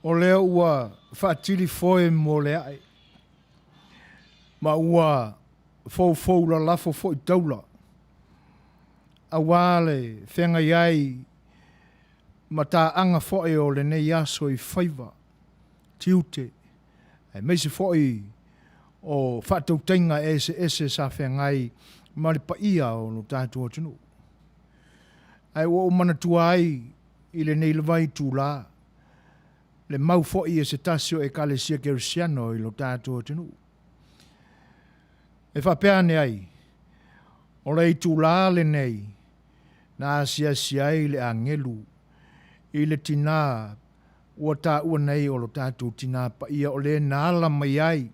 O lea ua faatili foe mo le ae, ma ua foufou lalafo foi taula, aua le feagai ai ma taaga foi o lenei aso i faiva, tiute, aemaise foi o faatautaiga eseese sa feagai ma le paia o lo tatou atunuu. Ae ua ou manatua ai i lenei lava itula, le mau foi a se tasi o Ekalesia Kerisiano i lo tatou atunuu. E faapea ane ai, O le itula lenei na asiasi ai le agelu i le tina ua taua nei o lo tatou Tina Paia o le na ala mai ai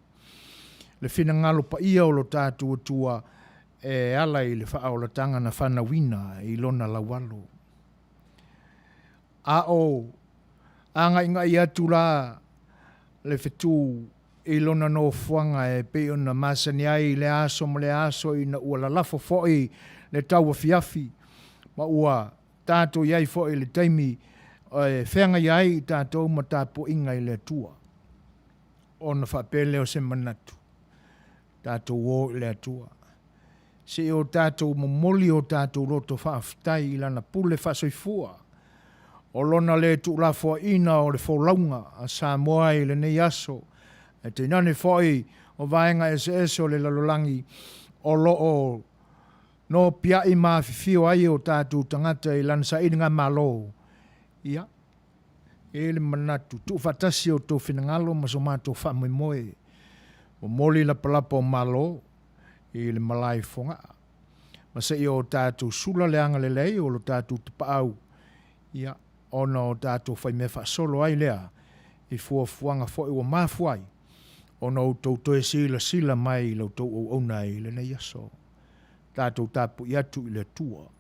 le finagalo paia o lo tatou Atua e ala i le faaolataga na fanauina i lona laualo. A o agaigai atu la le fetu i lona nofoaga e pei ona masani ai i lea aso ma lea aso ina ua lalafo foi le tauafiafi ma ua tatou i ai foi i le taimi e feagai ai i tatou ma tapuaiga i le Atua. Ona faapea lea o se manatu, tatou o i le Atua, se i o tatou momoli o tatou loto faafetai i Lana pule faasoifua, o Lona le tuulafoaiina o le folauga a Samoa i lenei aso, ae tainane foi o vaega eseese o le lalolagi o lo o nopiai ma afifio ai o tatou tagata i lana sailigamalo, ia, e i ai le manatu, tuufaatasi o outou finagalo ma so matou faamoemoe, momoli lapalapa o malo i le malae i Fogaa, ma seia o tatou sula le agalelei o lo tatou Tapaau, ia, ona o tatou faimea faasolo ai lea i fuafuaga foi ua mafua ai ona outou toe silasila mai i la outou auauna i lenei aso. Tatou tapuai atu i le Atua.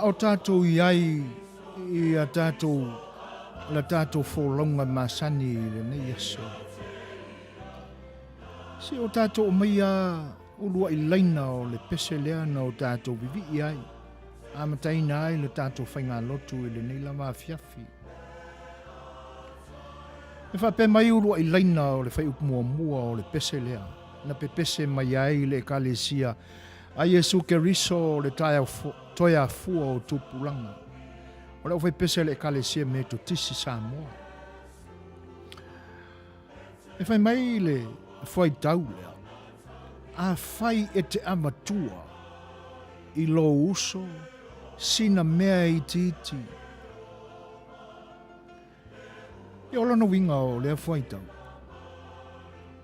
A o tatou i ai i a tatou, la tatou folauga masani i lenei aso, se o tatou aumaia uluai laina o le pese lea na o tatou vivii ai, amataina ai le tatou faigalotu i lenei lava afiafi. E faapea mai uluai laina o le fuaiupu muamua o le pese lea na pepese mai ai le Ekalesia a Iesu Keriso o le taeao toe afua o tupulaga o le aufaipese a le Ekalesia Metotisi Samoa. E fai mai le fuaitau lea, Afai e te avatua i lou uso sina mea itiiti, Ia o lona uiga o lea fuaitau,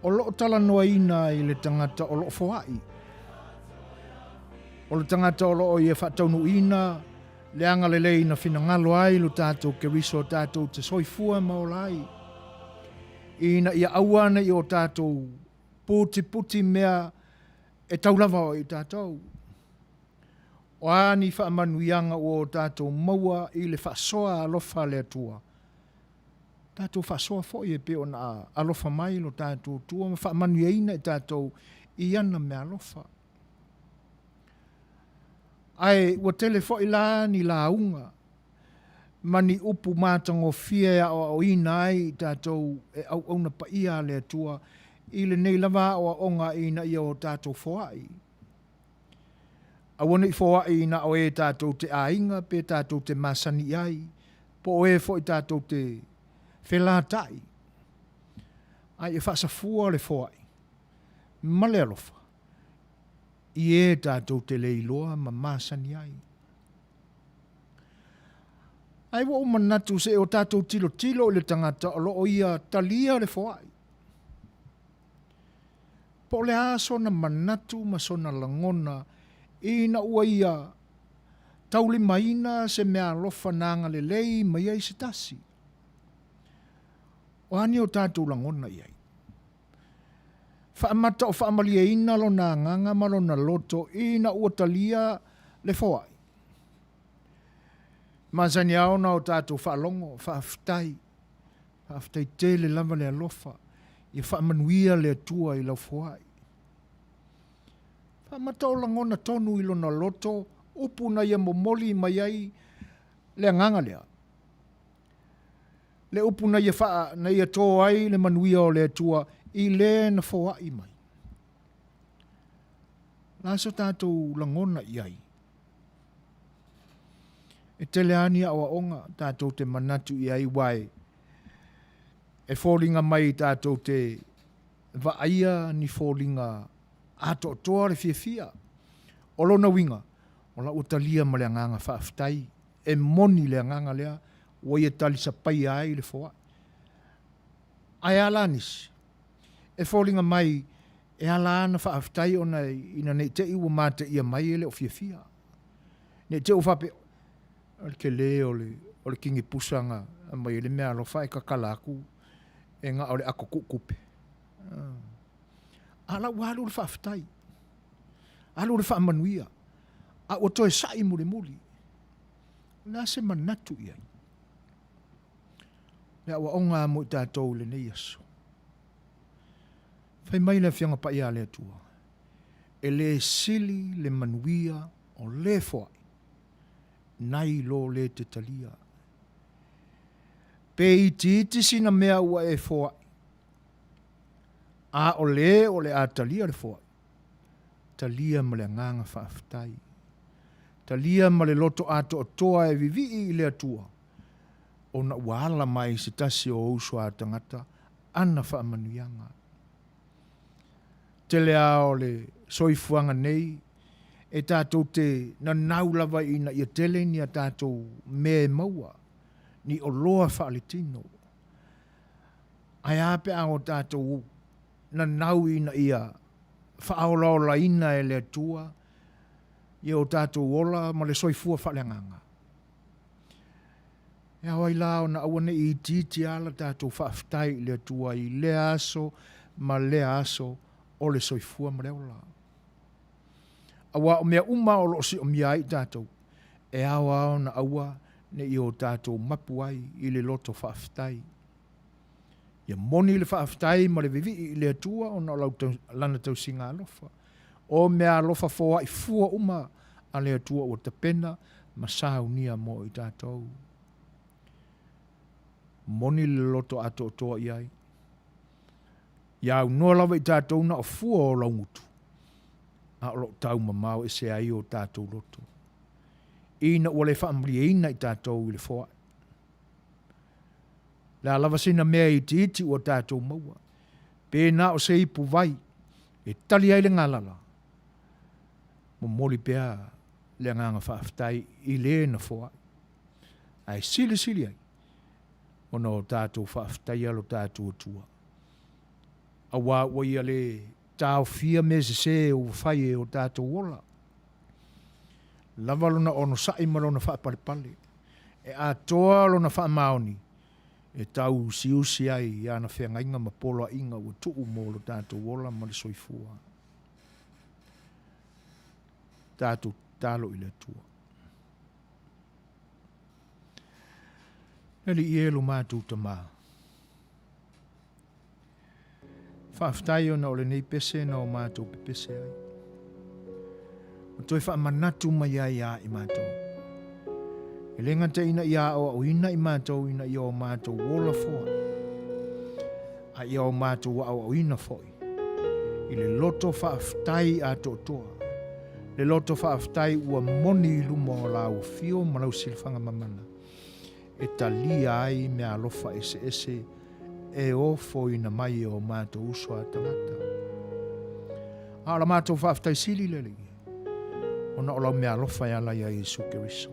o lo o talanoaina i le tagata o lo o foai. O le tagata o lo o ia faataunuuina le agalelei na finagalo ai lo tatou Keriso tatou te soifua ma ola ai, ina ia aua ne i o tatou putiputi mea e tau lava o i tatou. O a ni faamanuiaga ua o tatou maua i le faasoa alofa a le Atua, tatou faasoa foi e pei ona alofa mai lo tatou Atua ma faamanuiaina i tatou i ana meaalofa. Ae ua tele foi la ni lauga ma ni upu matagofie e aoaoina ai i tatou e auauna paia a le Atua i lenei lava aoaoga ina ia o tatou foai. Aua ne i foai na o e tatou te aiga pe tatou te masani i ai, po o e foi tatou te felata'i, a ia faasafua le foai ma le alofa i e tatou te le iloa ma masani ai. Ae ua ou manatu se i o tatou tilotilo i le tagata o lo o ia talia le foai. Po o le a sona manatu ma sona lagona ina ua ia taulimaina se meaalofa na agalelei mai ai se tasi. O a ni o tatou lagona i ai? Faamata o faamalieina lona agaga ma lona loto ina ua talia le foai. Masani lava ona o tatou faalogo, faafetai. Faafetai tele lava le alofa, ia faamanuia le Atua i lau foai. Faamata o lagona tonu i lona loto upu na ia momoli mai ai le agaga lea. Le upu na ia, faa, na ia tō ai le manuia o le Atua i le na foai mai. La so tatou lagona i ai. E tele lava ni aoaoga tatou te manatu i ai aua e foliga mai tatou te vaaia ni foliga atoatoa le fiafia. O lona uiga, o la ua talia ma le agaga faafetai, e moni le agaga lea ua ia talisapaia ai le foai. Ae a la nisi? E foliga mai e ala ona faafetai ona ina ne i te i ua mateia mai e le o fiafia. Ne i te i ua faapea, o le tele o le, o le kinipusa na aumai ai le meaalofa ae tatala atu e na o le ato tuutupe. A la ua alu le faafetai, alu le faamanuia, a ua toe sa'i mulimuli. O le a se manatu i ai? Le aoaoga a mo i tatou i lenei aso. Fai mai le Afioga Paia a le Atua, E le sili le manuia o le foai nai lo le te talia. Pe itiiti sina mea ua e foai, a o le o le a talia le foai, talia ma le agaga faafetai. Talia ma le loto atoatoa e vivii i le Atua, ona ua ala mai se tasi o uso a tagata ana faamanuiaga. Tele a o le soifuaga nei e tatou te nanau lava ina ia tele ni a tatou mea e maua, ni oloa faaletino. Ae a pe a o tatou nanau ina ia faaolaolaina e le Atua ia o tatou ola ma le soifua faaleagaga? E ao ai la ona aua ne i itiiti lava la tatou faafetai i le Atua i lea aso ma lea aso o le soifua ma le ola. Aua o mea uma o lo o siomia ai i tatou, e E ao lava ona aua ne i o tatou mapu ai i le loto faafetai. Ia moni le faafetai ma le vivii i le Atua ona o Lana tausiga alofa. O meaalofa foai fua uma a le Atua ua tapena ma saunia mo i tatou. Moni le loto atoatoa i ai. Ia aunoa lava i tatou na o fua o laugutu, a o lo o taumamao ese ai o tatou loto, ina ua le faamalieina i tatou i le foai. Le a lava sina mea itiiti ua tatou maua, pe na o se ipu vai e tali ai le galala, momoli pea le agaga faafetai i le na foai. Ae silisili ai ona o tatou faafetaia lo tatou Atua, auā ua Ia le taofia mea sesē ua fai e o tatou ola. Lava Lona onosai ma Lona faapalepale, e atoa Lona faamaoni e tauusiusi ai i ana feagaiga ma poloaiga ua tuu mo lo tatou ola ma le soifua. Tatou tatalo i le Atua. Le Alii e lo matou Tamā, faafetai ona o lenei pese na o matou pepese ai. Ua toe faamanatu mai ai ia i matou. E le gata ina ia aoaoina i matou ina ia o matou ola foai, a ia o matou aoaoina foi i le loto faafetai atoatoa, le loto faafetai ua moni i luma o lau afio ma lau silafaga mamana, e talia ai meaalofa eseese e ofoina mai e o matou uso a tagata. A o la matou faafetai sili le Alii, ona o lau meaalofa e ala iā Iesu Keriso.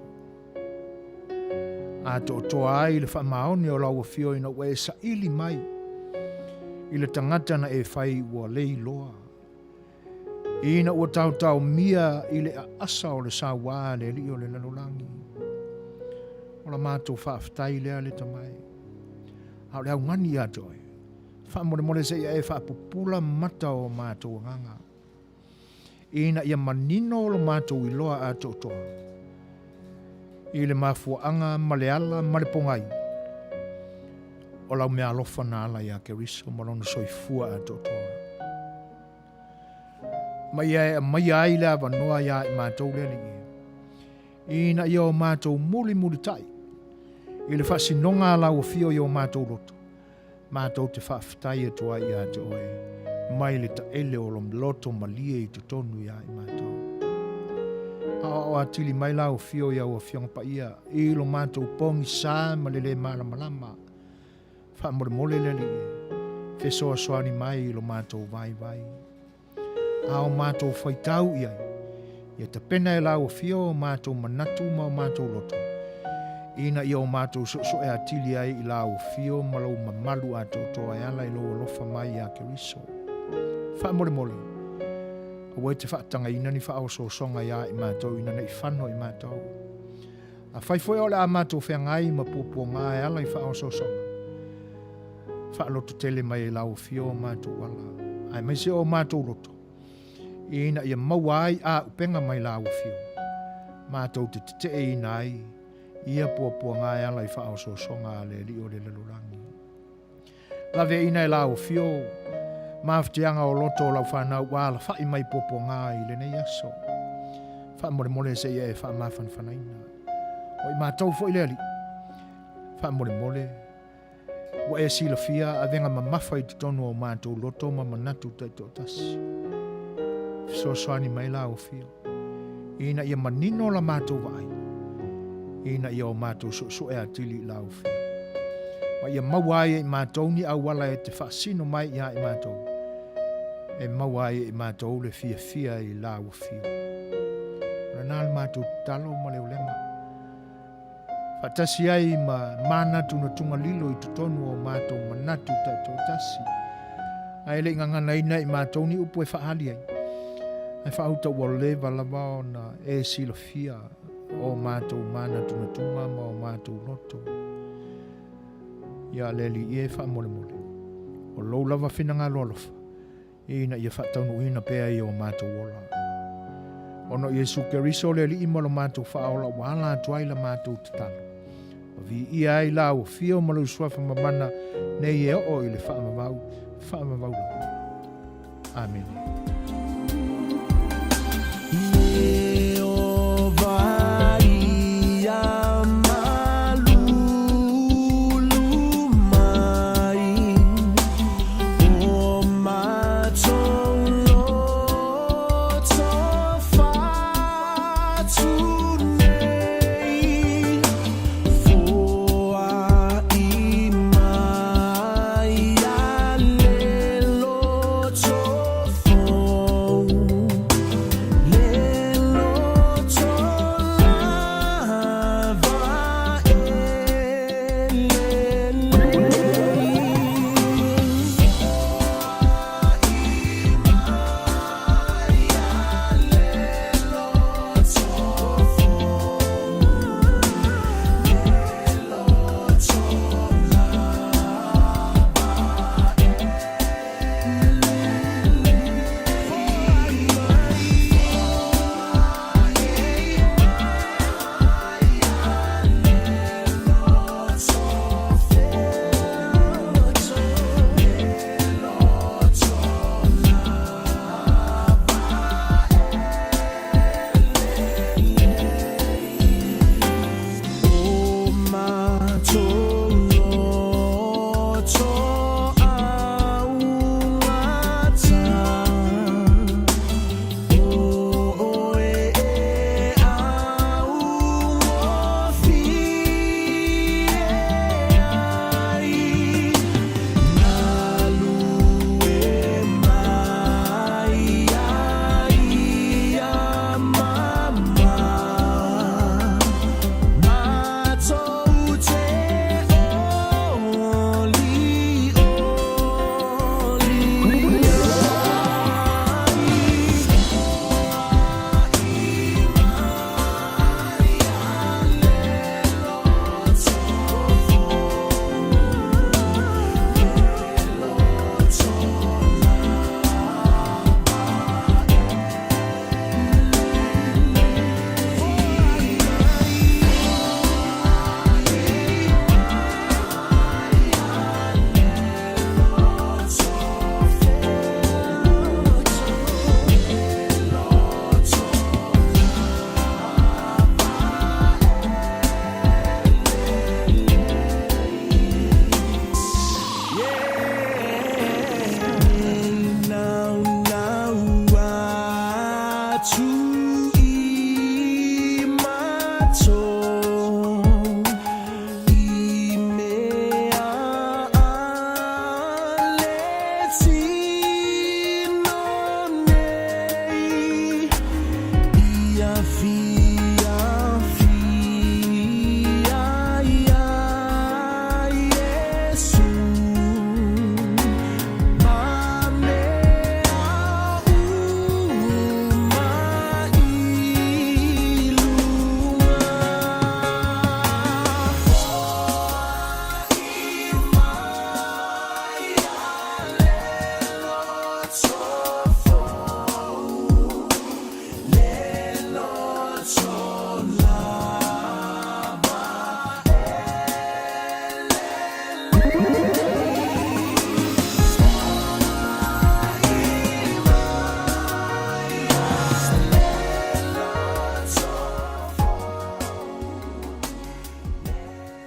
Atoatoa ai le faamaoni o lau afio ina ua e saili mai i le tagata na e fai ua le iloa, ina ua taotaomia i le aasa o le sauā a le Alii o le lalolagi. O la matou faafetai lea le Tama e. A o le augani ia te oe, faamolemole seia e faapupula mata o matou agaga, ina ia manino lo matou iloa atoatoa i le mafuaaga ma le ala ma le pogai o lau meaalofa na ala iā Keriso ma lona soifua atoatoa. Ma ia e aumaia ai le avanoa iā i matou le Alii e, ina ia o matou mulimulitai i le faasinoga a lau afio i o matou loto, Matou te faafetai atu ai ia te oe mai le taele o lo loto malie i totonu ia i matou. Aoao atili mai lau afio i au Afioga Paia i lo matou pogisa ma le le malamalama. Faamolemole le Alii e fesoasoani mai i lo matou vaivai. A o matou faitau i ai, ia tapena e lau Afio o matou manatu ma o matou loto, ina ia o matou soesoe atili ai i lau Afio ma lou mamalu atoatoa e ala i lou alofa mai iā Keriso. Faamolemole, aua e te faatagaina ni faaosoosoga iā i matou ina ne i fano i matou. Afai foi o le a matou feagai ma puapuaga e ala i faaosoosoga, faalototele mai e lau Afio o matou ala, aemaise o matou loto, ina ia maua ai auupega mai lau Afio, matou te teteeina ai ia puapuaga e ala i faaosoosoga a le Alii o le lalolagi. Laveaiina e lau Afio mafatiaga o loto o lau fanau ua alafai mai puapuaga i lenei aso. Faamolemole seia e faamafanafanaina. O i matou foi le Alii, faamolemole Ua e silafia avega mamafa i totonu o matou loto ma manatu taitoatasi. Fesoasoani mai lau Afio, ina ia manino la matou vaai, ina ia o matou suesue atili i lau Afio. Ma ia maua ai e i matou ni auala e te faasino mai ia i matou, e maua ai e i matou le fiafia i lau Afio. O lena le matou tatalo ma le olega. Faatasi ai ma manatunatuga lilo i totonu o matou manatu taitoatasi. Ae le i gaganaina i matou ni upu e faaali ai, ae faauta ua leva lava ona e silafia o matou manatunatuga ma o matou loto. Ia le Alii e faamolemole, o lou lava finagalo alofa, ina ia faataunuuina pea i o matou ola. Ona o Iesu Keriso le Alii ma lo matou Faaola ua ala atu ai la matou tatalo. Ma viia ai lau afio ma lou suafa mamana nei e oo i le faavavau, faavavau lava. Amene.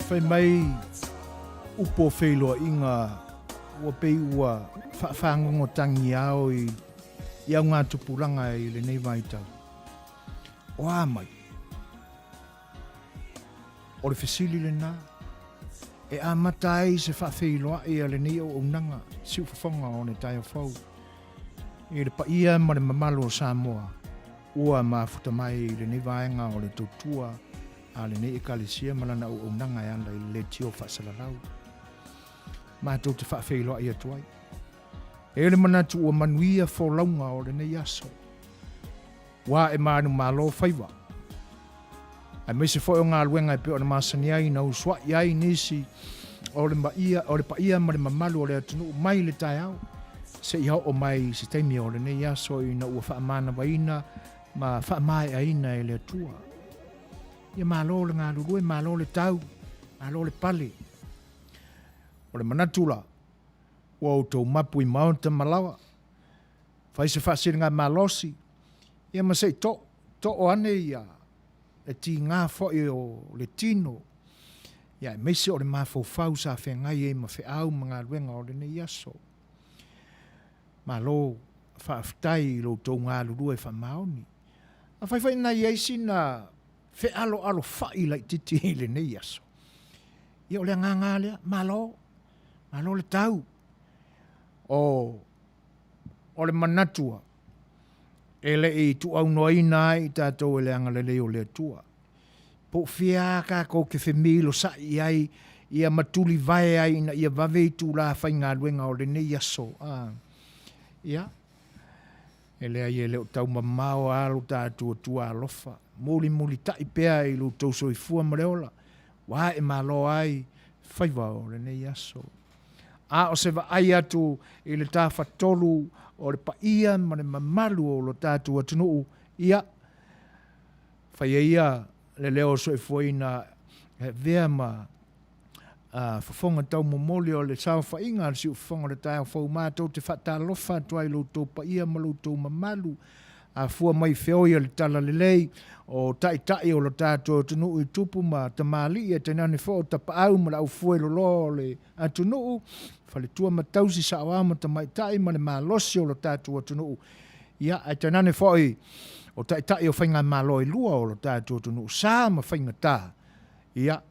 Fai mai upu o feiloaiga ua pei ua faafagogo tagiao i augatupulaga i lenei vaitau. O a mai? O le fesili lena e amata ai se faafeiloai a lenei auaunaga siufofoga o le taeao fou i le paia ma le mamalu o Samoa ua mafuta mai i lenei vaega o le tautua a lenei Ekalesia ma lana auaunaga e ala i le leitio faasalalau. Matou te faafeiloai atu ai. E i ai le manatu ua manuia folauga o lenei aso. Ua ae manumalo faiva, aemaise foi o galuega e pei ona masani ai na usuai ai nisi o le maia, o le paia ma le mamalu o le atunuu mai le taeao seia oo mai i se taimi o lenei aso ina ua faamanavaina ma faamaeaina e le Atua. Ia malo le galulue, malo le tau, malo le pale. O le manatu la, ua outou mapu i maota ma laoa, fai se faasiligamalosi, ia ma se i too, too ane ia le tiga foi o le tino, ia aemaise o le mafaufau sa feagai ai ma feau ma galuega o lenei aso. Malo faafetai i lo outou galulue faamaoni. Afai foi na i ai sina fealoalofai laitiiti i lenei aso, ia o le agaga lava lea, malo, malo le tau. O, o le manatu lava, e le i tuuaunoaina ai i tatou e le agalelei o le Atua. Po o fea lava tatou te femilosai i ai ia ma tulivae ai ina ia vave itula faigaluega o lenei aso. A, ia, e leai e le o tau mamao lava lo tatou Atua alofa. Mulimulitai pea i lo outou soifua ma le ola, ua ae malo ai faiva o lenei aso. A o se vaai atu i le tafatolu o le paia ma le mamalu o lo tatou atunuu, ia, faia ia le leo o soifuaina e avea ma fofoga taumomoli o le saofaiga a le Siufofoga o le Taeao Fou matou te faatalofa atu ai i lo outou paia ma lo outou mamalu, afua mai i feoi o le Talalelei, o taitai o lo tatou atunuu i tupu ma tamalii ae tainane foi o tapaau ma le aufueloloa o le atunuu, faletua ma tausi, saoao ma tamaitai ma le malosi o lo tatou atunuu, ia, ae tainane foi o taitai o faigamalo e lua o lo tatou atunuu, sa ma faigata, ia,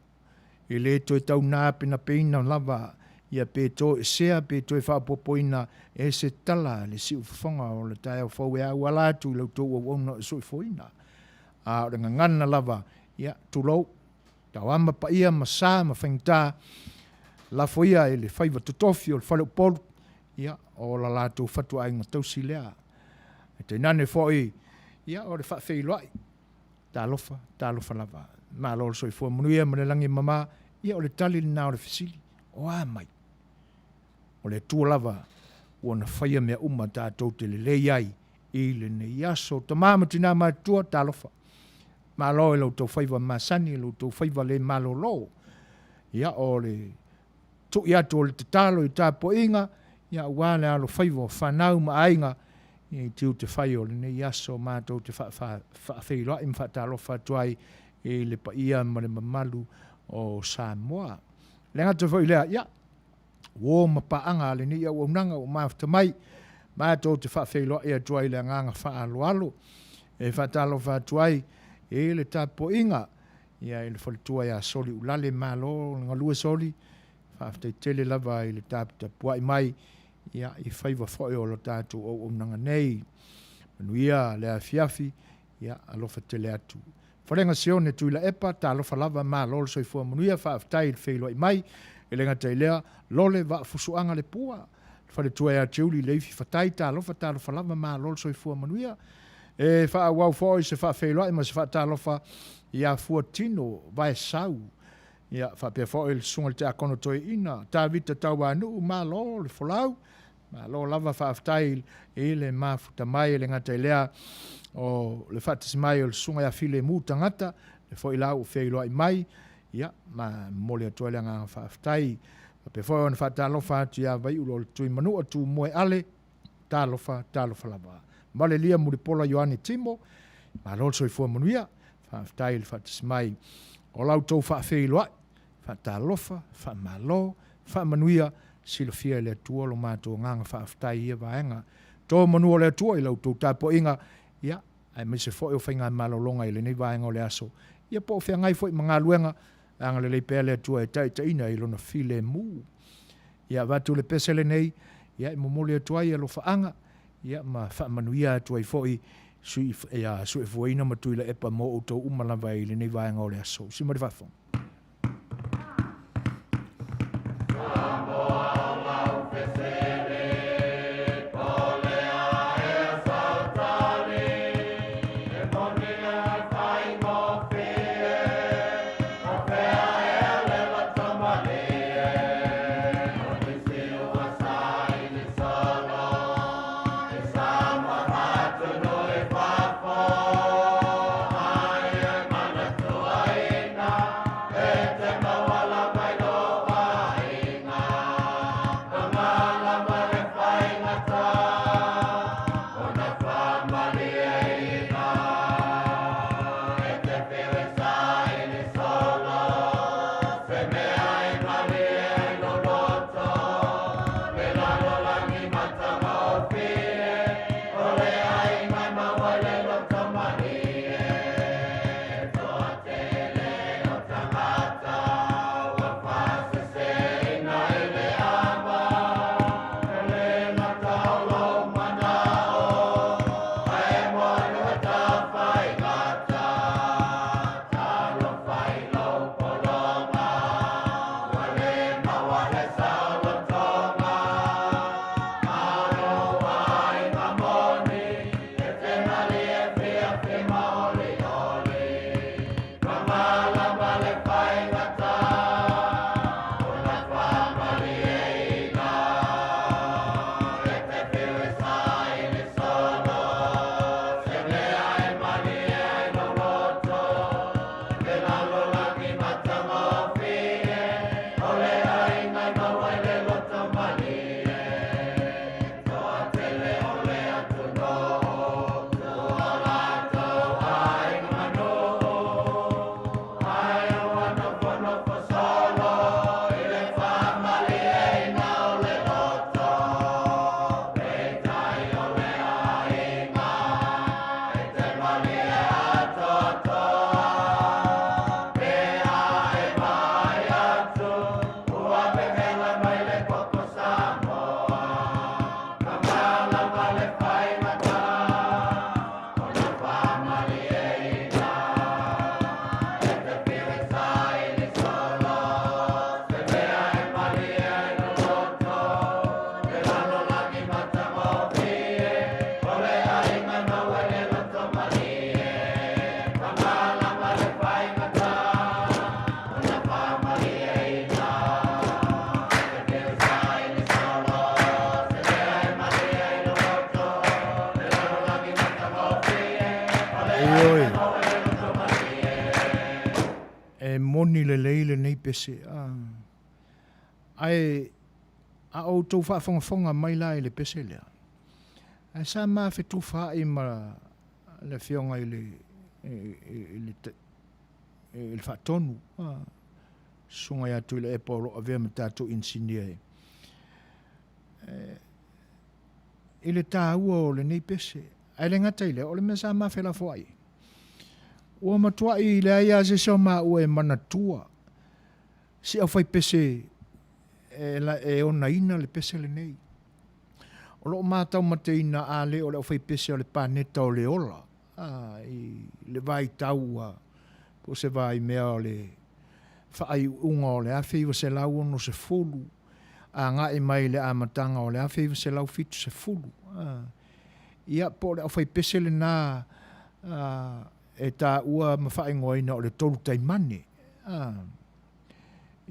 e le toe tau napenapeina lava ia pe toesea pe toe faaopoopoina e se tala a le siufofoga o le taeao fou e auala atu i la outou auauna o le soifuaina. A o le gagana lava, ia, tulou, tauama paia ma sa ma faigata, lafo ia i le faiva totofi o le faleupolu, ia, o la latou fatuaiga tausi lea. Ae tainane foi, ia, o le faafeiloai, Talofa, talofa lava. Malo le soifua manuia ma le lagi e mama. Ia o le tali lena o le fesili, o a mai? O le Atua lava ua na faia mea uma tatou te lelei ai i lenei aso. Tama ma tina matutua, talofa. Malo i lo outou faiva masani, i lo outou faiva le malolo. Ia o le tui atu o le tatalo i tapuaiga, ia aua le alofaiva o fanau ma aiga i tiute fai o lenei aso matou te faafeiloai ma faatalofa atu ai i le paia ma le mamalu o Samoa. E le gata foi i lea, ia, uo ma paaga a lenei auaunaga ua mafuta mai, matou te faafeiloai atu ai i le agaga faaaloalo e faatalofa atu ai i le tapuaiga ia i le faletua ia Soliulale, malo le galue Soli, faafetai tele lava i le taputapuai mai ia i faiva foi o lo tatou auaunaga nei. Manuia le afiafi, ia alofa tele atu. Falega Sione Tuilaepa, talofa lava, malo le soifua manuia, faafetai i le feiloai mai, e le gata i lea, lole Vaafusuaga Lepua, le faletua ia Tiuli Leifi Fatai, talofa, talofa lava, malo le soifua manuia. E faaauau foi se faafeiloai ma se faatalofa ia Fuatino Vaesau, ia faapea foi le Susuga i le Tiakono Toeaina Tavita Tauanuu, malo le folau, malo lava faafetai i le mafuta mai. E le gata i lea o le faatasi mai o le Susuga ia Filemu Tagata, le foi la ua feiloai mai, ia ma momoli atu ai le agaga faafetai. Faapea foi ona faatalofa atu ia Vaiulo o le Tuimanua Tumoe Ale, Talofa, talofa lava. Malelia Mulipola Ioane Timo, malo le soifua manuia, faafetai i le faatasi mai o la outou faafeiloai, faatalofa, faamalo, faamanuia, silafia e le Atua lo matou agaga faafetai i ia vaega. To manu o le Atua i la outou tapuaiga, ia, aemaise foi o faigamalologa i lenei vaega o le aso, ia po o feagai foi ma galuega, agalelei pea le Atua e taitaiina i Lona filemu. Ia avatu le pese lenei, ia e momoli atu ai alofaaga, ia ma faamanuia atu ai foi sui, ia Suefuaina ma Tuilaepa mo outou uma lava i lenei vaega o le aso. Usi mai le faafofoga. moni lelei lenei pese, a. Ae a outou faafogafoga mai la i le pese lea, ae sa ma fetufaai ma le afioga i le, i le, i le faatonu, a, susuga ia Tuilaepa o lo o avea ma tatou inisinia e, i le taua o lenei pese. Ae le gata i lea, o le mea sa ma felafoai ai, ua matuai leai lava se isi o maua e manatua si aufaipese e onaina le pese lenei. O lo o ma taumateina a le o le aufaipese a le Paneta o le Ola i le vaitau ua, po o se vaimea o le faaiuiuga o le 1960 agai mai i le amataga o le 1970. Ia, po o le aufaipese lena e taua ma faaigoaina o le Tolu Taimane.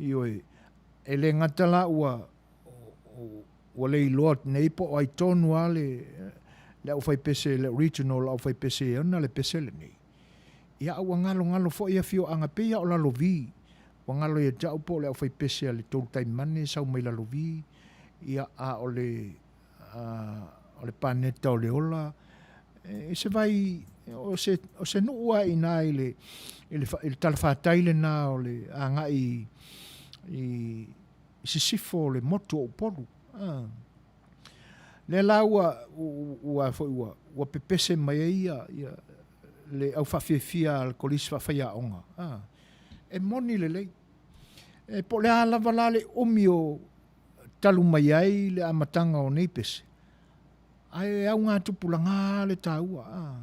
Ioe, e le gata la ua ua le iloa nei po o ai tonu lava le le aufaipese, le original aufaipese e ona le pese lenei, ia a ua galogalo foi afioaga, pei lava o Lalovi, ua galo ia te au po o le aufaipese a le Tolu Taimane e sau mai Lalovi, ia a o le o le Paneta o le Ola, i se vai, o se, o se nuu lava i ina i le, i le, i le talafatai lena o le agai i, i sisifo o le motu o Upolu. A. Lea la ua, ua, foi, ua, ua pepese mai ai ia, ia le au faafiafia a le Kolisi Faafaiaoga. A. E moni lelei. E po o le a lava la le umi o talu mai ai le amataga o nei pese, ae augatupulaga lava le taua. A.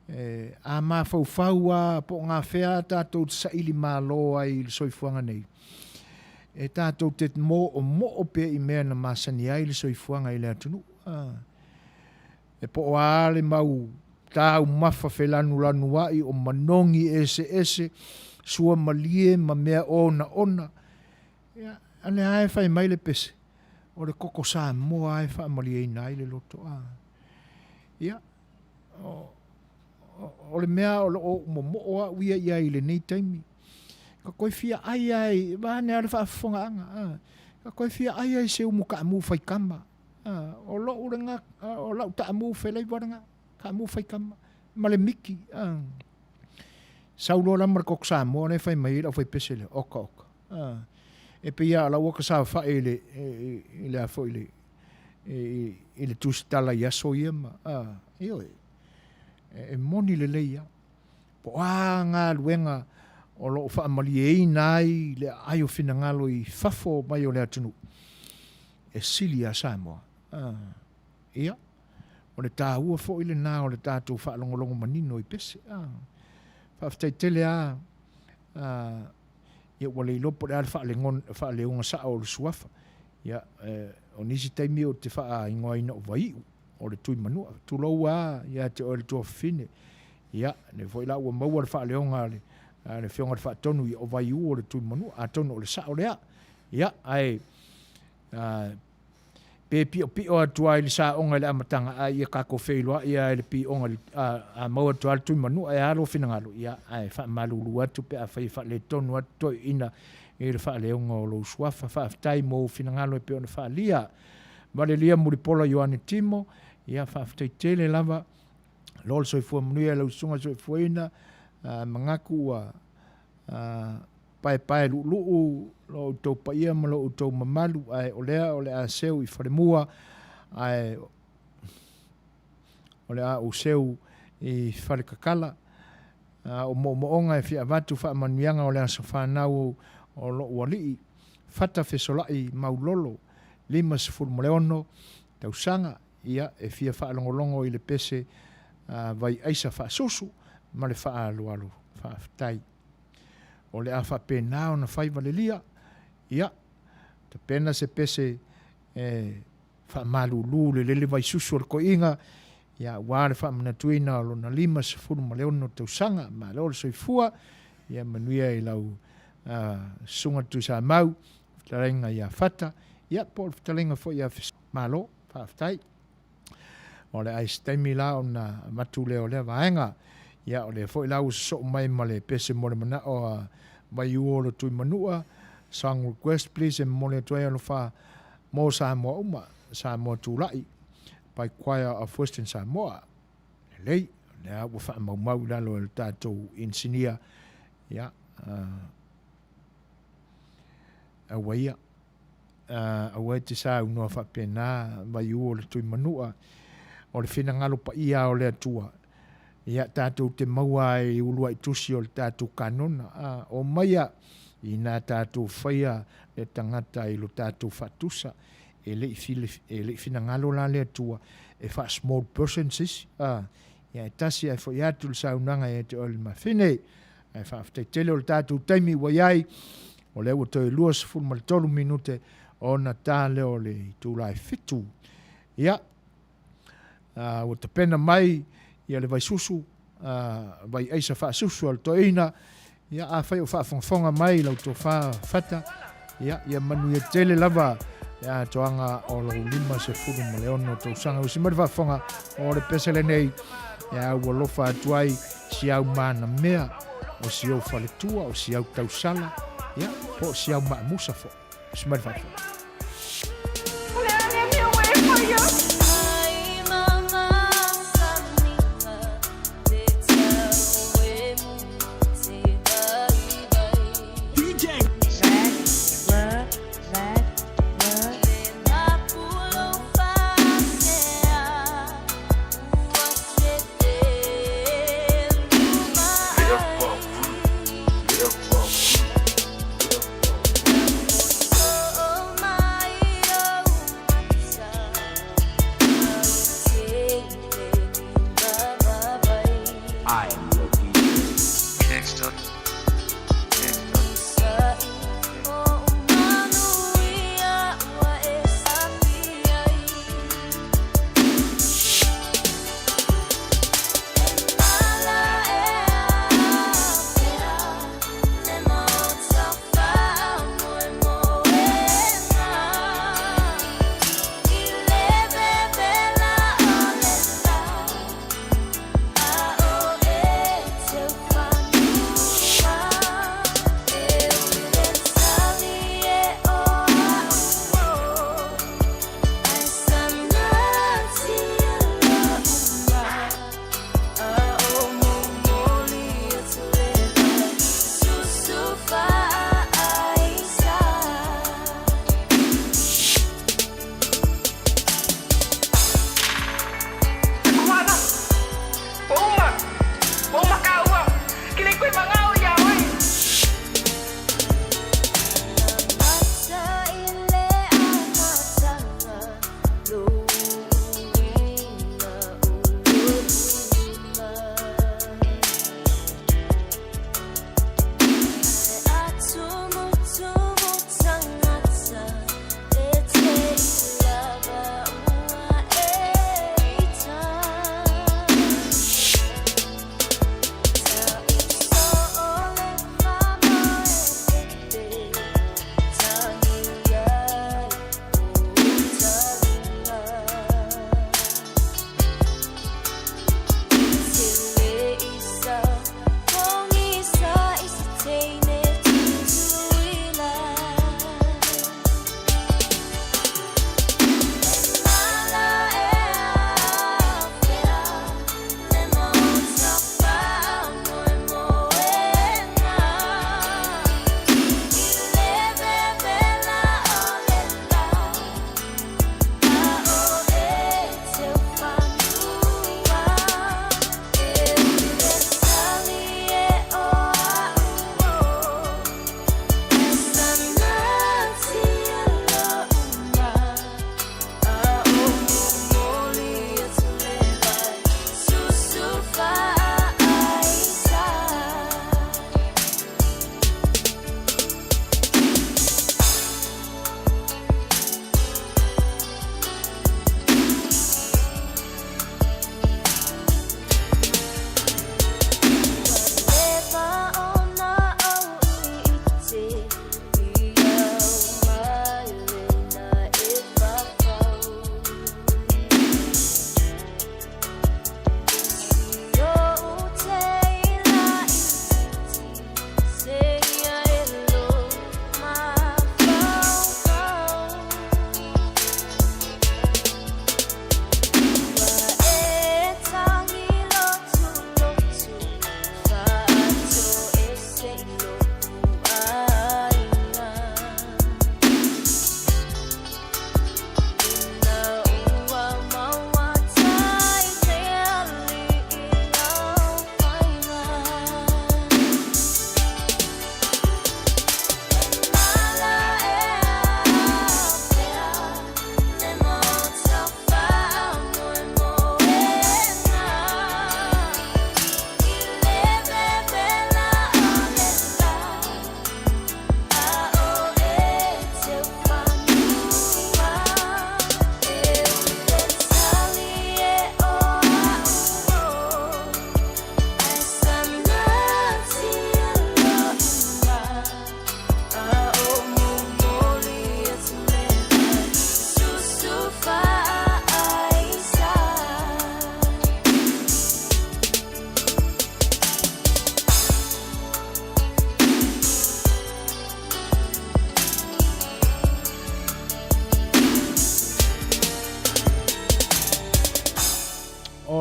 E, a mafaufau lava po o gafea tatou te saili malo ai i le soifuaga nei, e tatou te moomoo pea i mea na masani ai le soifuaga i le atunuu. A. E po o a le mau taumafa felanulanuai o manogi eseese, suamalie ma mea onaona, ia, a lea lava e fai mai le pese, o le koko Samoa lava e faamalieina ai le loto. A. Ia, o, o le mea o lo o ou momoo au ia i ai i lenei taimi. Ka toe fia ai lava i, vaeane lava le faafofogaaga, a, ka toe fia ai lava i se umu taamu faikama. A, o lou lena, o lau taamu feleiva lena, taamu faikama ma le miki. A, sau loa la ma le koko Samoa lea e fai mai ai le aufaipese lea, oka oka. A, e pei lava o la ua ta saofai i le, i le a foi i le, i le tusitala i aso ia ma, a, ioe, e moni lelei lava. Po o a galuega o lo o faamalieina ai le aai o finagalo i fafo mai o le atunuu, e sili ia Samoa. A, ia, o le taua foi lena o le tatou faalogologo manino i pese. A, faafetai tele lava, a, ia ua le iloa po o le a le faaleoga sao o le suafa. Ia, o nisi taimi ou te faaigoaina o Vaiu, o le Tuimanua. Tulou lava ia te oe le tuafafine. Ia, lea foi la ua maua le faaleoga a le, a le Afioga i le Faatonu, ia o Vaiu o le Tuimanua. Atonu o le sao lea. Ia, ae, pe piopio atu lava i le saoga i le amataga, a ia tatou feiloai lava i le pioga, a maua atu lava le Tuimanua, e a lou finagalo, ia, ae faamalulu atu pe afai e faaletonu atu toeaiina i le faaleoga o lou suafa. Faafetai mo ou finagalo e pei ona faaalia. Valelia Mulipola Ioane Timo, ia, faafetai tele lava. Lo le soifua manuia i lau susuga soifuaina, manatu ua paepae luuluu lo outou paia ma lo outou mamalu, ae o lea o le a seu i falemua, ae o le a ou seu i falekakala. A o moomooga e fia avatu faamanuiaga o le aso fanau o lou alii, Fata Fesolai Maulolo, 56 tausaga, ia e fia faalogologo i le pese a Vai Aisa Faasusu ma le faaaloalo faafetai. O le a faapena ona fai valelia, ia, tapena se pese e faamalulu le lele vaisusu o le toeaina, ia aua le faamanatuina o lona 56 tausaga. Malo le soifua, ia manuia i lau susuga Tuisamau, fetalaiga ia Fata, ia po o le fetalaiga foi ia Malo, faafetai. O le a i se taimi la ona avatu lea o lea vaega. Ia, o lea foi la ua sosoo mai ma le pese mo le manao a Vaiū o le Tuimanua, song request please e momoli atu ai alofa mo Samoa uma, Samoa Tulai by Choir of Western Samoa. Lelei, o lea ua faamaumau i lalo e le tatou inisinia, ia, aua ia, aua e te saunoa faapena, vaiū o le Tuimanua, o le finagalo paia o le Atua, ia tatou te maua ai i uluai tusi o le tatou kanona, a, omaia, ina tatou faia le tagata i lo tatou faatusa, e le i, e le i finagalo la le Atua e faa small person se isi, a, ia e tasi ae foi atu le saunoaga ia te oe le mafine. Ae faafetai tele o le tatou taimi ua i ai, o lea ua toe 23 minute ona ta lea o le itula e 7. Ia, ua tapena mai ia le vaisusu, vai aisa faasusu a le toeaina. Ia, afai o faafogafoga mai lau tofa Fata, ia, ia manuia tele lava le atoaga o lou 56 tausaga. Usi mai le faafofoga o le pese lenei, ia ua alofa atu ai si au manamea, o si ou faletua, o si au tausala, ia, po o si au maamusa foi. Usi mai le faafofoga. O le a lea mea ua e faia?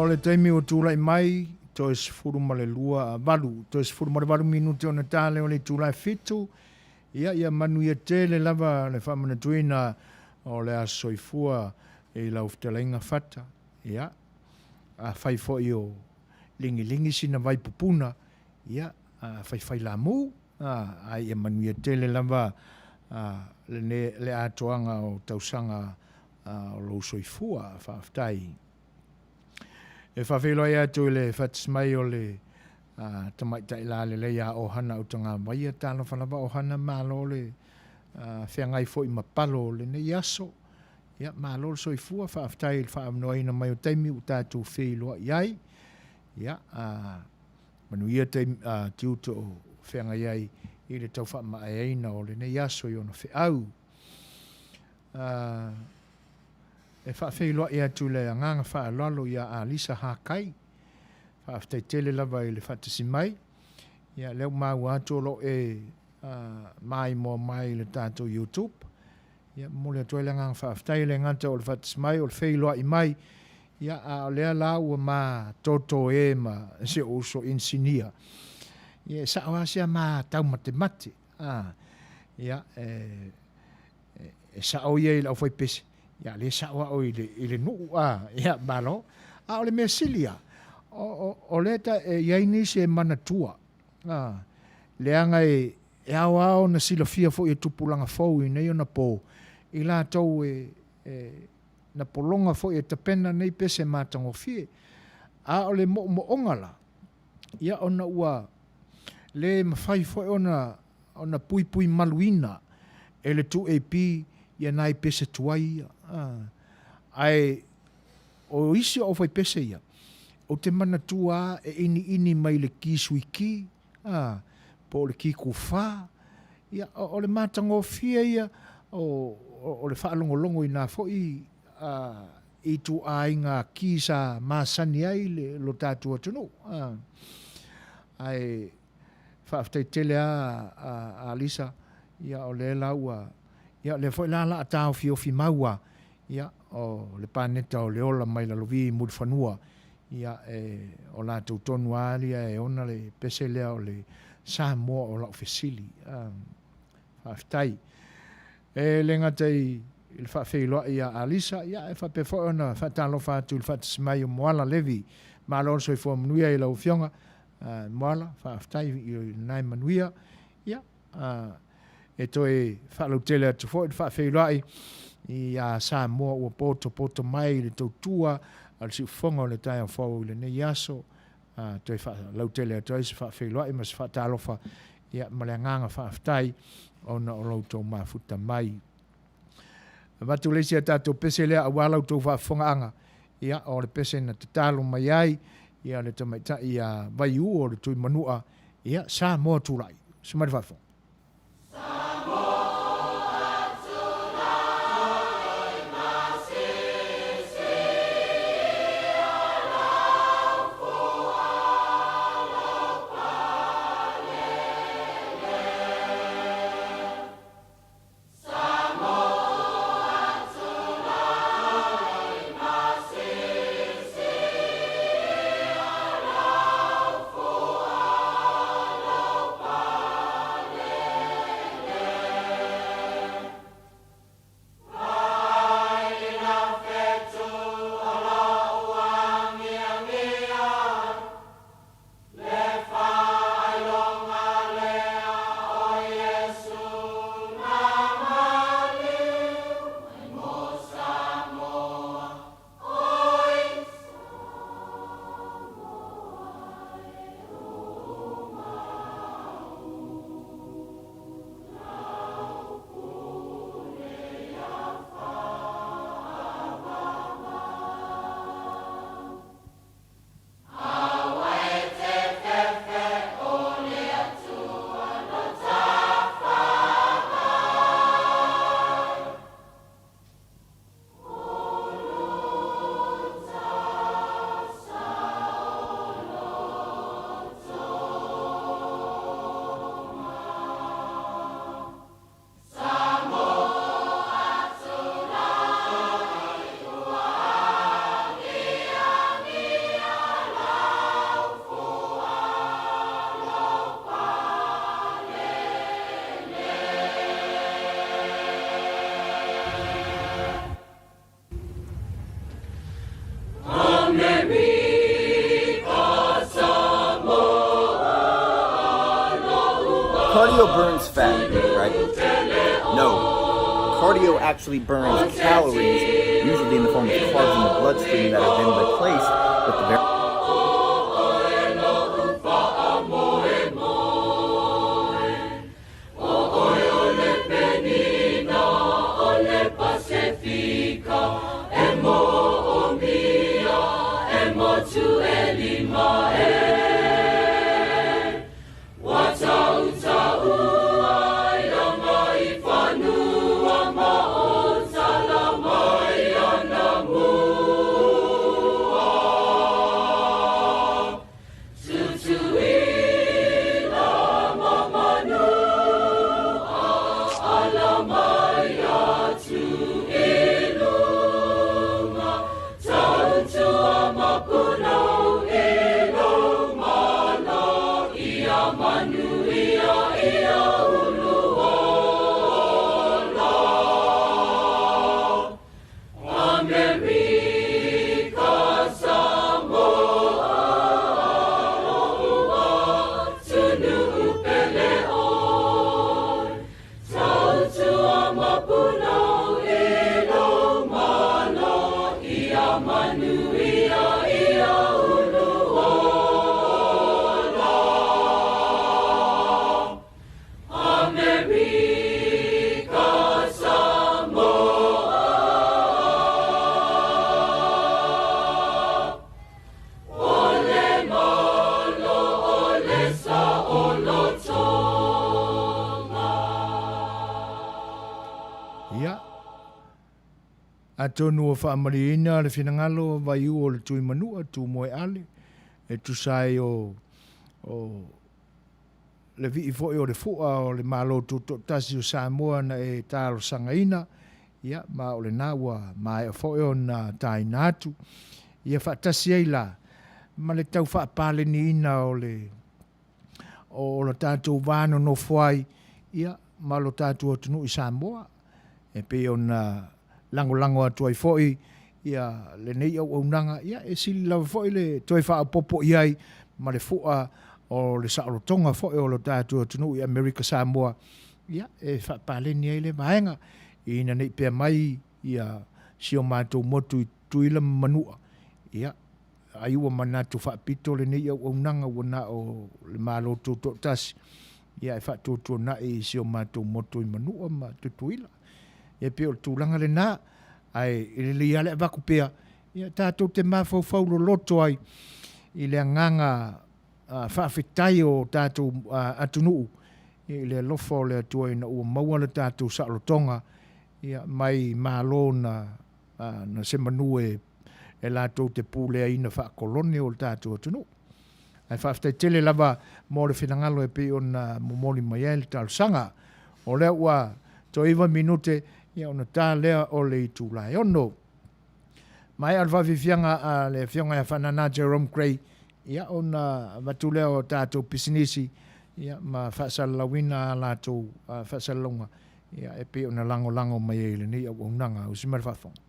O le taimi ua tulai mai, toe 12, 8, toe 18 minute ona ta lea o le itula e 7. Ia, ia manuia tele lava le faamanatuina o le Aso Soifua i lau fetalaiga Fata. Ia, afai foi o lingiligi sina vai pupuna, ia, faifai lamu, a ia manuia tele lava le, le atoaga o tausaga o lou soifua. Faafetai. E faafeiloai atu i le faatasi mai o le tamaitai lalelei ia Ohana Autagavaia. Talofa lava Ohana, malo le feagai foi ma palo o lenei aso. Ia, malo le soifua, faafetai i le faaavanoaina mai o taimi ua tatou feiloai ai. Ia, manuia taimi, tiute o feagai ai i le tau faamaeaina o lenei aso i ona feau. E faafeiloai atu i le agaga faaaloalo ia Alisa Hakai. Faafetai tele lava i le faatasi mai. Ia, lea ua maua atu o lo o e maimoa mai i le tatou YouTube. Ia, momoli atu ai le agaga faafetai, e le gata o le faatasi mai, o le feiloai mai, ia, a o lea la ua ma totoē ma si ou uso inisinia. Ia, e sao lava si a ma taumatemate. A, ia, e, e sao ia i le aufaipese, ia, a o lea e sao au i le, i le nuu, a, ia, malo. A o le mea sili lava, o, o, o lea ta, e i ai nisi e manatua, a, leaga e, E ao lava ona silafia foi e tupulaga fou i nei ona po, i latou e, e, na pologa foi e tapena nei pese matagofie. A o le moomooga la, ia ona ua le mafai foi ona, ona puipuimaluina e le 2AP ia nai pese tuai ia. Ae o isi o aufaipese ia, ou te manatua lava e iniini mai le ki suiki, a, po o le ki kūfā. Ia, o, o le matagofie ia o, o, o le faalogologo i nā foi a, ituaiga ki sa masani ai le, lo tatou atunuu. A, ae faafetai tele lava a, a Lisa, ia o lea la ua, ia o lea foi la o le a taofiofi mau lava, ia o le paneta o le ola mai Lalovi i Mulifanua, Ia, e, o latou tonu lava ia e ona le pese lea o le Samoa o lau fesili. Faafetai. E le gata i le faafeiloai ia Alisa, ia, e faapea foi ona faatalofa atu i le faatasi mai o Moala Levi. Malo le soifua manuia i lau Afioga. Moala, faafetai i lena e manuia. Ia, E toe faalautele atu foi le faafeiloai iā Samoa ua potopoto mai i le tautua a le siufofoga o le taeao fou i lenei aso. Toe faalautele atu ai se faafeiloai ma se faatalofa ia ma le agaga faafetai ona o lo outou mafuta mai. Avatu le isi a tatou pese lea aua la outou faafofogaaga, ia o le pese na tatalo mai ai ia le tamaitai ia Vaiū o le Tuimanua, ia Samoa Tulai. Se mai le faafofoga. Cardio actually burns calories, usually in the form of carbs in the bloodstream that are then replaced with the very Ia, atonu ua faamalieina le finagalo vaiu o le Tui Manua, Tumoeale, e tusa ai o, o le vii foi o le fua o le Malo Tutoatasi o Samoa na e talosagaina, ia, ma o lena ua maea foi ona taina atu. Ia faatasi ai la ma le tau faapaleniina o le o lo tatou va nonofo ai, ia, ma lo tatou atunuu i Samoa, e pei ona lagolago atu ai foi ia lenei auaunaga, ia e sili lava foi le toe faaopoopo i ai ma le fua o le saolotoga foi o lo tatou atunuu i Amerika Samoa, ia e faapaleni ai lea vaega, ina ne i pea mai ia si o matou motu i Tutuila ma Manua, ia ai ua manatu faapito lenei auaunaga ua na o le Malo Tutoatasi, ia e faatuatuanai i si o matou motu i Manua ma Tutuila. E pei o le tulaga lena, ae e lelei lava le avatu pea, ia tatou te mafaufau loloto ai i le agaga faafetai o tatou atunuu i le alofa o le Atua ina ua maua le tatou saolotoga mai Malo na se manu e latou te puleaina faakolone o le tatou atunuu. Ae faafetai tele lava mo le finagalo e pei ona momoli mai ai le talosaga. O lea ua toe 9 minute ia ona ta lea o le itula e 6. Maea le faafiafiaga a le Afioga ia Faanana Jerome Grey, ia ona avatu lea o tatou pisinisi ia ma faasalalauina a latou faasalalauga ia e pei ona lagolago mai ai i lenei auaunaga. Usi mai le faafofoga.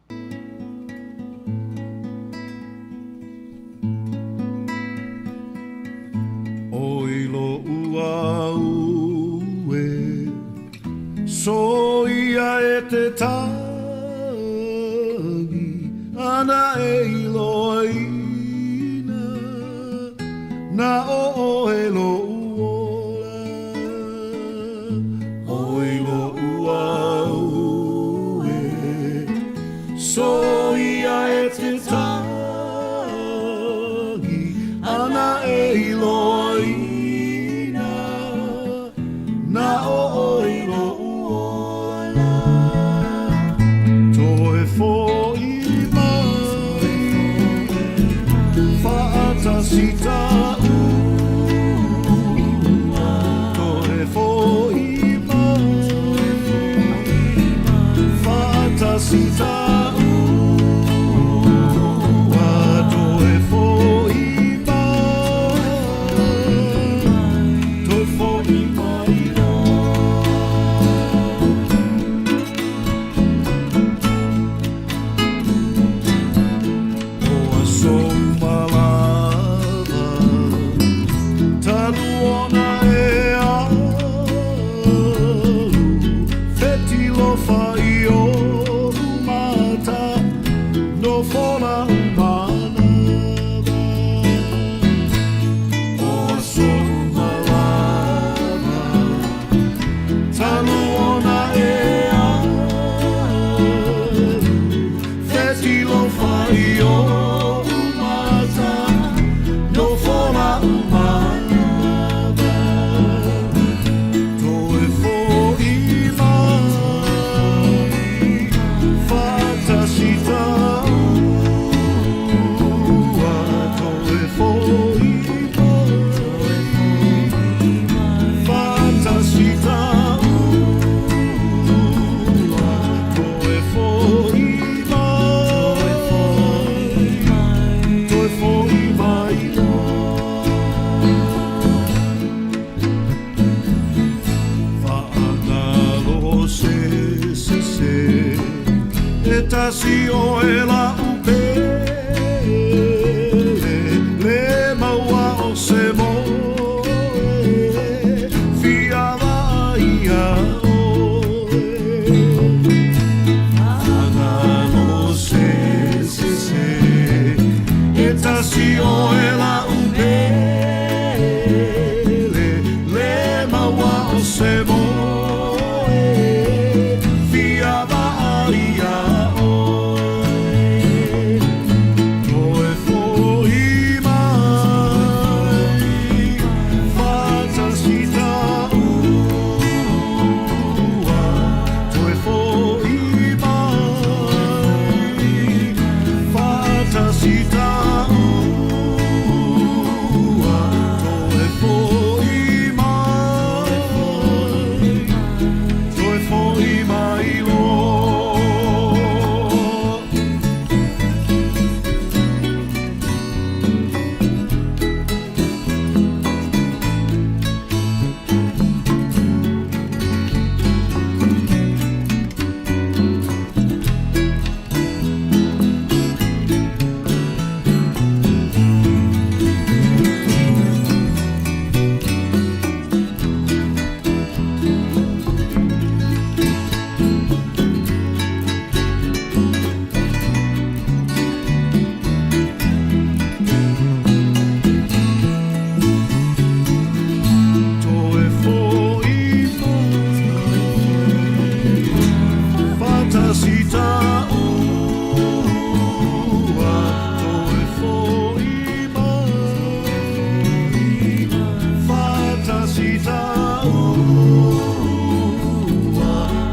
Oi loʻu au e soia e te tagi ana e iloaina na o oe loʻu ola. Oi loʻu au e soia e te tagi ana e iloaina na o oe loʻu ola. Toe foʻi mai faatasi taua. Toe foʻi mai faatasi taua. Toe foʻi mai, toe foʻi mai la. O aso uma lava, talu ona e alu, fetilofa i E tasi oe la'u pele, Le maua o se moe, Fia vaai ia oe. Fagalo se sese, E tasi oe la'u pele, Le maua o se moe, Fia vaai ia oe. Toe fo'i mai, Faatasi taua, Toe fo'i mai, Faatasi taua, Toe fo'i mai, Toe fo'i mai loa. Toe fo'i mai, Faatasi taua, Toe fo'i mai, Faatasi taua,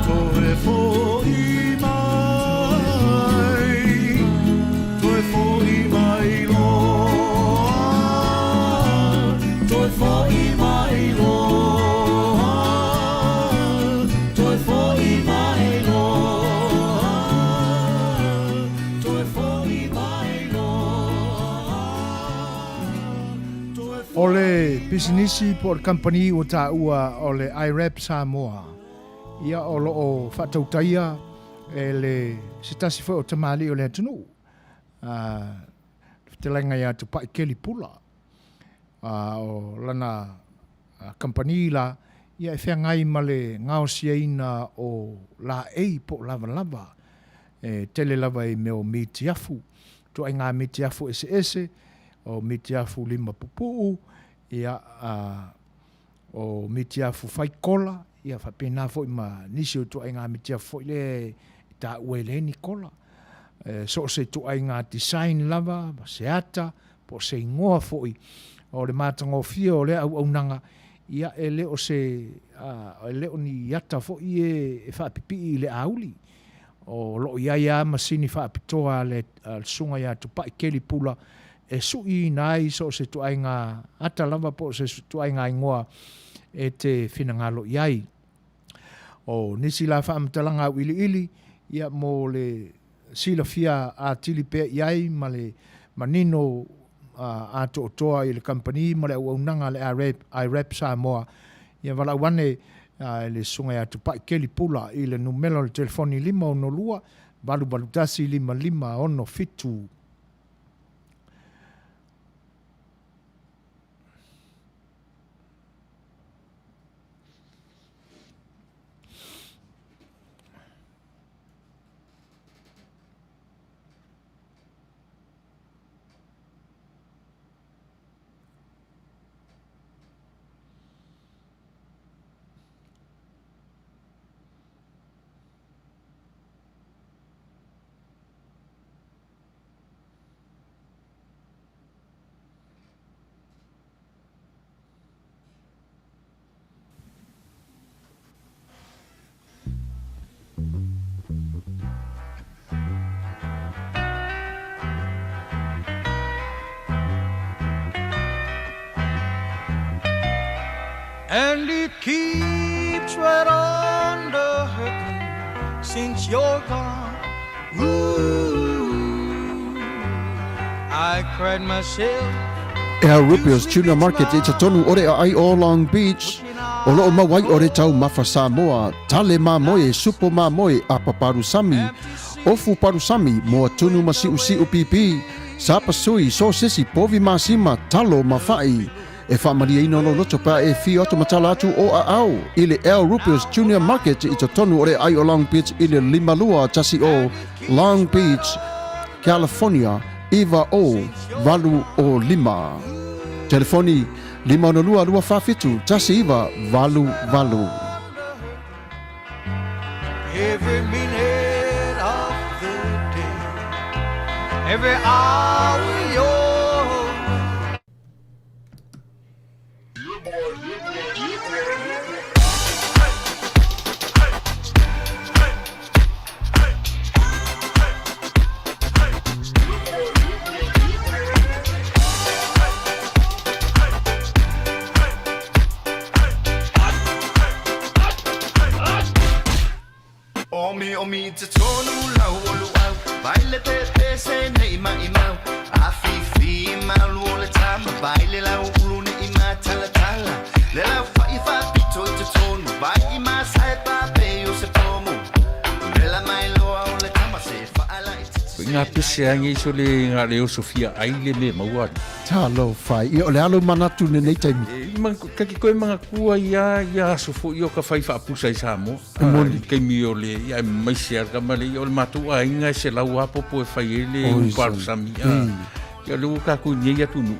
Toe fo'i mai, Toe fo'i mai loa, Toe fo'i mai loa, Toe fo'i mai loa, Toe fo'i mai loa, Toe O le pisinisi po o le kamupani ua taua o le IRAP Samoa, ia o lo o faatautaia e le se tasi foi o tamalii o le atunuu, a, le fetalaiga ia Tupai Keli Pula. A o lana kamupani la, ia e feagai ma le gaosiaina o laei po o lavalava e tele lava i mea o mitiafu, ituaiga mitiafu eseese, o mitiafu limapupuu, ia, a, o mitiafu faikola, ia faapena foi ma nisi o ituaiga mitiafu foi lea e taua e leai ni kola. E so o se ituaiga design lava, ma se ata, po o se igoa foi o le matagofie o lea auaunaga, ia e le o se, a, e le o ni ata foi e faapipii i le auli. O lo o i ai lava masini faapitoa a le Susuga ia Tupai Keli Pula e suiina ai so o se ituaiga ata lava po o se ituaiga igoa e te finagalo i ai. O nisi la faamatalaga auiliili, ia mo le silafia atili pea i ai ma le manino atoatoa i le kamupani ma le auaunaga a le IRAP Samoa, ia valaau ane i le Susuga ia Tupai Keli Pula i le numera o le telefoni 562 881 5567. And it keeps right on the hurting since you're gone. Ooh, I cried myself. E hau Rupio's Tuna Market i totonu ore a ai o Long Beach, o loo mau ai ore tau mafa Samoa, tale mamoe, supo mamoe, a paparu sami. Ofu palusami, moa tunu ma siʻusiʻu pipī, sapasui, sosesi, povi masima, talo ma faʻi. E faamalieina lou loto pe a e afio atu ma tala atu o aao i le Al Rupio's Junior Market i totonu o le aai o Long Beach i le 5210 Long Beach, California 90805. Telefoni 562 247 1988. Every minute of the day, every hour you're Omi omi te tonu lau o luau Baile pe pe se nei mai mau A fi fi malu o le tama Baile lau ulu ne i ma tala tala Le lau fa i fa pito i te tonu Vai i ma sai pa pe o se pomu Le la mai loa o le tama se fa ala i te Ngā pese a ngei so le ngā leo Sofia ai le me maua atu. Talofa, ia o le alo manatu lenei taimi. E, man, kaki koe manga kua ia, ia aso fo i o ka whai whaapusa i Samoa. E moni. Ah, Keimi o le, ia e maise ar kama le, ia o le mātou a inga e se lau apopo e whai e le Oi, uparu sami. Ah, ia le ua kākou nei atu nu.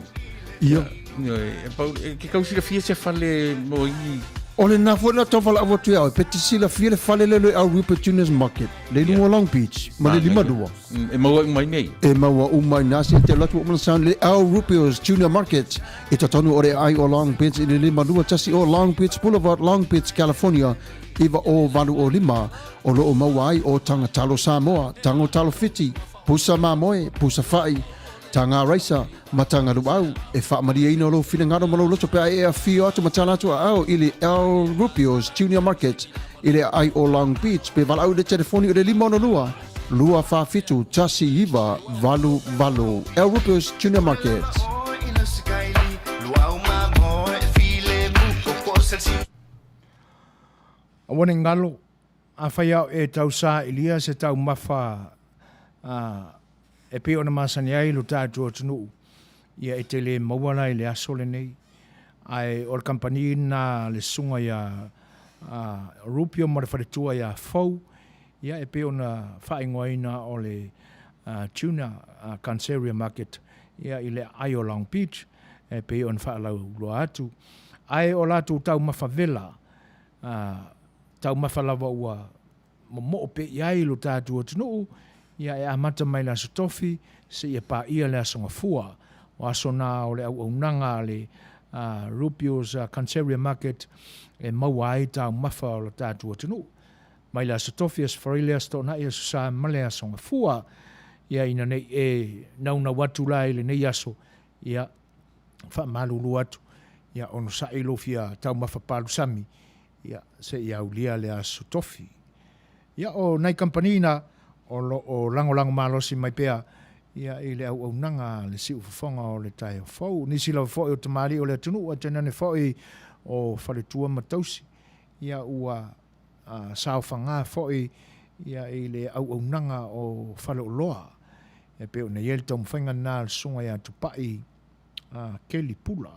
Ia. Ia, e, pau, e, ke kau silafia se fale mo i O le na foi na tau whala atu iau, pe te silafia le fale le le au Rupert Junior's Market, le lunga Long Beach, ma le lima lua. E maua uma i nei. E maua uma i nā se te alu atu o Sound le Al Rupio's Junior Market i totonu o le aai o Long Beach i le 521 o Long Beach Boulevard, Long Beach, California 90805 o loo maua ai o taga talo Samoa, tago talo Fiti, pusa mamoe, pusa fa'i, taga raisa, ma taga luau. E faamalieina lou finagalo ma lou loto pe a e afio atu ma tala atu aao i le Al Rupio's Junior Market i le aai o Long Beach pe valaau i le telefoni o le 562 247 1988. Al Rupio's Junior Market. Aua ne i galo, afai au e tau sailia se taumafa e pei ona masani ai lo tatou atunuu, ia e te le maua la i le aso lenei. Ae o le kamupani lena a le susuga ia Rupio ma le faletua ia Fou, ia e pei ona faaigoaina o le Tuna Canceria Market ia i le aai o Long Beach, e pei ona faalauiloa atu. Ae o latou taumafa vela, taumafa lava ua momoo pea i ai lo tatou atunuu, ia e amata mai le Aso Tofi seia paia le Aso Gafua. O aso na o le auaunaga a le Rubio's Canceria Market e maua ai taumafa o lo tatou atunuu. Mai le Aso Tofi, Aso Faraile, Aso Toonai, Aso Sa ma le Aso Gafua. Ia ina nei e naunau atu la i lenei aso, ia faamalulu atu, ia onosai lou fia taumafa palusami, ia seia aulia le Aso Tofi. Ia o nai kamupani na o lo o lagolago malosi mai pea ia i le auaunaga a le siufofoga o le taeao fou. Nisi lava foi o tamalii o le atunuu ae tainane foi o faletua ma tausi ia ua saofaga foi ia i le auaunaga o faleoloa e pei ona i ai le taumafaiga lena a le Susuga ia Tupai Kelly Pula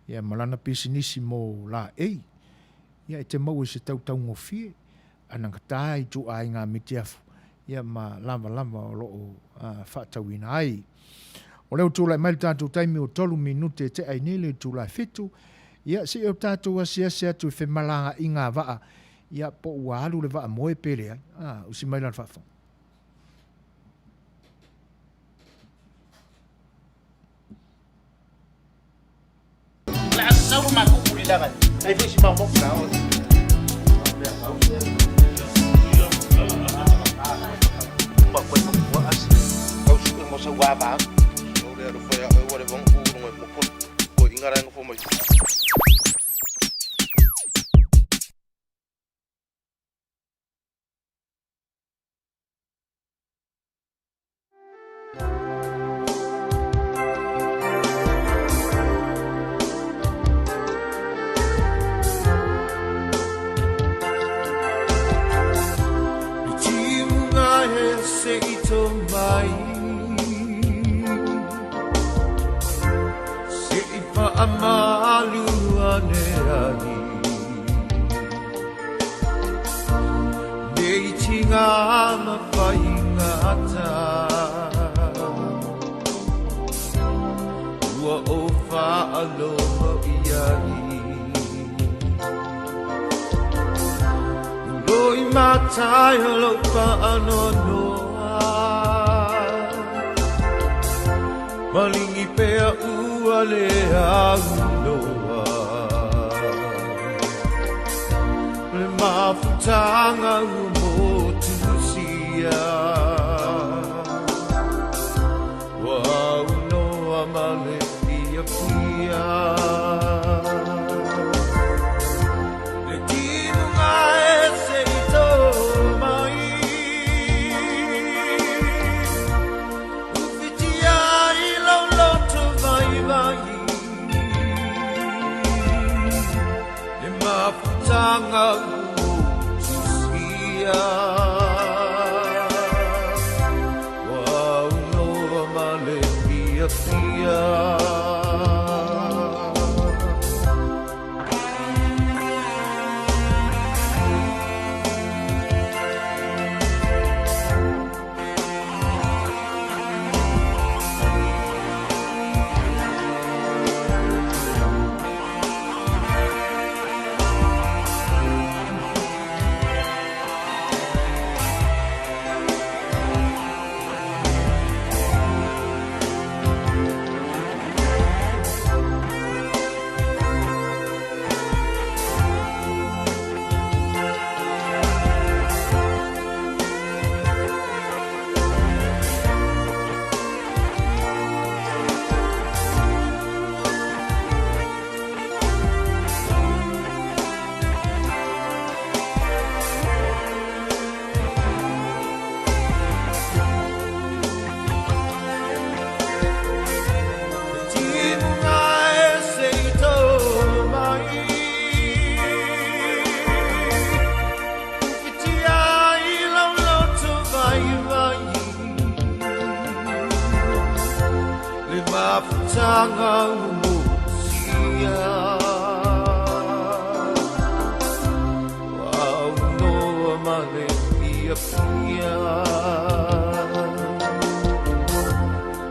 ia ma lana pisinisi mo laei. Ia e te maua i se tautaugofie, anagata i ituaiga mitiafu ia ma lavalava o lo o faatauina ai. O lea ua tulai mai le tatou taimi ua tolu minute e tea ai nei le itula e fitu, ia se i o tatou asiasi atu i femalagaaiga a vaa, ia po ua alu le vaa moe pe leai. A, usi mai la le faafofoga. se i tō mai Se i whaamalu ane ai Nei tinga ma whaingata Ua o whaaloho i ai Loi matai o lou faanoanoa Malingi pea ua le aunoa Le mafutaga ua motusia Ua aunoa ma le fiafia Le timuga e se i tō mai Uwhitia i lau loto vaivai Le mafutaga ua motusia Ua aunoa ma le fiafia. Timuga e se i tō mai Whitia i lau loto vaivai Le mafutaga ua motusia Ua aunoa ma le fiafia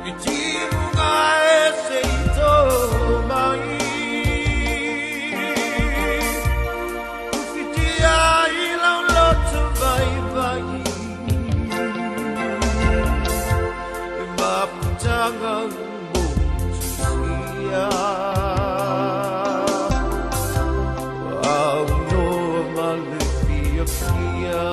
I timuga e se i tō mai Uwhitia i lau loto vaivai Le mafutaga ua motusia Ua aunoa ma le fiafia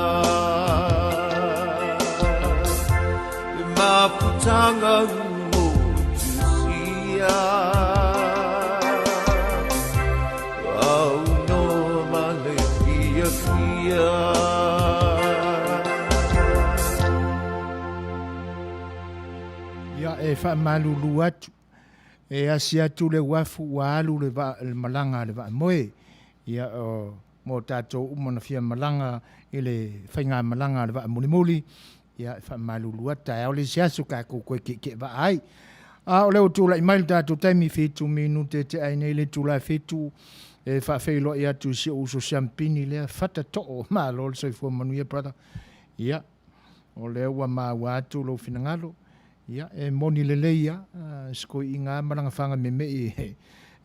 Le mafutaga ua motusia Ua aunoa ma le fiafia. Ia, e faamalulu atu, e asi atu le uafu ua alu le vaa, le malaga a le vaamoe. Ia, o, mo tatou uma na fia malaga i le faigamalaga a le vaa mulimuli, ia, e faamalulu atu, taeao le isi aso tatou toe tietie vaa ai. A o lea ua tulai mai le tatou taimi, fitu minute e tea ai nei le itula e fitu, e faafeiloai atu i si ou uso siampini lea, Fata Too, malo le soifua manuia brother. Ia, o lea ua maua atu lou finagalo, ia, e moni lelei lava, sikoiiga lava ma lana faga memei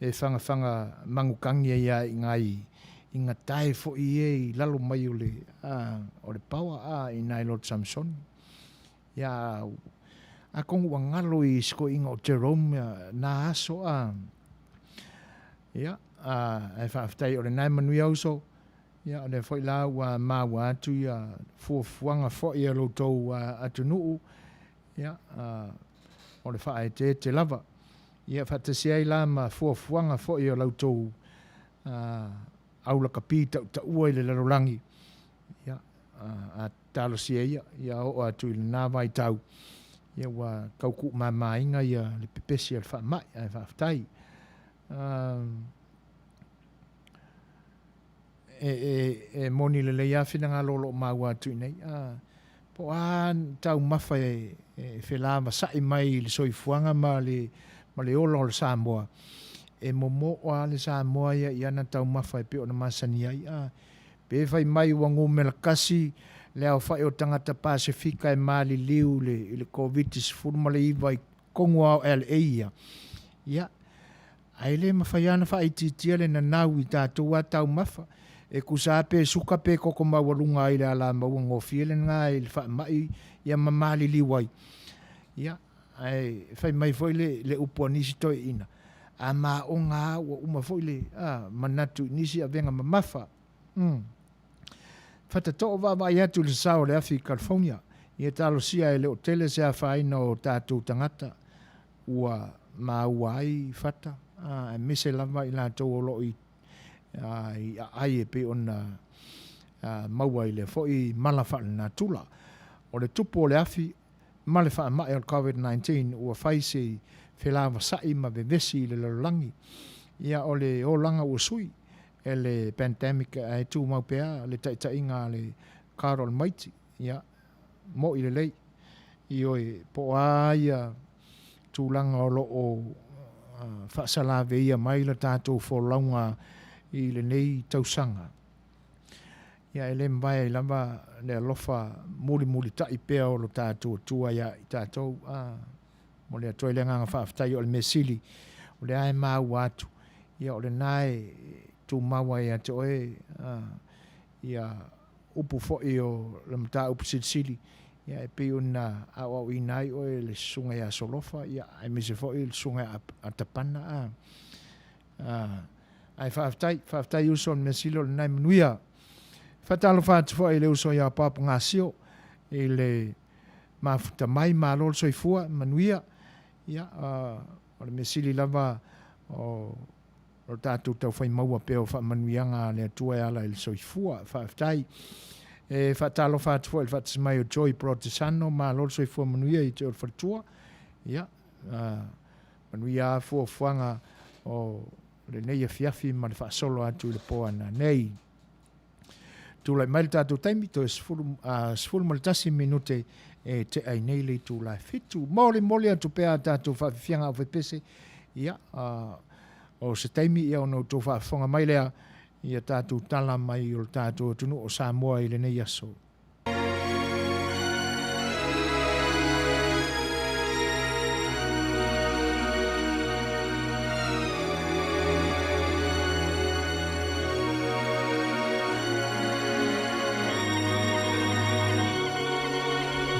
e fagafaga magukagi ai lava i ina i gatae foi e i lalo mai o le, o le paoa a i ina i Lord Samsoni. Ia, atonu ua galo i sikoiiga o Jerome na aso a, ia, ae faafetai o lena e manuia uso. Ia, o lea foi la ua maua atu ia fuafuaga foi a lo outou atunuu, ia, o le faaeteete lava. Ia, faatasi ai la ma fuafuaga foi a la outou aulakapi tautaua i le lalolagi, ia, a talosia ia, ia oo atu i lena vaitau, ia ua tau tuumamaina ia le pepesi o le faamai, ae faafetai. E, e, e moni lelei lava finagalo o lo o maua atu i inei. A, Po o a taumafa e felavasai mai i le soifuaga ma le ma le ola o le Samoa, e momoo lava le Samoa ia i ana taumafa e pei ona masani ai. A, pe fai mai ua numera kasi le aofai o tagata Pasefika e maliliu i le i le Koviti-19 i totonu lava o LA ia, ia, Ae le mafai lava ona faaitiitia le nanau i tatou lava taumafa. E tusa lava pe suka pe toto maualuga ai i le alamaua gofie lena i le faamai ia ma maliliu ai. Ia, ae fai mai foi le, le upu a nisi toeaiina, a maoga lava ua uma foi le, a, manatu i nisi avega mamafa. Umm. Fatatoo vaavaai atu i le sao o le afi i California, ia talosia e le o tele se afaina o tatou tagata ua maua ai fata, aemaise lava i latou o lo o i aai e pei ona maua i lea foi mala faalenatura. O le tupu o le afi ma le faamai o le Covid-19 ua fai se felavasai ma vevesi i le lalolagi. Ia o le olaga ua sui e le pandemic ae tumau pea le taitaiga a le God Almighty. Ia, mo'i lelei. Ioe, po o a ia tulaga o lo o faasalaveia mai la tatou folauga i lenei tausaga, ia e le mavae ai lava le alofa mulimulitai pea o lo tatou Atua ia i tatou. A, momoli atu ai le agaga faafetai o le mea sili, o lea e maua atu, ia o lena e tumau ai ia te oe, a, ia upu foi o le mataupu silisili, ia e pei ona aoaoina ai oe e le Susuga ia Solofa, ia aemaise foi le Susuga ia Tapana, a, a, ae faafetai, faafetai uso o le mea sili o lena e manuia. Faatalofa atu foi i le uso ia Bob Gasio i le mafuta mai, malo le soifua, manuia. Ia, o le mea sili lava o O lo tatou taufai maua pea o faamanuiaga a le Atua e ala i le soifua. Faafetai. E faatalofa atu foi i le faatasi mai o Joy Protesano, malo le soifua manuia i te o le faletua. Ia, manuia lava fuafuaga o lenei afiafi ma le faasolo atu i le po ananei. Tulai mai le tatou taimi, toe 11 minute e tea ai nei le itula e 7. Molimoli atu pea a tatou faafiafiaga aufaipese, ia, o se taimi ia ona outou faafofoga mai lea i a tatou tala mai o le tatou atunuu o Samoa i lenei aso.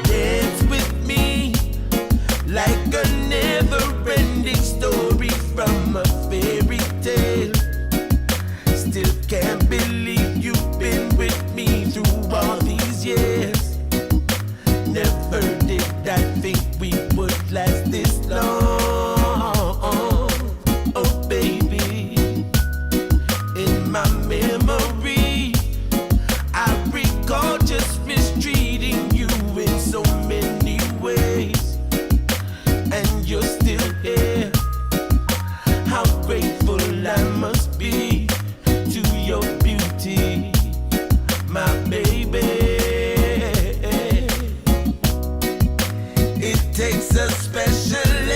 Dance with me like a never-ending story from a fairy tale. Still can't believe you've been with me through all these years. Never did I think we would last this long. Oh, baby, in my memory, I recall just mistreating you in so many ways. And you're still here. How grateful I must be to your beauty, my baby. It takes a special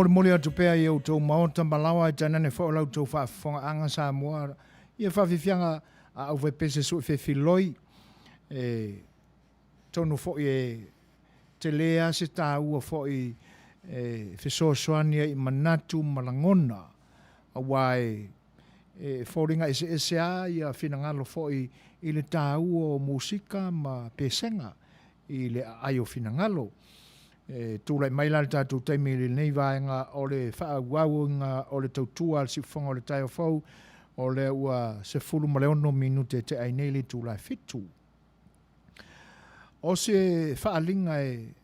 molimoli atu pea i outou maota ma laoa e tainane foi o la outou faafofogaaga Samoa ia faafiafiaga a aufaipese sue fefiloi e tonu foi e tele a se taua foi e fesoasoani ai i manatu ma lagona aua e e foliga eseese a ia finagalo foi i le taua o musika ma pesega i le aai o finagalo. E tulai mai la le tatou taimi i lenei vaega o le faaauauina o le tautua a le Siufofoga o le Taeao Fou, o lea ua 16 minute e tea ai nei le itula e 7. O se faaaliga e,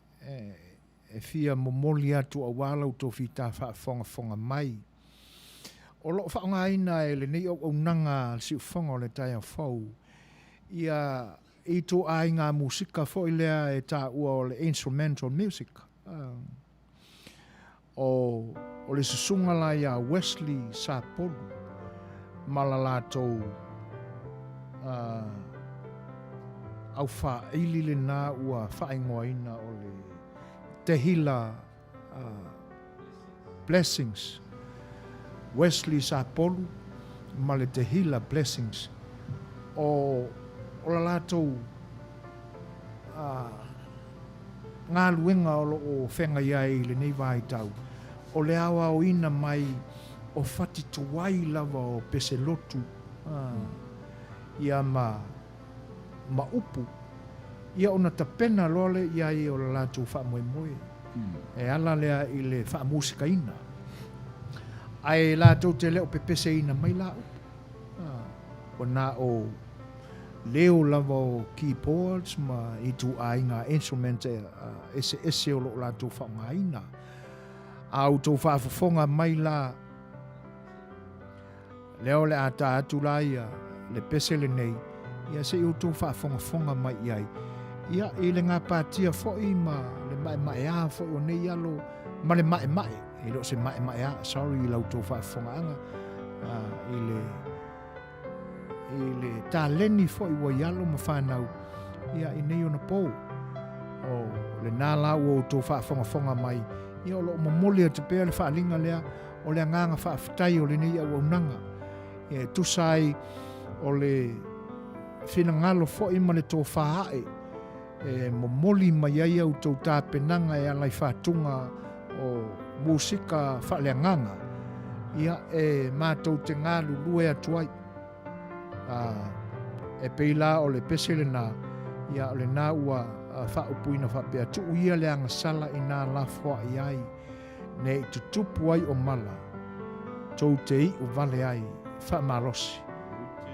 e fia momoli atu aua la outou fita faafogafoga mai. O lo o faaaogaina e lenei auaunaga a le Siufofoga o le Taeao Fou ia ituaiga musika foi lea e taua o le instrumental music. O, o le susuga la ia Wesley Sapolu ma la latou uh, aufaili lena ua faaigoaina o le Tehila uh, Blessings, Wesley Sapolu ma le Tehila Blessings, o, o la latou uh, galuega o lo o feagai ai i lenei vaitau, o le aoaoina mai o fati tuai lava o peselotu uh, ia ma ma upu, ia ona tapena loa lea i ai o le latou faamoemoe. E ala lea i le faamusikaina. Ae latou te le o pepeseina mai la upu. Ua na o leo lava o keyboards ma ituaiga instrument eseese o lo o latou faaaogaina. A outou faafofoga mai la, Lea o le a ta atu la ia le pese lenei, ia se i outou faafogafoga mai i ai. Ia, i le gapatia foi ma le maemaea foi o nei alo ma le maemae, e le o se maemaea, sorry i la outou faafofogaaga, uh, i le i le taleni foi ua i alo ma whanau ia i nei ona pou. O lena la ua outou faafogafoga mai, ia o lo o momoli atu pea le faaaliga lea O le agaga faafetai o lenei auaunaga e tusa ai o le finagalo foi ma le tofa ae e momoli mai ai a outou tapenaga e ala i faatuga o musika faaleagaga, ia e matou te galulue atu ai. A, e pei la o le pese lena, ia o lena ua faaupuina faapea, tuu ia le agasala inā lafoai ai Ne i tutupu ai o mala, tou te iu vale ai, faamalosi,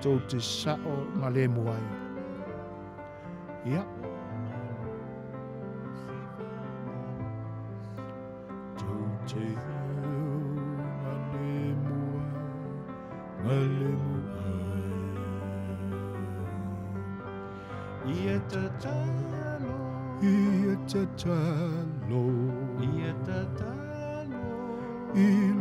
tou te sao galemu ai. Ia. Tou te galemu ai, galemu ai. Ia tatalo. Ia tatalo. Ia tatalo. I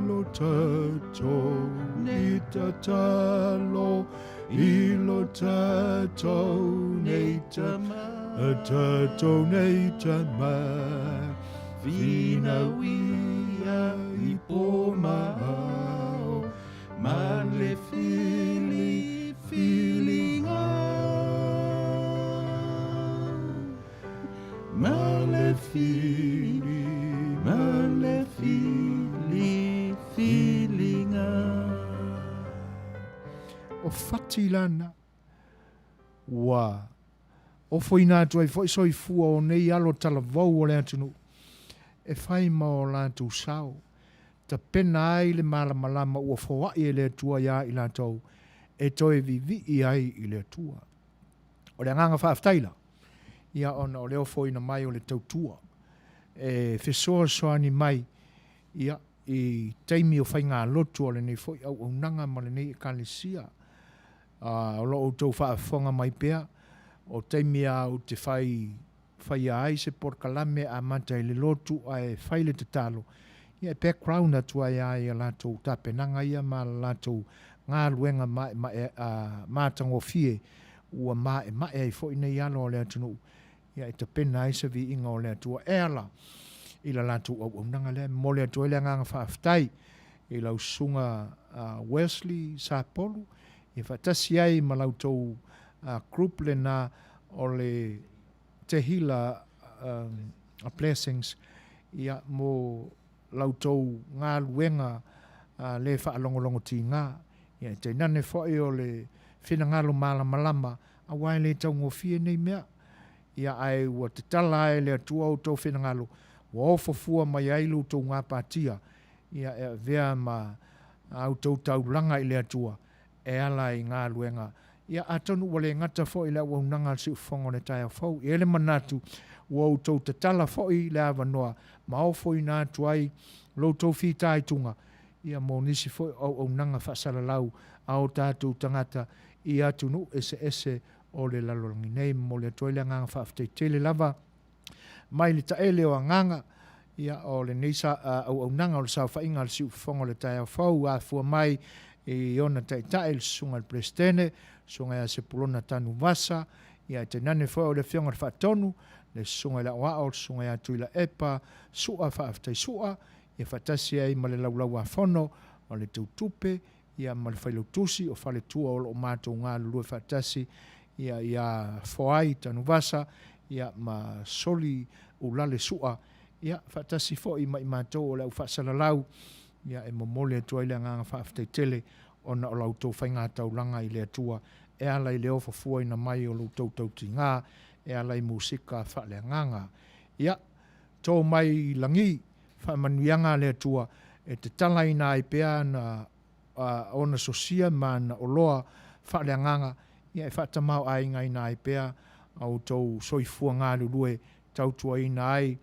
lo tatou. Nei tatalo. I lo tatou. Nei tama. Tatou nei tama. Finau ia i po ma ao. Ma le fili, filiga. Ma le fili, ma le fili, filiga. O fati lana ua ofoina atu ai foi soifua o nei alo talavou o le atunuu e fai ma o latou sao tapena ai le malamalama ua foai e le Atua iā i latou e toe vivii ai i le Atua. O le agaga faafetai la, ia ona o le ofoina mai o le tautua e fesoasoani mai ia i taimi o faigalotu a lenei foi auaunaga ma lenei Ekalesia. O lo outou faafofoga mai pea, o taimi a ou te fai faia ai se polokalame amata i le lotu ae fai le tatalo, ia e background atu ai lava i a latou tapenaga ia ma la latou galuega maemae matagofie ua maemae ai foi nei alo o le atunuu, ia e tapena ai se viiga o le Atua. E ala i la latou auaunaga lea. E momoli atu ai le agaga faafetai i lau Susuga Wesley Sapolu ia faatasi ai ma la outou group lena o le Tehila Blessings ia mo la outou galuega le faalogologotiga, ia tainane foi o le finagalo malamalama aua e le taugofie nei mea. Ia ae ua tatala ae le Atua outou finagalo, ua ofo fua mai ai lo outou gapatia, ia e avea ma a outou taulaga i le Atua, e ala i galuega. Ia atonu ua le gata foi i le auaunaga a le Siufofoga o le taeao fou, e i ai le manatu ua outou tatala foi le avanoa ma ofoina atu ai lo outou fitaituga, ia mo nisi foi o auaunaga faasalalau a o tatou tagata i atunuu eseese o le lalolagi nei. Momoli atu ai le agaga faafetai tele lava mai le taele o agaga ia o lenei sa, auaunaga o le saofaiga a le Siufofoga o le Taeao Fou, afua mai i ona taitai le Susuga i le Peresetene, Susuga ia Sepulona Tanuvasa, ia e tainane foi o le Afioga i le Faatonu, le Susuga i le Aoao, le Susuga ia Tuilaepa Sua Faafetai Sua, ia faatasi ai ma le Laulau-a-Fono o le Teutupe, ia ma le Failautusi o Faletua o lo o matou galulue faatasi ia ia Foai Tanuvasa ia ma Soli Ulale Sua ia faatasi foi ma i matou o le au faasalalau ia e momoli atu ai le agaga faafetai tele ona o la outou faigataulaga i le Atua e ala i le ofo fuaina mai o lo outou tautiga e ala i musika faaleagaga. Ia, to mai i lagi faamanuiaga a le Atua e tatalaina ai pea ana ona sosia ma ana oloa faaleagaga, ia e faatamaoaigaina ai pea a outou soifua galulue tautuaina ai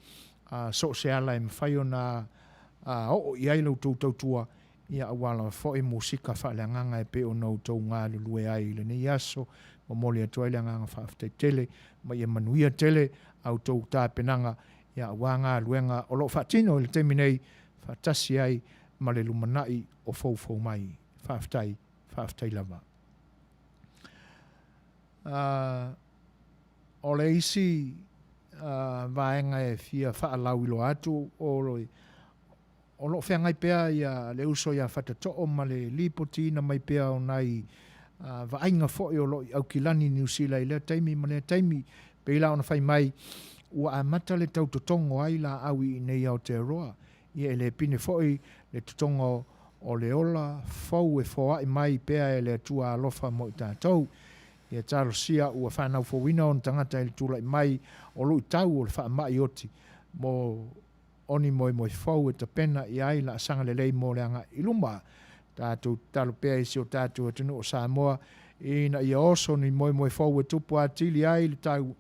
so o se ala e mafai ona oo i ai la outou tautua, ia aua lava foi musika faaleagaga e pei ona outou galulue ai i lenei aso. Momoli atu ai le agaga faafetai tele ma ia manuia tele a outou tapenaga ia aua galuega o lo o faatino i le taimi nei faatasi ai ma le lumanai o foufou mai. Faafetai, faafetai lava. O le isi vaega e fia faalauiloa atu o O lo o feagai pea ia le uso ia Fatatoo ma le lipotiina mai pea o nai vaaiga foi o lo o i Aukilani, Niu Sila i lea taimi ma lea taimi. Pei la ona fai mai, ua amata le tau totogo ai laau i inei Aotearoa. Ia e le pine foi le totogo o le ola fou e foai mai pea e le Atua alofa mo i tatou. Ia talosia ua fanau fouina ona tagata i le tulai mai o luitau o le faamai oti mo O ni moemoe fou e tapena i ai laasaga lelei mo le agai i luma. Tatou tatalo pea i si o tatou atunuu o Samoa ina ia oso ni moemoe fou e tupu atili ai le tau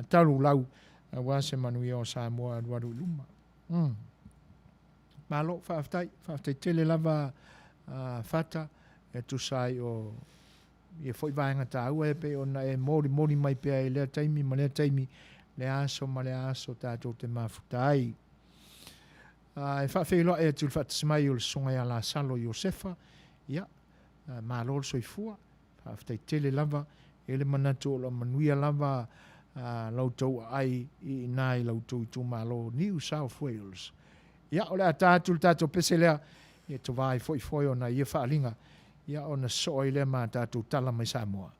talulau aua se manuia o Samoa alualu i luma. Mm. Malo, faafetai, faafetai tele lava Fata e tusa ai o ia foi vaega taua e pei ona e molimoli mai pea i lea taimi ma lea taimi, lea aso ma lea aso tatou te mafuta ai. E faafeiloai atu i le faatasi mai o le Susuga ia Lasalo Iosefa, ia, malo le soifua, faafetai tele lava, e i ai le manatu o lo o manuia lava la outou aai i ina i la outou itumalo New South Wales. Ia, o le a ta atu le tatou pese lea, ia tovā ai foi foe ona ia faaaliga Ia ona sosoo ai lea ma a tatou tala mai Samoa.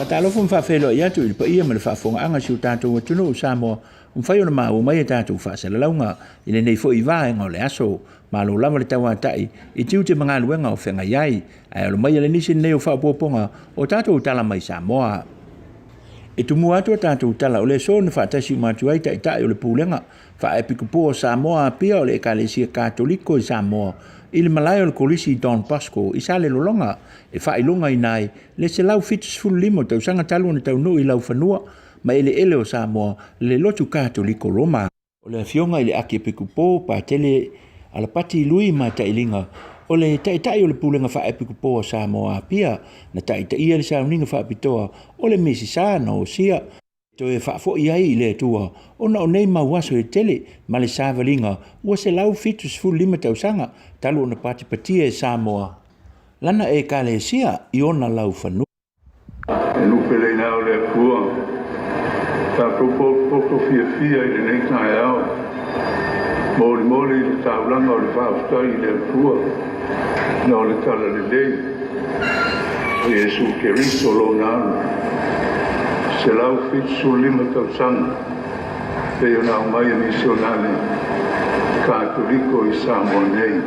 Faatalofa ma faafeiloai atu i le paia ma le faafofogaaga a si o tatou atunuu o Samoa ua mafai ona maua mai a tatou faasalalauga i lenei foi vaega o le aso. Malo lava le tauatai i tiute ma galuega o feagai ai, ae alo maia le nisi lenei o faaopoopoga o tatou tala mai Samoa. E tumua atu a tatou tala o le aso na faatasi uma atu ai Taitai o le Pulega Faaepikopo o Samoa Apia o le Ekalesia Katoliko i Samoa i le malae o le Kolisi Don Bosco i Salelologa e faailogaina ai le 175 tausaga talu ona taunuu i laufanua ma eleele o Samoa le lotu Katoliko Roma. O le afioga i le Akiepikopo Patele Alapati Lui Matailiga o le Taitai o le Pulega Faaepikopo a Samoa Apia na taitaia le sauniga faapitoa o le Misisa na osia toe faafoi ai i le Atua ona o nei mau aso e tele ma le savaliga ua 175 tausaga talu ona patipatia e Samoa lana Ekalesia i ona laufanua. E nupeleina au le Atua, tatou potopoto fiafia i lenei taeao, molimoli i le taulaga o le faafetai i le Atua ona o le talalelei o Iesu Keriso Lona alu 175 tausaga pei ona aumai e misionale Katoliko i Samoa nei.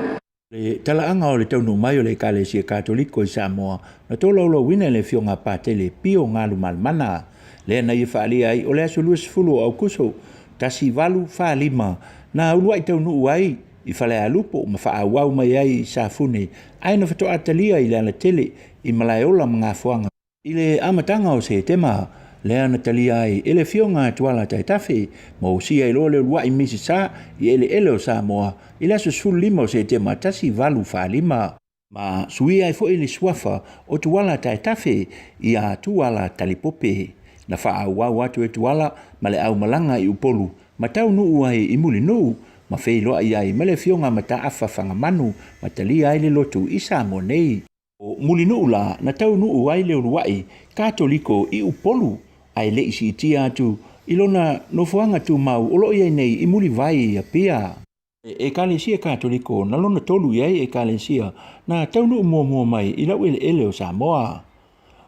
Le talaaga o le taunuu mai o le Ekalesia Katoliko i Samoa na tolaulauina e le Afioga a Patele Pio Galumalemana, lea na ia faaalia ai o le aso 20 o Aukuso 1845 na uluai taunuu ai i Falealupo ma faaauau mai ai i Safune ae na faatoa talia i le alatele i Malaeola ma Gafoaga. I le amataga o Setema, lea na talia ai e le Afioga a Tuala Taetafe ma osia ai loa le uluai Misisa i eleele o Samoa i le aso 15 o Setema 1845. Ma suia ai foi le suafa o Tuala Taetafe ia Tuala Talipope. Na faaauau atu e Tuala ma le aumalaga i Upolu ma taunuu ai i Mulinuu ma feiloai ai ma le Afioga a Mataafa Fagamanu ma talia ai le lotu i Samoa nei. O Mulinuu la na taunuu ai le uluai Katoliko i Upolu ae le i siitia atu i lona nofoaga tumau o lo o i ai nei i Mulivai i Apia. E Ekalesia Katoliko na lona tolu i ai Ekalesia na taunuu muamua mai i laueleele o Samoa.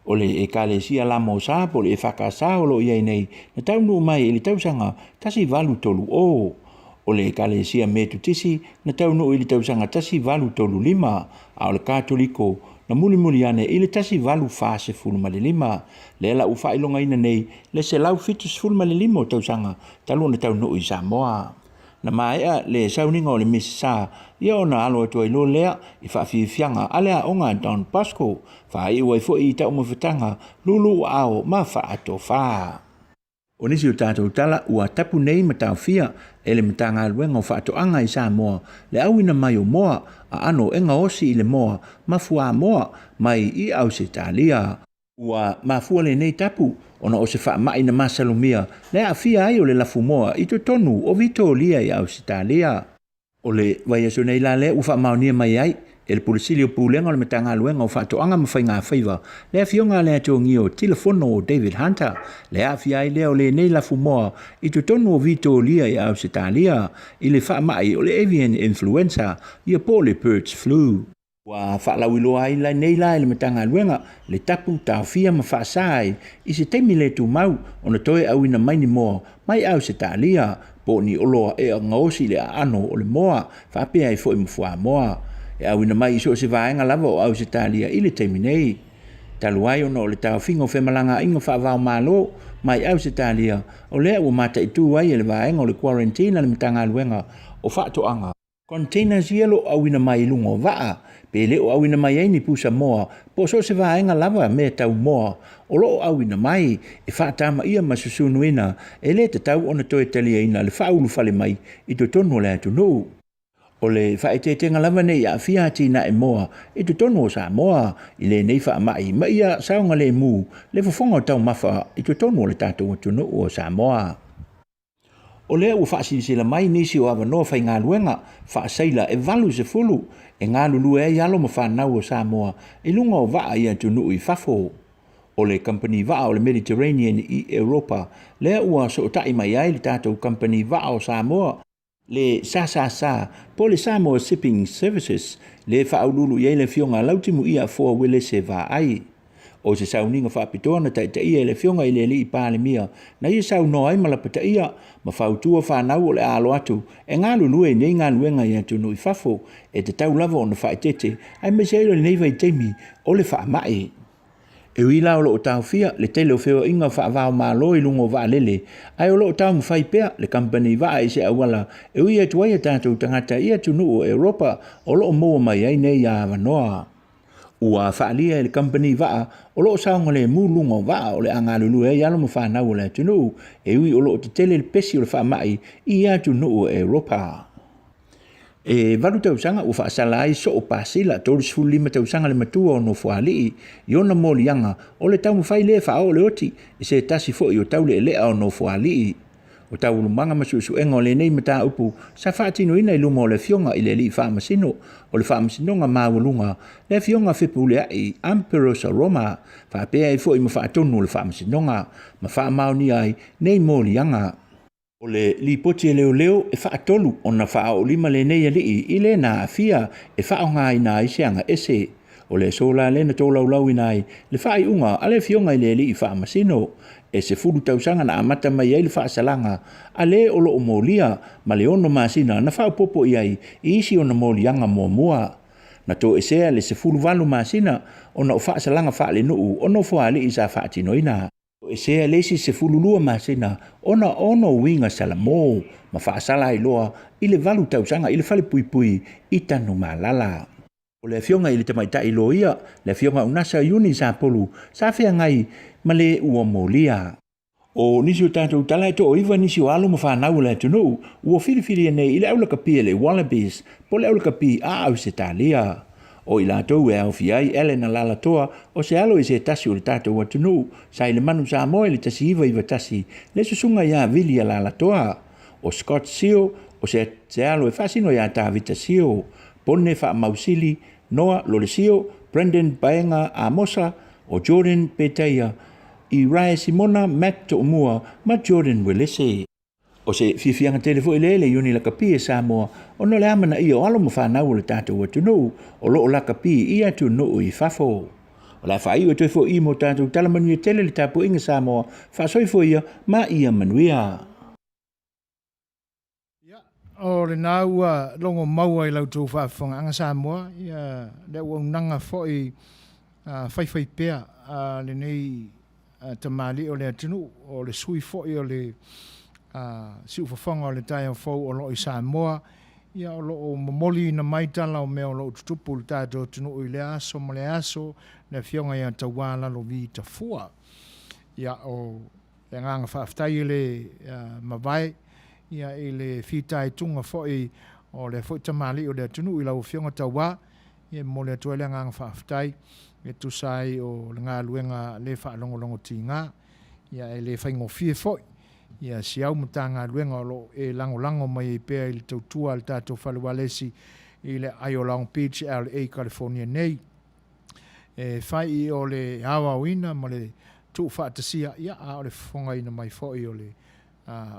O le Ekalesia Lamosa po o le EFKS o lo o i ai nei na taunuu mai i le tausaga 1830. O le Ekalesia Metotisi na taunuu i le tausaga 1835, a o le Katoliko na mulimuli ane i le 1845. Lea la ua faailogaina nei le 175 o tausaga talu ona taunuu i Samoa. Na maea le sauniga o le Misisa ia ona alo atu ai loa lea i faafiafiaga a le aoga a Don Bosco, faaiu ai foi i taumafataga luluuaao ma faatofa. O nisi o tatou tala ua tapu nei ma taofia e le Matagaluega o Faatoaga i Samoa le auina mai o moa aano e gaosi i le moa ma fuamoa mai i Ausetalia. Ua mafua lenei tapu ona o se faamai na masalomia le aafia ai o le lafumoa i totonu o Vitolia i Ausetalia. O le vaiaso nei la lea ua faamaonia mai ai e le Pule Sili o Pulega o le Matagaluega o Faatoaga ma Faigafaiva le afioga a le Atogia o Tilafono o David Hunter le aafia ai lea o lenei lafumoa i totonu o Vitolia i Ausetalia i le faamai o le avian influenza ia po o le birds flu. Ua faalauiloa ai lenei la e le Matagaluega le tapu taofia ma faasa ai i se taimi le tumau ona toe auina mai ni moa mai Ausetalia po o ni oloa e gaosi i le aano o le moa faapea ai foi ma fuamoa e auina mai i so o se vaega lava o Ausetalia i le taimi nei. Talu ai ona o le taofiga o femalagaaiga faava-o-Malo mai Ausetalia, o lea ua mataitu ai e le vaega o le Quarantine a le Matagaluega o Faatoaga, Containers ia lo o auina mai i luga o vaa, pe le o auina mai ai ni pusa moa po o so o se vaega lava mea tau moa o lo o auina mai e faatamaia ma susunuina e le tatau ona toe taliaina le faaulufale mai i totonu o le atunuu. O le faaeteetega lava ne i aafia atinae moa i totonu o Samoa i lenei faamai ma ia saogalemu le fofoga o taumafa i totonu o le tatou atunuu o Samoa. O lea ua faasilasila mai nisi o avanoa faigaluega faasaila e 80 e galulue ai alo ma fanau o Samoa i luga o vaa i atunuu i fafo. O le kamupani vaa o le Mediterranean i Europa lea ua sootai mai ai le tatou kamupani vaa o Samoa, le SSS po o le Samoa Shipping Services, le faauluulu i ai le Afioga a Lautimuia Afoa Uelese Vaai. O se sauniga faapitoa na taitaia e le Afioga i le Alii Palemia na ia saunoa ai ma lapataia ma fautua fanau o le a alo atu e galulue i nei galuega i atunuu i fafo e tatau lava ona faaeteete aemaise ai o lenei vaitaimi o le faamai. E ui la o lo o taofia le tele o feoaiga faava-o-Malo i luga o vaalele, ae o lo o taumafai pea le kamupani vaa i se auala e ui atu ai a tatou tagata i atunuu o Europa o lo o maua mai ai nei avanoa. Ua faaalia e le kamupani vaa o lo o saogalemu luga o vaa o le a galulue ai alo ma fanau o le atunuu, e ui o lo o tetele le pesi o le faamai i ia atunuu o Europa. E valu tausaga ua faasala ai Soo Pasila, 35 tausaga le matua o Nofoalii, i ona moliaga o le taumafai lea e faaoo le oti i se tasi foi o taulealea o Nofoalii. O taualumaga ma suesuega o lenei mataupu sa faatinoina i luma o le Afioga i le Alii Faamasino o le Faamasinoga Maualuga, le Afioga Fepuleai Amperosa Roma, faapea ai foi ma faatonu o le Faamasinoga, ma faamaonia ai nei moliaga. O le lipoti a leoleo e faatolu ona faaoolima lenei alii i le na aafia e faaaogaina ai se agaese. O le aso la lea na tolaulauina ai le faaiuga a le Afioga i le Alii Faamasino. E 10 tausaga na amata mai ai le faasalaga a le o lo o molia ma le 6 masina na faaopoopo i ai i isi ona moliaga muamua. Na toesea le 18 masina ona o faasalaga faalenuu o nofoalii sa faatinoina. Toesea le isi 12 masina ona o ona uiga salamo ma faasala ai loa i le 8 tausaga i le falepuipui i Tanumalala. O le afioga i le tamaitai loia, le afioga Unasa Iuni Sapolu, sa feagai ma le ua molia. O nisi o tatou tala e toaiva nisi o alo ma fanau o le atunuu ua filifilia nei i le aulakapi a le Wallabies po o le aulakapi a Ausetalia. O i latou e aofia ai Allan Alaalatoa o se alo i se tasi o le tatou atunuu sa i le Manu Samoa i le 1991 le susuga ia Vili Alaalatoa. O Scott Sio o se alo e faasino iā Tavita Sio, Pone Faamausili, Noa Lolesio, Brendan Paenga Amosa, o Jordan Petaia, Irae Simona, Matt Toomua ma Jordan Welese. O se fiafiaga tele foi lea i le Iuni Lakapi e Samoa ona o le amanaia o alo ma fanau o le tatou atunuu o lo o lakapi i atunuu i fafo. O le a faaiu e toe fo'i mo tatou tala manuia tele le tapuaiga Samoa, faasoifua ia ma ia manuia. Ia, o lena ua logo maua i la outou faafofogaaga Samoa, ia, le auaunaga foi faifaipea a lenei tamalii o le atunuu, o le sui foi o le siufofoga o le taeao fou o lo o i Samoa, ia, o lo o momoliina mai tala o mea o lo o tutupu i le tatou atunuu i lea aso ma lea aso, le Afioga ia Tauā Lalovi Tafua. Ia, o Le agaga faafetai e le mavae i le fitaituga foi o lea foi tamalii o le atunuu i lau Afioga Tauā, e momoli atu ai le agaga faafetai e tusa ai o le galuega le faalogologo tiga, e le faigofie foi si au Matagaluega o lo o e lagolago mai ai pea i le tautua a le tatou Fale Ualesi i le aai o Long Beach, LA, California nei. E fai o le aoaoina ma le tuufaatasia, ia, a o le fofogaina mai foi o le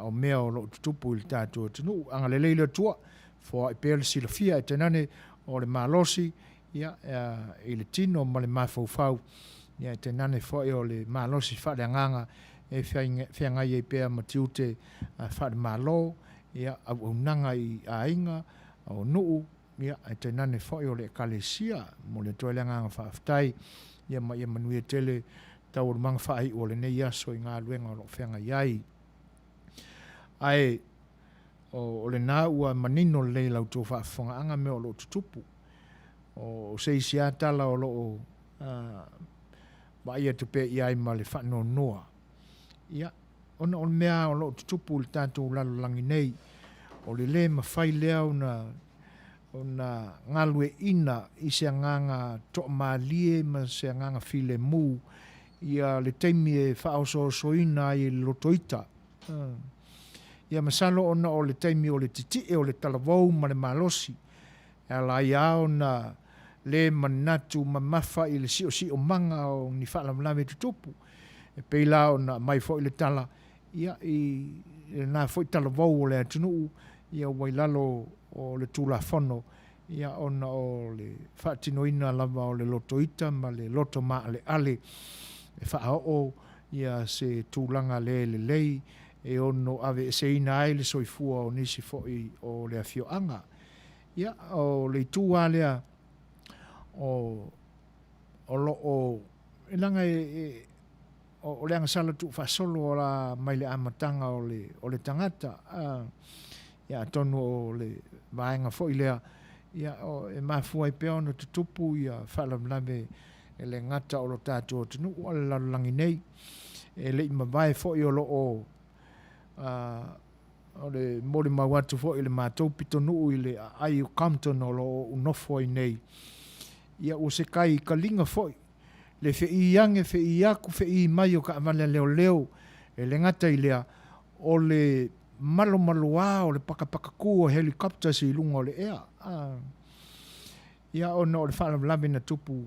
o mea o lo o tutupu i le tatou atunuu. Agalelei le Atua, foai pea le silafia, ae tainane o le malosi, ia, i le tino ma le mafaufau, ia, ae tainane foi o le malosi faaleagaga e feagai ai pea ma tiute faale-Malo, ia, auaunaga i aiga, o nuu, Ia, ae tainane foi o le Ekalesia. Momoli atu ai le agaga faafetai, ia ma ia manuia tele taualumaga faaiu o lenei aso i galuega o lo o feagai ai. Ae o lena ua manino lelei i la outou faafofogaaga mea o lo o tutupu. O se isi lava tala o lo o vaai atu pea i ai ma le faanoanoa, ia, ona o le mea o lo o tutupu i le tatou lalolagi nei, o le lē mafai lea ona ona galueaiina i se agaga toamalie ma se agaga filemu ia le taimi e faaosoosoina ai e le lotoita. Ia masalo ona o le taimi o le titie o le talavou ma le malosi, e ala ai lava ona lē manatu mamafa i le siosiomaga o ni faalavelave tutupu. E pei la ona aumai foi le tala, ia, i lena foi talavou o le atunuu, ia ua i lalo o le Tulafono, ia ona o le faatinoina lava o le loto ita ma le loto maaleale e faaoo ia se tulaga le lelei e ono aveeseina ai le soifua o nisi foi o le afioaga. Ia, o le itu lava lea o, o lo o, leaga e, e, o le agasala tuufaasolo la mai le amataga o le, o le tagata. A, ia, atonu o le vaega foi lea, ia, o, e mafua ai pea ona tutupu ia faalavelave e le gata o lo tatou atunuu a o le lalolagi nei. E le i mavae foi o lo o, a, o le molimau atu foi i le matou pitonuu i le aai o Compton o lo o ou nofo ai nei, ia ua se kai kaliga foi le feʻī age, feʻī aku, feʻī mai o taavale a leoleo, e le gata i lea, o le malomaloā o le pakapakakū o helicopters i luga o le ea. Ia ona o le faalavelave na tupu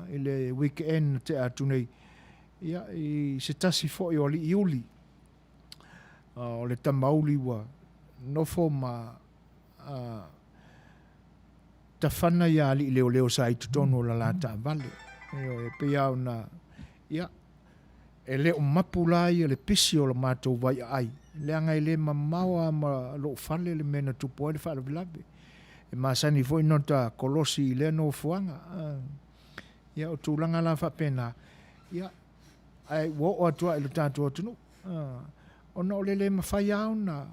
i le weekend na tea atu nei, ia i se tasi foi o alii uli, o le tamauli ua nofo ma tafana ia alii leoleo sa i totonu o la la taavale. Ioe, e pei lava ona, ia, e le o mapu la ia le pisi o le matou vaiaai, leaga e le mamao lava ma lou fale le mea na tupu ai le faalavelave. E masani foi ona ta kolosi i lea nofoaga. Ia, o tulaga la faapena, ia, ae ua oo atu lava i lo tatou atunuu, ona o le le mafai lava ona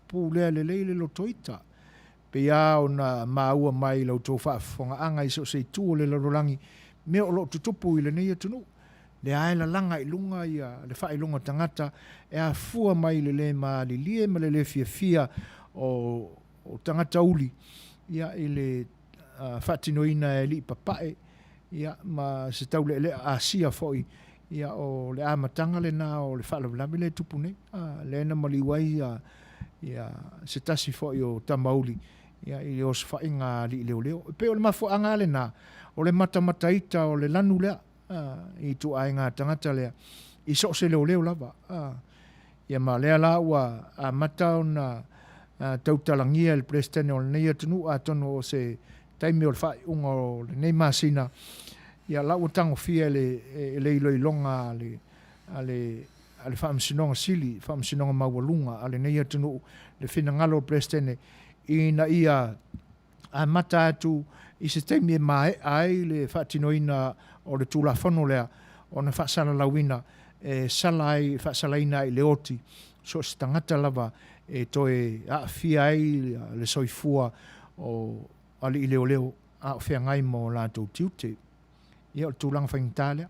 pulea lelei le lotoita. Pei lava ona maua mai i la outou faafofogaaga i so o se itu o le lalolagi mea o lo o tutupu i lenei atunuu. Lea lava e lalaga i luga le faailoga tagata e afua mai i le le malilie ma le le fiafia o tagata uli i le faatinoina e alii papae ma se taulealea Asia foi. O le amataga lena o le faalavelave lea e tupu nei, lea na maliu ai se tasi foi o tamauli i le osofaiga a alii leoleo. E pei o le mafuaaga lava lena o le matamataita o le lanu lea i ituaiga tagata lea i so o se leoleo lava. Ia ma lea la ua amata ona tautalagia e le Peresetene o lenei atunuu atonu o se taimi o le faaiuga o lenei masina, ia la ua tagofia e le, e le iloiloga a le, a le, a le Faamasinoga Sili, Faamasinoga Maualuga a lenei atunuu, le finagalo o le Peresetene ina ia amata atu i se taimi e maea ai le faatinoina o le Tulafono lea ona faasalalauina e sala ai, e faasalaina ai i le oti so o se tagata lava e toe aafia ai le soifua o alii leoleo a o feagai ma o latou tiute. Ia, o le tulaga faigata lea.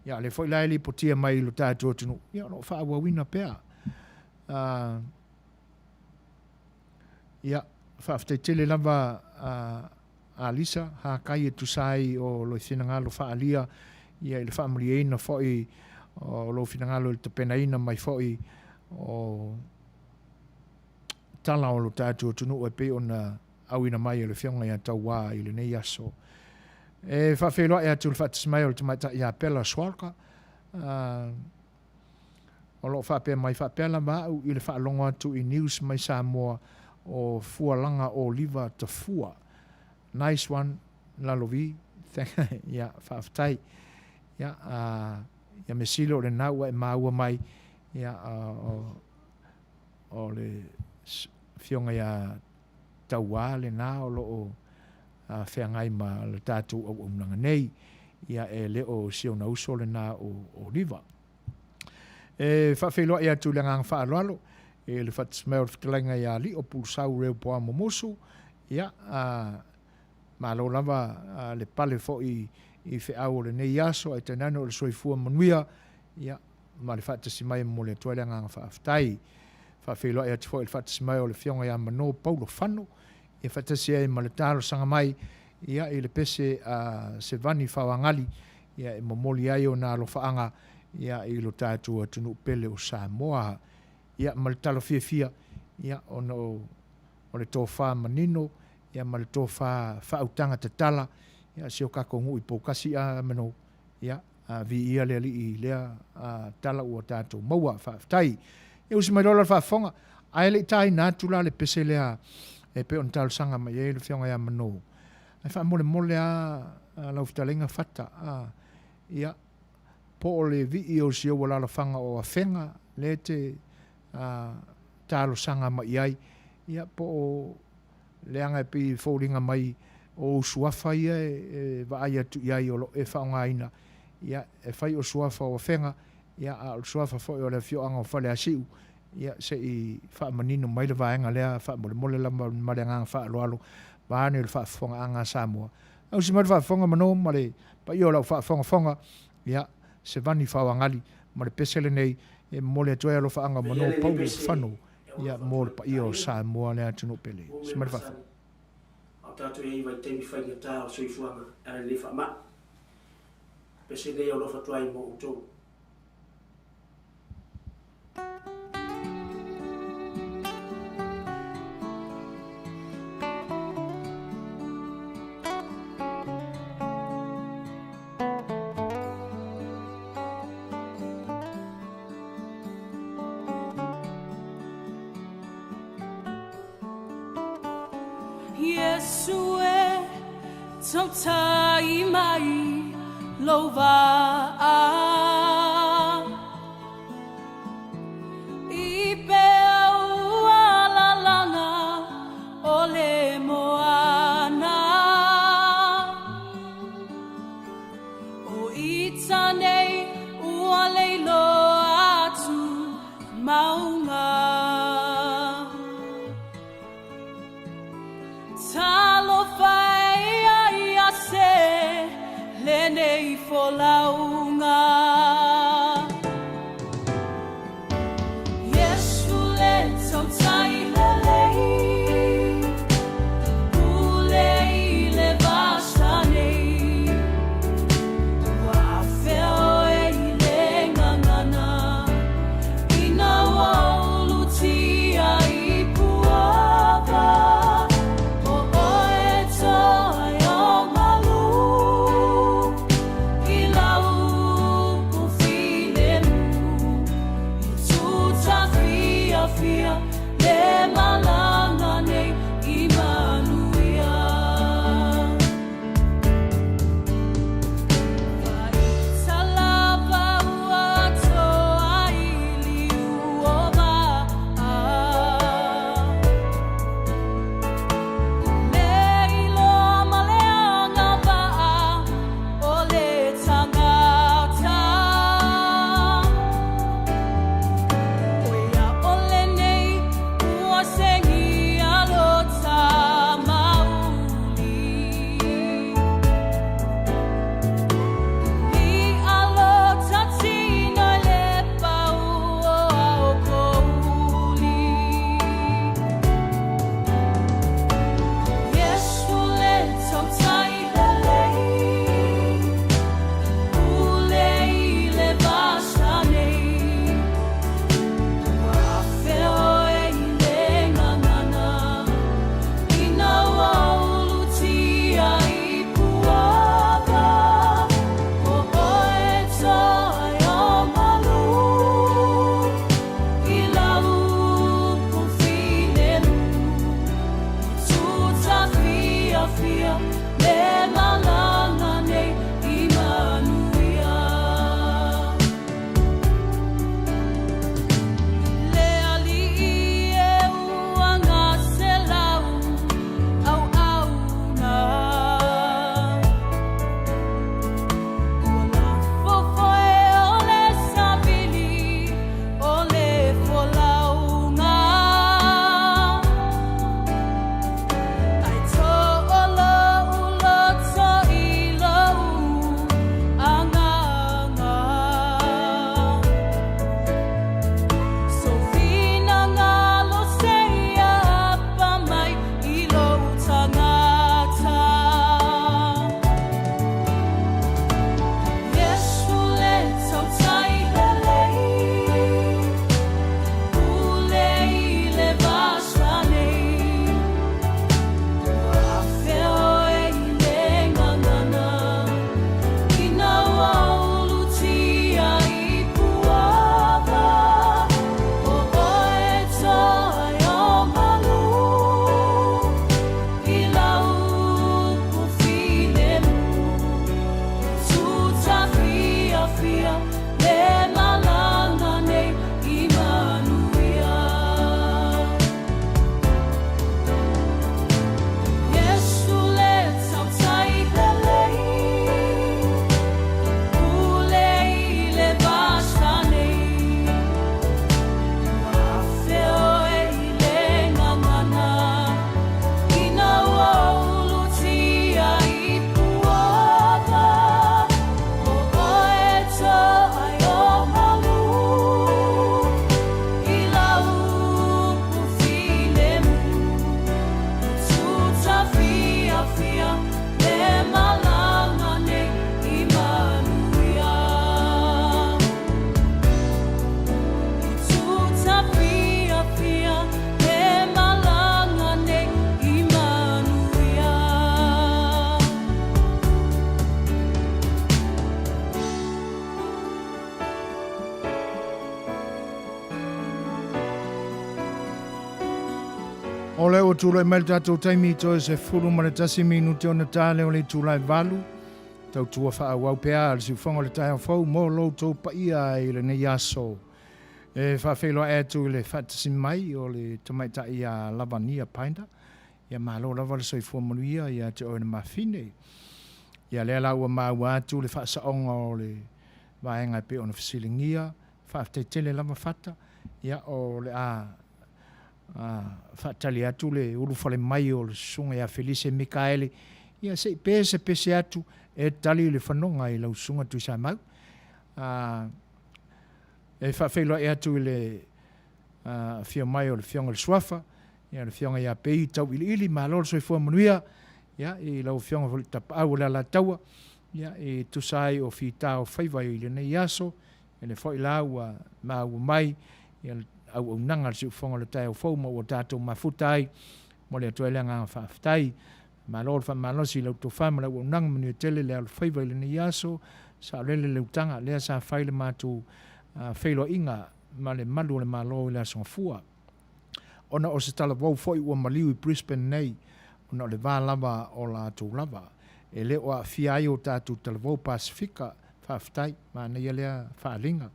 Ia, a o lea foi la e lipotia mai i lo tatou atunuu, ia, o lo o faaauauina pea. Ia, faafetai tele lava a Alisa Hakai e tusa ai o lou finagalo faaalia ia i le faamalieina foi o lou finagalo i le tapenaina mai foi o tala o lo tatou atunuu e pei ona auina mai e le Afioga ia Tauā i lenei aso. E faafeiloai atu i le faatasi mai o le tamaitai ia Pela Schwalger, O lo o faapea mai faapea lava au i le faalogo atu i news mai Samoa o fualaga oliva tafua. Nice one Lalovi. Ia faafetai. Ia ia mea sili o lena ua e maua mai ia o le afioga ia Tauā lena o lo o feagai ma le tatou auaunaga nei. Ia e le o si ona uso lena o Oliva. E faafeiloai atu i le agaga faaaloalo i le faatasi mai o le fetalaiga ia Lio Pulusau Rehoboam Musu. Ia, a, malo lava le pale foi i feau o lenei aso, ae tainane o le soifua manuia, ia, ma le faatasi mai e momoli atu ai le agaga faafetai. Faafeiloai atu foi i le faatasi mai o le Afioga ia Mano Paulo Fano, ia faatasi ai ma le talosaga mai ia i le pese a Sevani Faoagali ia e momoli ai ona alofaaga ia i lo tatou atunuu pele o Samoa. Ia ma le tala fiafia ia ona o o le tofa manino ia ma le tofa faautaga tatala ia si o kakou nuu i Poukasi a Mano ia viia le Alii i lea tala ua tatou maua. Faafetai. Ia usi mai loa la le faafofoga, ae le i taina atu la le pese lea E pei ona talosaga mai ai le Afioga ia Mano. Ae faamolemole lava lau fetalaiga Fata, a, ia, po o le vii o si ou alaalafaga o Afega lea e te, a, talosaga mai i ai, ia, po o leaga e pei e foliga mai o ou suafa ia e vaai atu i ai o lo o e faaaogaina, ia, e fai o suafa o Afega, ia, a o le suafa foi o le afioaga o Faleasiu, ia, se i faamanino mai le vaega lea faamolemole lava ma le agaga faaaloalo, vaeane le faafofogaaga a Samoa. Ausi mai le faafofoga mano ma le paia o lau faafogafoga, ia, se vani faoagali ma le pese lenei e momoli atu ai alofaaga o mano Paulo Fano, ia, mo le paia o Samoa le atunuu pele. Ausi mai le faafofoga. A o tatou i ai i vaitaimi faigata o le soifuaga e ala i lenei faamai. Pese nei e alofa atu ai mo outou. Iesu e tautai mai lou vaa I peau alalana o le moana O ita nei ua leiloa atu maunga Talofa e ia ia se lenei folauga. Iesu le tautai lelei, pule i le vasa nei. Ua afea oe i le gagana. Ina ua ulutia i puava, o oe toa o malu, i lau upu filemu, i tutafiafia le malaga nei i manuia. Ina ua ulutia i puava, o oe toa o malu, i lau upu filemu, i tutafiafia le malaga nei i manuia. Le alii e ua gase lau auauna. Ua lafo foe o le savili o le folauga. Ai toolou tulai mai le tatou taimi toe 11 minute ona ta lea o le itula e 8. Tautua faaauau pea le siufofoga o le taeao fou mo lo outou paia i lenei aso. E faafeiloai atu i le faatasi mai o le tamaitai ia Lavania Pinder. Ia malo lava le soifua manuia ia te oe le mafine. Ia lea la ua maua atu le faasaoga o le vaega e pei ona fesiligia. Faafetai tele lava Fata. Ia o le a faatali atu le ulufale mai o le susuga ia Felise Mikaele, ia se i pesepese atu e tali le fanoga i lau susuga Tuisamau. E faafeiloai atu i le afio mai o le Afioga i le Suafa, ia le Afioga ia Pei Tauiliili, malo le soifua manuia, ia i lau Afioga foi i le Tapaau o le Alataua, ia e tusa ai o fita o faiva i lenei aso, Ia lea foi la ua maua mai ia le auaunaga a le siufofoga o le taeao fou ma ua tatou mafuta ai. Momoli atu ai le agaga faafetai. Malo le faamalosi i lau tofa ma le auaunaga, manuia tele le alofaiva i lenei aso. Saolele le utaga lea sa fai le matou feiloaiga ma le malu o le Malo i le Aso Gafua. Ona o se talavou foi ua maliu i Brisbane nei, ona o le va lava o latou lava. E le o aafia ai o tatou talavou Pasefika, faafetai, manaia lea faaaliga.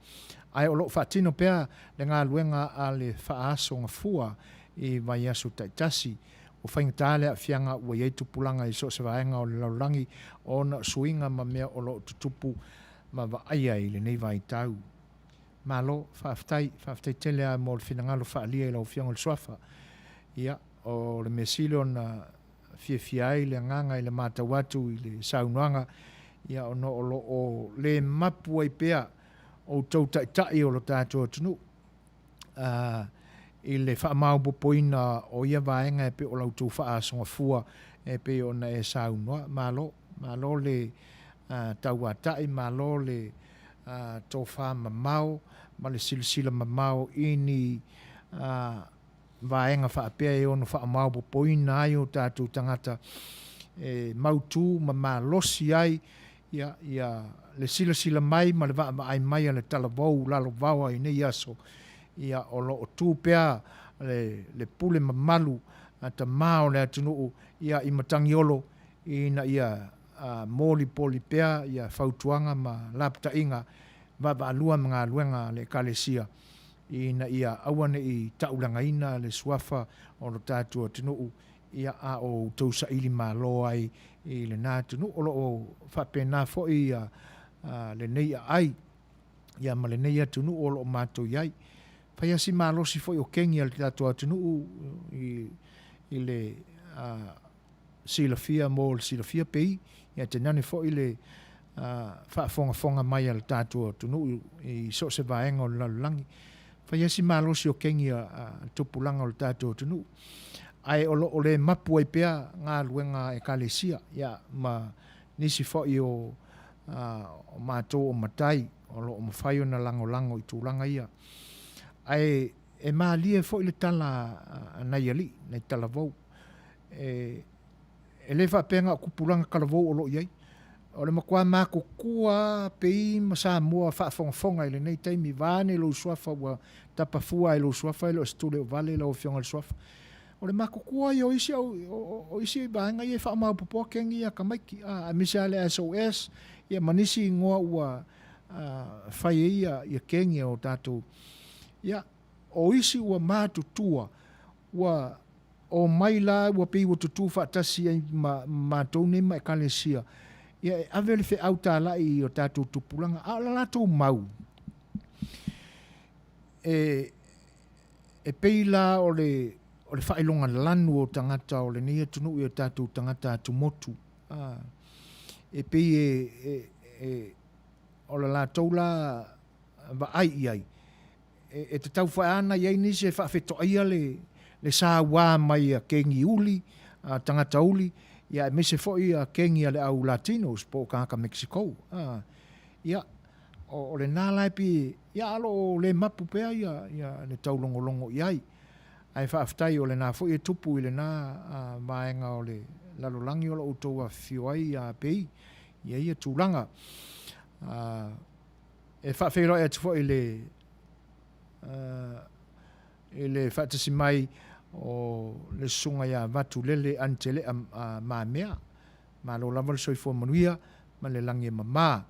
Ae o lo o faatino pea le galuega a le faaaso gafua i vaiaso taitasi. Ua faigata le aafiaga ua i ai tupulaga i so o se vaega o le lalolagi ona o suiga ma mea o lo o tutupu ma vaaia i lenei vaitau. Malo, faafetai, faafetai tele lava mo le finagalo faaalia i lau Afioga i le Suafa. Ia, o le mea sili ona fiafia ai le agaga i le matau atu i le saunoaga, ia ona o lo o le mapu ai pea outou taitai o lo tatou atunuu i le faamaopoopoina o ia vaega e pei o la outou faaasogafua e pei ona e saunoa. Malo, malo le tauatai, malo le tofa mamao ma le silasila mamao i ni vaega faapea e ono faamaopoopoina ai o tatou tagata e mautu ma malosi ai ia, ia le silasila mai ma le vaavaai mai a le talavou lalovaoa i nei aso, ia o lo o tu pea le, le pule mamalu a tama o le atunuu ia i Matagiolo ina ia molipoli pea ia fautuaga ma lapataiga vaavaalua ma galuega a le Ekalesia ina ia aua ne i taulagaina le suafa o lo tatou atunuu, ia a o outou saili malo ai i lena atunuu. O lo o faapena foi ia lenei aai ia ma lenei atunuu o lo o matou i ai. Fai lava si malosi foi o kegi a le tatou atunuu i le silafia mo le silafia pei, ia tainane foi le faafogafoga mai a le tatou atunuu i so o se vaega o le lalolagi. Fai lava si malosi o kegi a le tupulaga o le tatou atunuu, ae o lo o le mapu ai pea galuega a Ekalesia, ia, ma nisi foi o matou o matai o lo o mafai ona lagolago i tulaga ia. Ae e malie foi le tala a nai alii, nai talavou, E, e le faapea na o tupulaga talavou o lo o i ai. O le matua matutua lava pei ma Samoa faafogafoga i lenei taimi, vaeane lou suafa ua tapa fua lava i lou suafa e le o se tule o vale lau Afioga i le Suafa. O le matutua ia o isi au, o isi vaega ia e faamaopoopoa kegi ia tamaiti, a, aemaise lava le SOS ia ma nisi igoa ua fai ai ia, ia kegi a o tatou. Ia, o isi ua matutua, ua Omai la ua pei ua tutū faatasi ai ma matou nei ma Ekalesia, ia e ave le feau talai i o tatou tupulaga, a o le latou mau, e, e pei la o le, o le faailoga lanu o tagata o lenei atunuu i o tatou tagata atumotu. A, e pei e, e, e, o le latou la vaai i ai, e tatau foi lava ona i ai nisi e faafetoaia le, le saua mai a kegi uli, a tagata uli, ia aemaise foi a kegi a le au Latinos po o tagata Mexico. A, ia, o, o lena la e pei, ia a o lo o le mapu pea ia, ia le taulogologo i ai. Ae faafetai o lena foi e tupu i lena a, vaega o le lalolagi o lo o outou afifio ai a pei ia ia tulaga. A, E faafeiloai atu foi i le i le faatasi mai o le Susuga ia Vatulele Anitelea Mamea. Malo lava le soifua manuia ma le lagi e mama.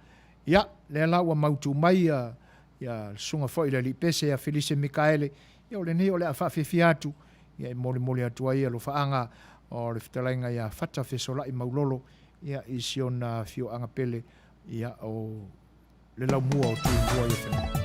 Ia, lea la ua mautu mai ia le Susuga foi i le Alii Pese ia Felise Mikaele, ia o lenei o le a faafiafia atu, ia e molimoli atu ai alofaaga o le fetalaiga ia Fata Fesolai Maulolo, ia i si ona afioaga pele, ia o le laumua o Tuibua ia Fenaga.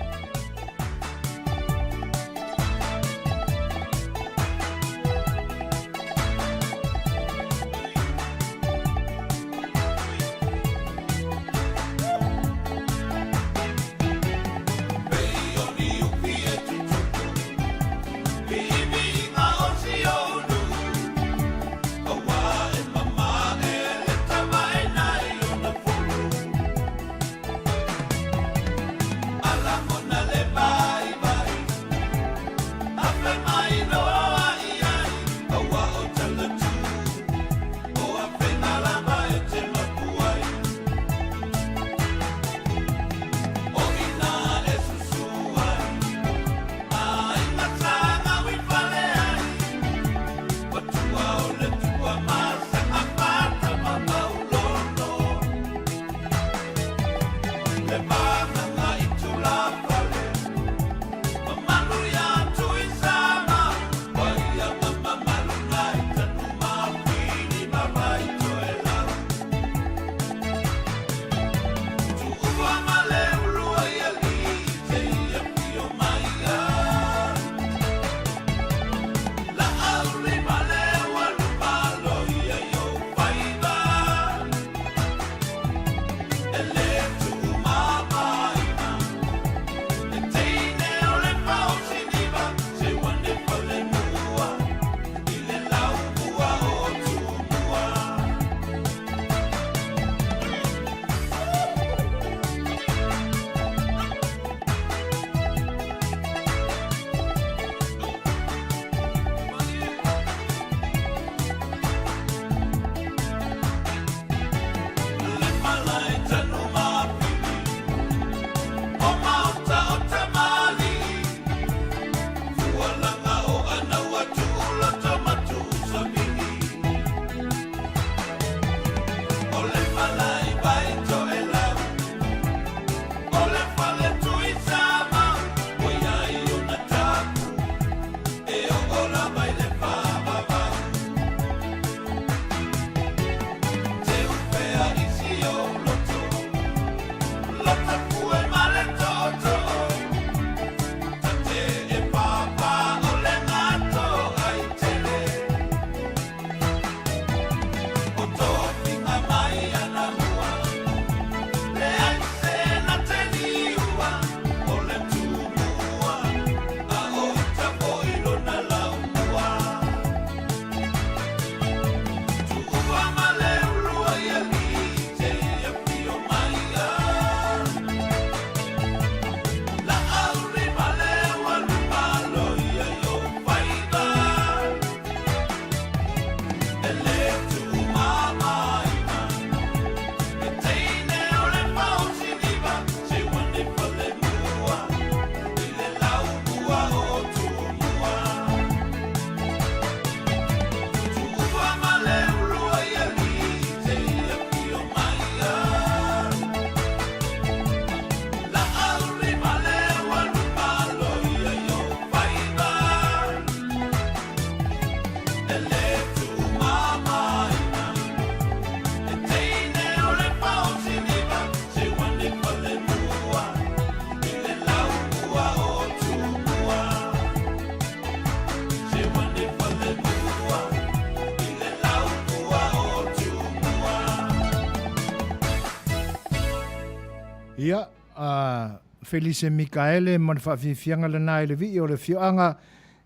Ia, a Felise Mikaele ma le faafiafiaga lena i le vii o le afioaga,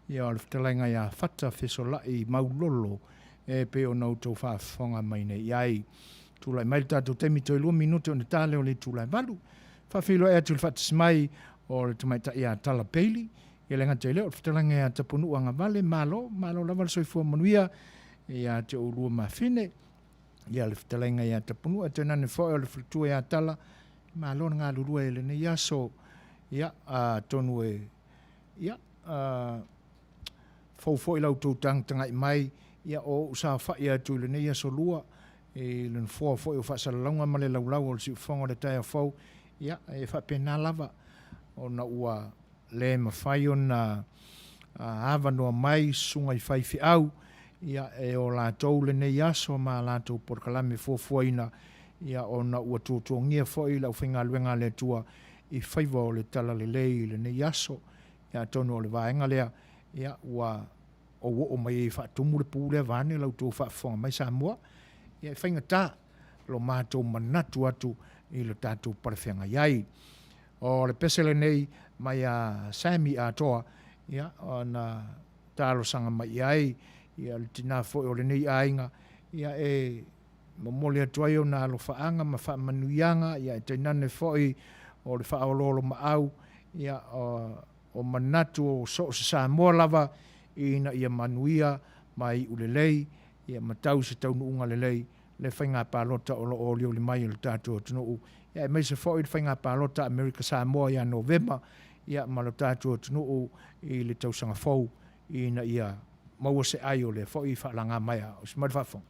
ia o le fetalaiga ia Fata Fesolai Maulolo e pei ona outou faafofoga mai nei i ai. Tulai mai le tatou taimi toe 2 minute ona ta lea o le itula e 8. Faafeiloai atu i le faatasi mai o le tamaitai ia Tala Bailey, ia le gata i lea o le fetalaiga ia Tapunuu Agavale, malo, malo lava le soifua manuia ia te oulua mafine. Ia le fetalaiga ia Tapunuu, ae tainane foi o le faletua ia Tala, malo le galulue i lenei aso. Ia, atonu e, ia, fou foi la outou tagatagai mai, ia, o ou saofai atu i lenei aso lua, i le nofoa foi o faasalalauga ma le laulau o le siufofoga o le taeao fou, ia, e faapena lava ona ua le mafai ona avanoa mai susuga i faifeau, ia, e o latou lenei aso ma a latou polokalame fuafuaina, ia, ona ua tuatuagia foi le aufaigaluega a le Atua i faiva o le Talalelei i lenei aso. Ia, atonu o le vaega lea, ia, ua ou oo mai ai e faatumu le pu lea vaeane la outou faafofoga mai Samoa. Ia, e faigata lo matou manatu atu i lo tatou palefeagai ai. O le pese lenei mai ia Sammy Atoa, ia, ona talosaga mai i ai, ia, le tina foi o lenei aiga, ia, e momoli atu ai ona alofaaga ma faamanuiaga, ia, e tainane foi o le faaoloolomaau, ia, o manatu o so o se Samoa lava ina ia manuia ma iu lelei, ia ma tau se taunuuga lelei le faiga palota o lo o olioli mai e lo tatou atunuu, ia aemaise foi le faiga palota a Amerika Samoa ia Novema, ia ma lo tatou atunuu i le tausaga fou ina ia maua se ai o lea foi faalaga mai a o se mai le faafofoga.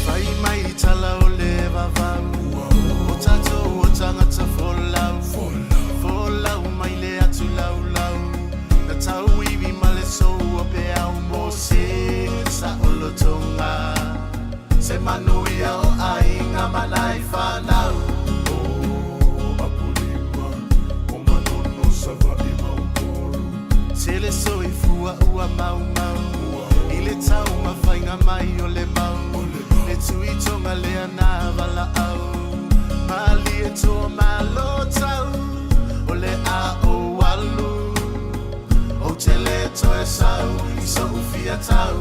Fai mai tala o le vavau O tatou o tagata folau Folau mai le atu laulau Na tauivi ma le sou o peau Mo se saolotoga Se manuia o aiga ma nai fanau O Apolima o Manono Savaii ma Upolu Tele soifua ua maumau I le taumafaiga mai o le mau Le tuitoga lea na valaau Malie toa malo tau O le a ou alu Ou te le toe sau I so'u fia tau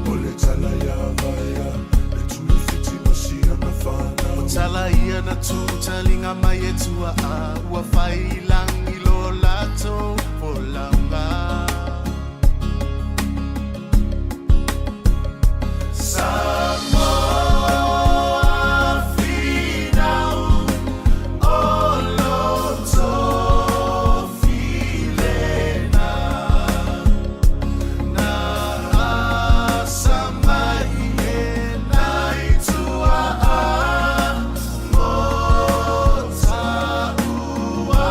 O le tala ia Vaea Le tui fiti ma siana whanau O tala ia na tu talinga mai e tuaa Ua fai i langi lo latou folauga. Samoa finau o loto filena Na asa mai e nai tuaa mo taua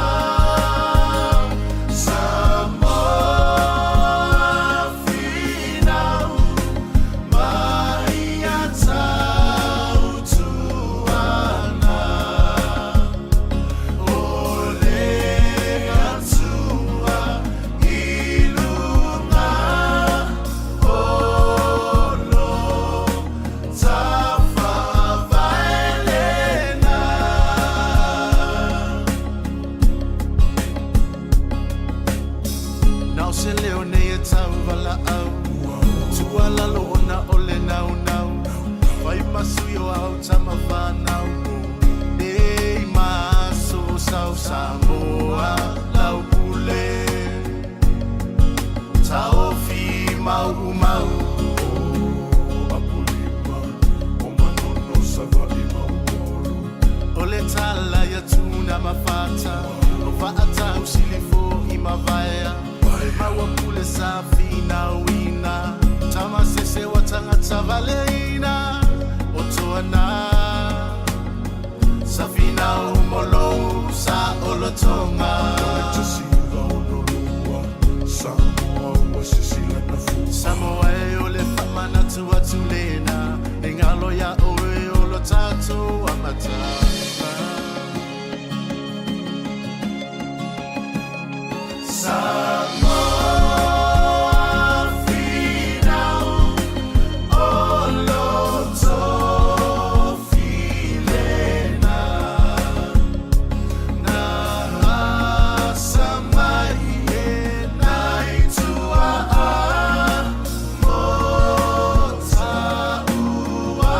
Samoa finau mai ia tautuana O le Atua i luga o lo Tafavaelena. Na o se leo nei e tauvalaau Tuualalo ona o le naunau Fai ma sui o au tama whanau Nei maso sau Samoa lau pule Taofi mau mau O Apolima o Manono Savaii ma Upolu O le tala ia Tuna ma Fata O Faatau Silifo i Mavaea Maua pule sa finauina Tama sese wa tagata valeina O Toana Sa finau mo lou sa olotoga. Samoa ua sisila na fua. Samoa e o le faamanatu atu lena E ngalo ia oe o lo tatou amataga. Samoa finau o loto filena Na asa mai e nai tuaa mo taua.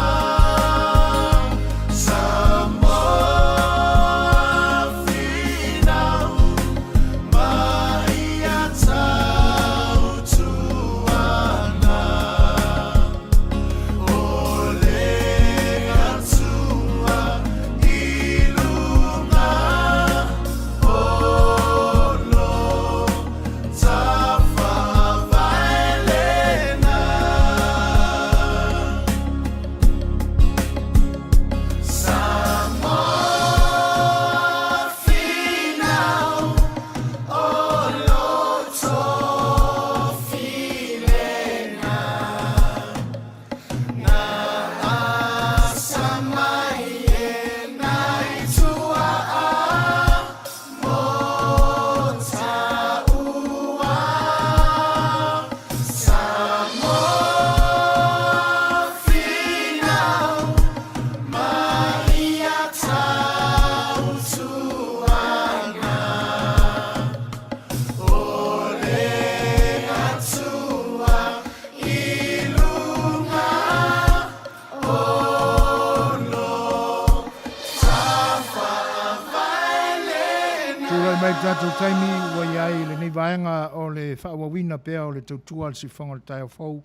mai le tatou taimi ua i ai lenei vaega o le faaauauina pea o le tautua a le siufofoga o le taeao fou.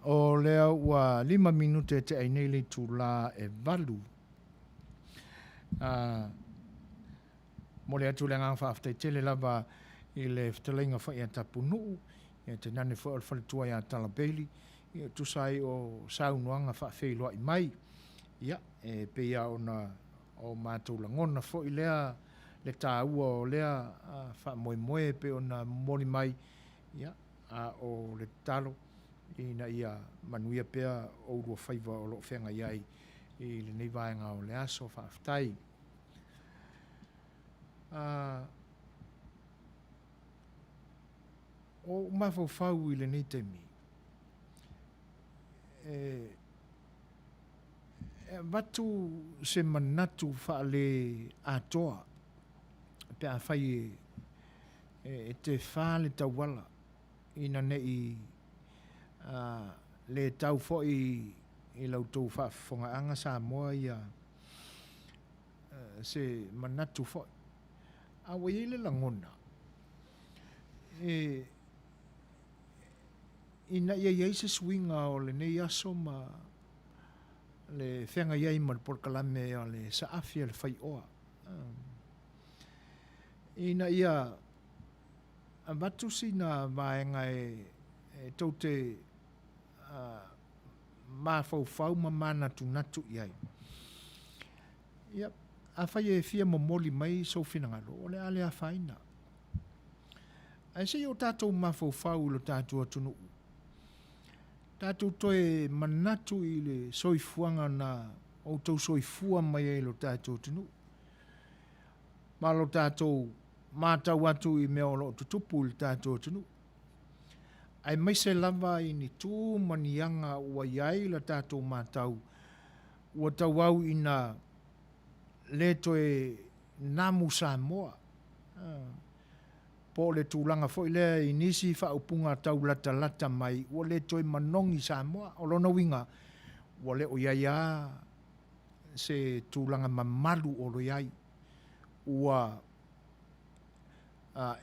O lea ua 5 minute e tea ai nei le itula e 8. Momoli atu le agaga faafetai tele lava i le fetalaiga foi ia Tapunuu, ia tainane foi o le faletua ia Tala Bailey, ia e tusa ai o saunoaga faafeiloai mai. Ia, e pei lava ona o matou lagona foi lea le taua o lea faamoemoe e pei ona momoli mai, ia, a o le tatalo ina ia manuia pea oulua faiva o lo o feagai ai i lenei vaega o le aso. Faafetai. Ua ou mafaufau i lenei taimi, e avatu se manatu faale-atoa pe afai e tefa le tauala ina ne i le tau foi i la outou faafofogaaga Samoa ia se manatu foi. A ua i ai le lagona, e, ina ia i ai se suiga o lenei aso ma le feagai ai ma le polokalame a le saafi a le faioa, ina ia avatu sina vaega e tou te mafaufau ma manatunatu i ai. Ia, afai e fia momoli mai sou finagalo, o le a le afaina. Ae se i o tatou mafaufau i lo tatou atunuu, tatou toe manatu i le soifuaga na outou soifua mai ai i lo tatou atunuu, ma lo tatou matau atu i mea o lo o tutupu i lo tatou atunuu, aemaise lava i ni tu ma ni aga ua i ai la tatou matau ua tauau ina le toe namu Samoa, po o le tulaga foi lea i nisi faaupuga tau latalata mai ua le toe manogi Samoa. O lona uiga, ua le o i ai lava se tulaga mamalu o lo o i ai. Ua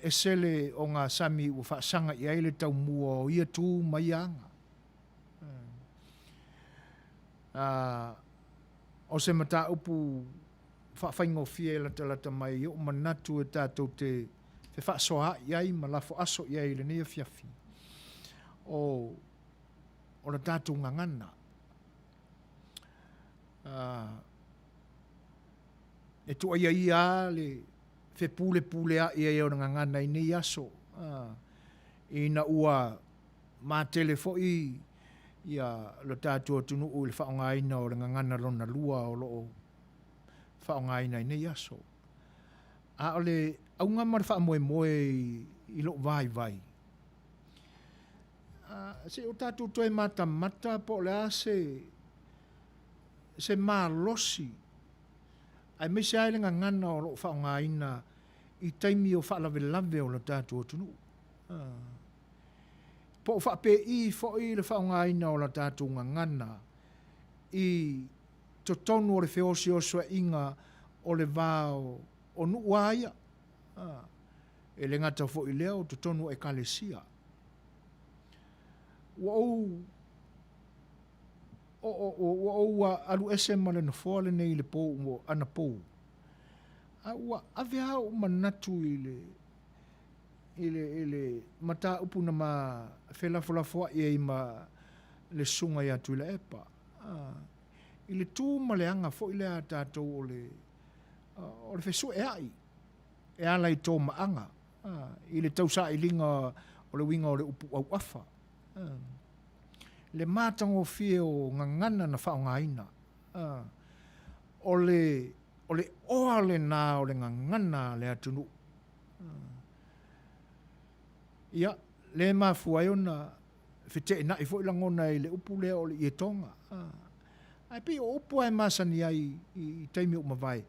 ese le ogasami ua faasaga i ai le taumua o ia tu ma ia aga. O se mataupu faafaigofie e latalata mai i ou manatu e tatou te fefaasoaai ai ma lafo aso i ai i lenei afiafi, o, o le tatou gagana. E tuuaia ia lava le fepulepuleai ai o le gagana i nei aso, ina ua matele foi ia lo tatou atunuu i le faaaogaina o le gagana lona lua o lo o faaaogaina i nei aso. A o le auga ma le faamoemoe i lou vaivai, se i o tatou toe matamata po o le a se, se malosi aemaise ai le gagana o lo o faaaogaina i taimi o faalavelave o le tatou atunuu. Po o faapei foi le faaaogaina o la tatou gagana i totonu o le feoseoseaiga o le va o nuu lava ia, e le gata foi i lea o totonu o Ekalesia. Ua ou ua ou alu ese ma le nofoa lenei i le po anapo, a ua ave lava ou manatu i le i le, i le mataupu na ma felafolafoai ai ma le susuga ia Tuilaepa, i le tu ma le aga foi lea a tatou o le, o le fesueai e ala i tomaaga, i le tausailiga o le uiga o le upu auafa, le matagofie o gagana na faaaogaina, o le, o le oa lena o le gagana a le atunuu. Ia, lea e mafua ai ona feteenai foi lagona i le upu lea o le ietoga. Ae pei o upu lava e masani ai i taimi ua mavae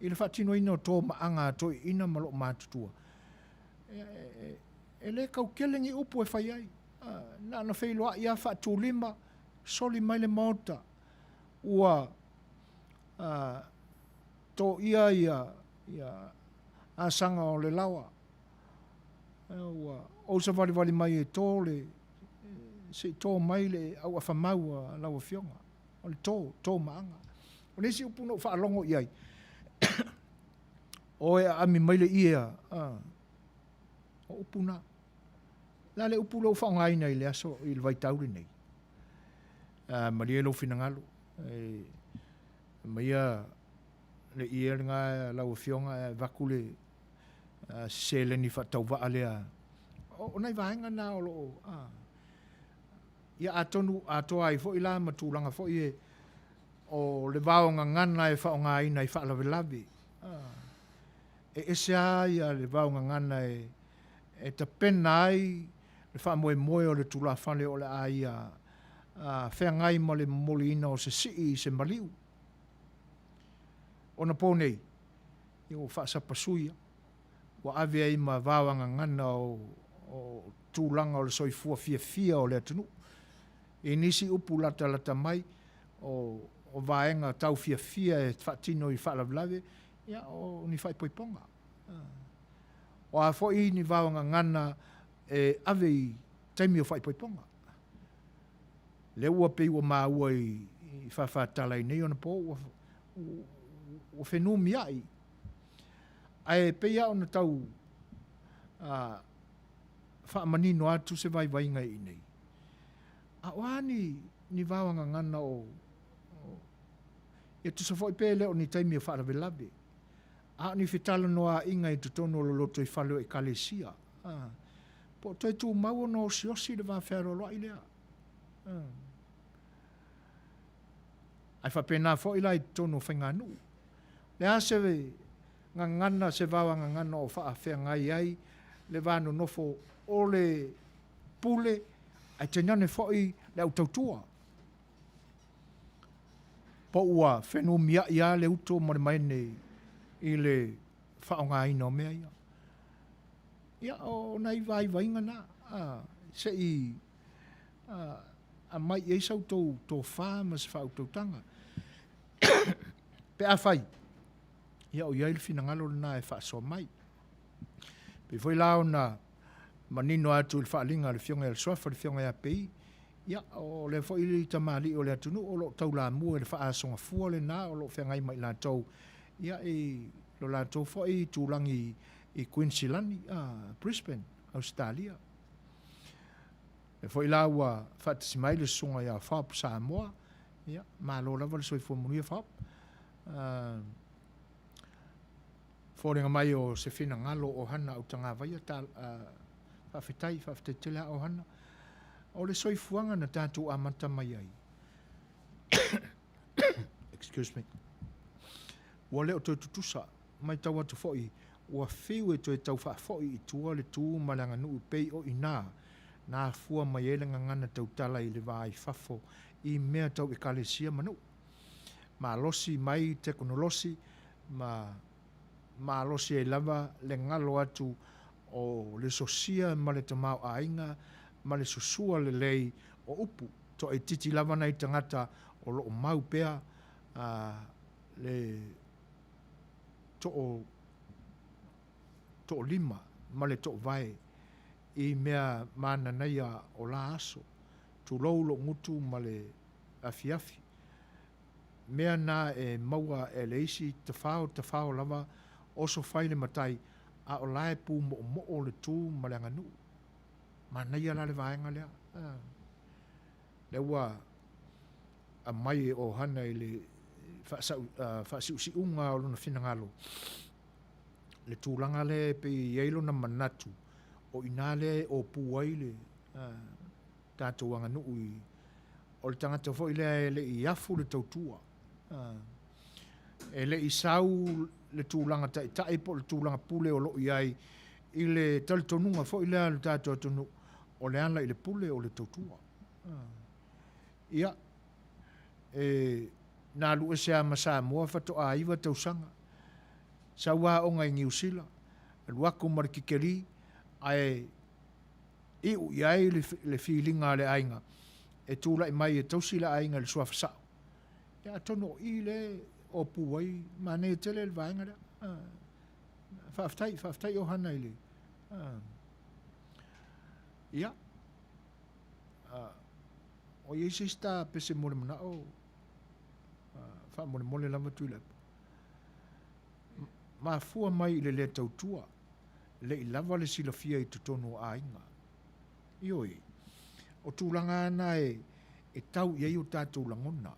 i le faatinoina o tomaaga a toeaiina ma loomatutua, e le tau tele ni upu e fai ai. Na ona feiloai lava faatulima, soli mai le Maota, ua toia ia. asaga o le laoa. Ua ou savalivali mai e to le, se i to mai le auafamau a lau Afioga. O le to, to maaga. O le isi upu na ou faalogo i ai, o e aami mai le ie a, o upu na. O le a le upu lea ua faaaogaina i le aso, i le vaitau lenei? Malie lou finagalo, e aumaia le ie lena lau Afioga ae avatu le seleni faatauvaa lea. O nai vaega na o lo o, ia atonu atoa ai foi la ma tulaga foi e o le vaogagana e faaaogaina i faalavelave. E ese lava ia le vaogagana e tapena ai le faamoemoe o le tulafale o le a ia feagai ma le momoliina o se sii i se maliu. Ona po nei, ia ua faasapasui ua ave ai ma vaoagagana o tulaga o le soifua fiafia o le atunuu. I nisi upu latalata mai o vaega tau fiafia e faatino i faalavelave, ia o ni faaipoipoga. O a foi ni vaogagana e ave i taimi o faaipoipoga. Lea ua pei ua maua i faafatala i nei ona po ua, ua fenumiai. Ae pei lava ona tau faamanino atu se vaivaiga i inei. A o a ni, ni vaogagana o, o, e tusa foi pe le o ni taimi o faalavelave, a o ni fetalanoaaiga i totonu o le lotoifale o Ekalesia, po o toe tumau ona osiosi le va fealoaloai lea. Ae faapena foi la i totonu o faiganuu. O le a se gagana, se vaoagagana o faafeagai ai le va nonofo o le pule, ae tainane foi le au tautua. Po ua fenumiai lava le uto ma le maene i le faaaogaina o mea ia. Ia, o nai vaivaiga na, se i aumai i ai sa outou tofa ma se faautautaga. Pe afai, ia o i ai le finagalo lena e faasoa mai. Pei foi la ona manino atu i le faaaliga a le Afioga ia Suafa, le Afioga ia Pei, ia, o lea foi le tamalii o le atunuu o lo o taulamua i le faaasogafua lena o lo o feagai ma i latou, ia, i lo latou foi tulagi i Kuinisilani, Brisbane, Ausetalia. Lea foi la ua faatasi mai le susuga ia Fob Samoa, ia, malo lava le soifua manuia Fob. Foliga mai o se finagalo o Hana Autagavaia, ta, faafetai, faafetai tele lava Ohana. O le soifuaga na tatou amata mai ai, excuse me, ua le o toe tutusa, matau atu foi ua fiu e toe tau faafoi i tua le tu ma le aganuu pei o inā na afua mai ai le gagana tautala i le va i fafo i mea tau ekalesia ma nuu. Malosi mai tekonolosi ma malosi ai lava le galo atu o le sosia ma le tamaoaiga ma le susua lelei o upu. Toaitiiti lava nai tagata o lo o mau pea le toolima ma le toovae i mea mananaia o la aso, tulou lou gutu ma le afiafi. Mea na e maua e le isi tafao tafao lava oso fai le matai a o la e pumoomoo le tu ma le aganuu. Manaia la le vaega lea. Lea ua aumai e Ohana i le faasiusiuga o lona finagalo le tulaga lea e pei e i ai lona manatu o i ina lea e opu ai le tatou aganuu i o le tagata foi lea e le i afu le tautua, e le i sau le tulaga taitai po o le tulaga pule o lo o i ai i le talitonuga foi lea a le tatou atunuu, o le ala i le pule o le tautua. Ia, e, na alu ese lava ma Samoa faatoa 9 tausaga, sau aoga i Niu Sila, alu atu ma le tikeri, ae iu i ai le filiga a le aiga e tulai mai e tausi le aiga i le suafa sao. Ia atonu o i le opu ai, manaia tele le vaega lea. Faafetai, faafetai Ohana i le, ia, o i ai se isi ta pese mo le manao, faamolemole lava Tuilaepa. Mafua mai i le le tautua, le i lava le silafia i totonu o aiga. Ioe, o tulaga lava na e tau i ai o tatou lagona.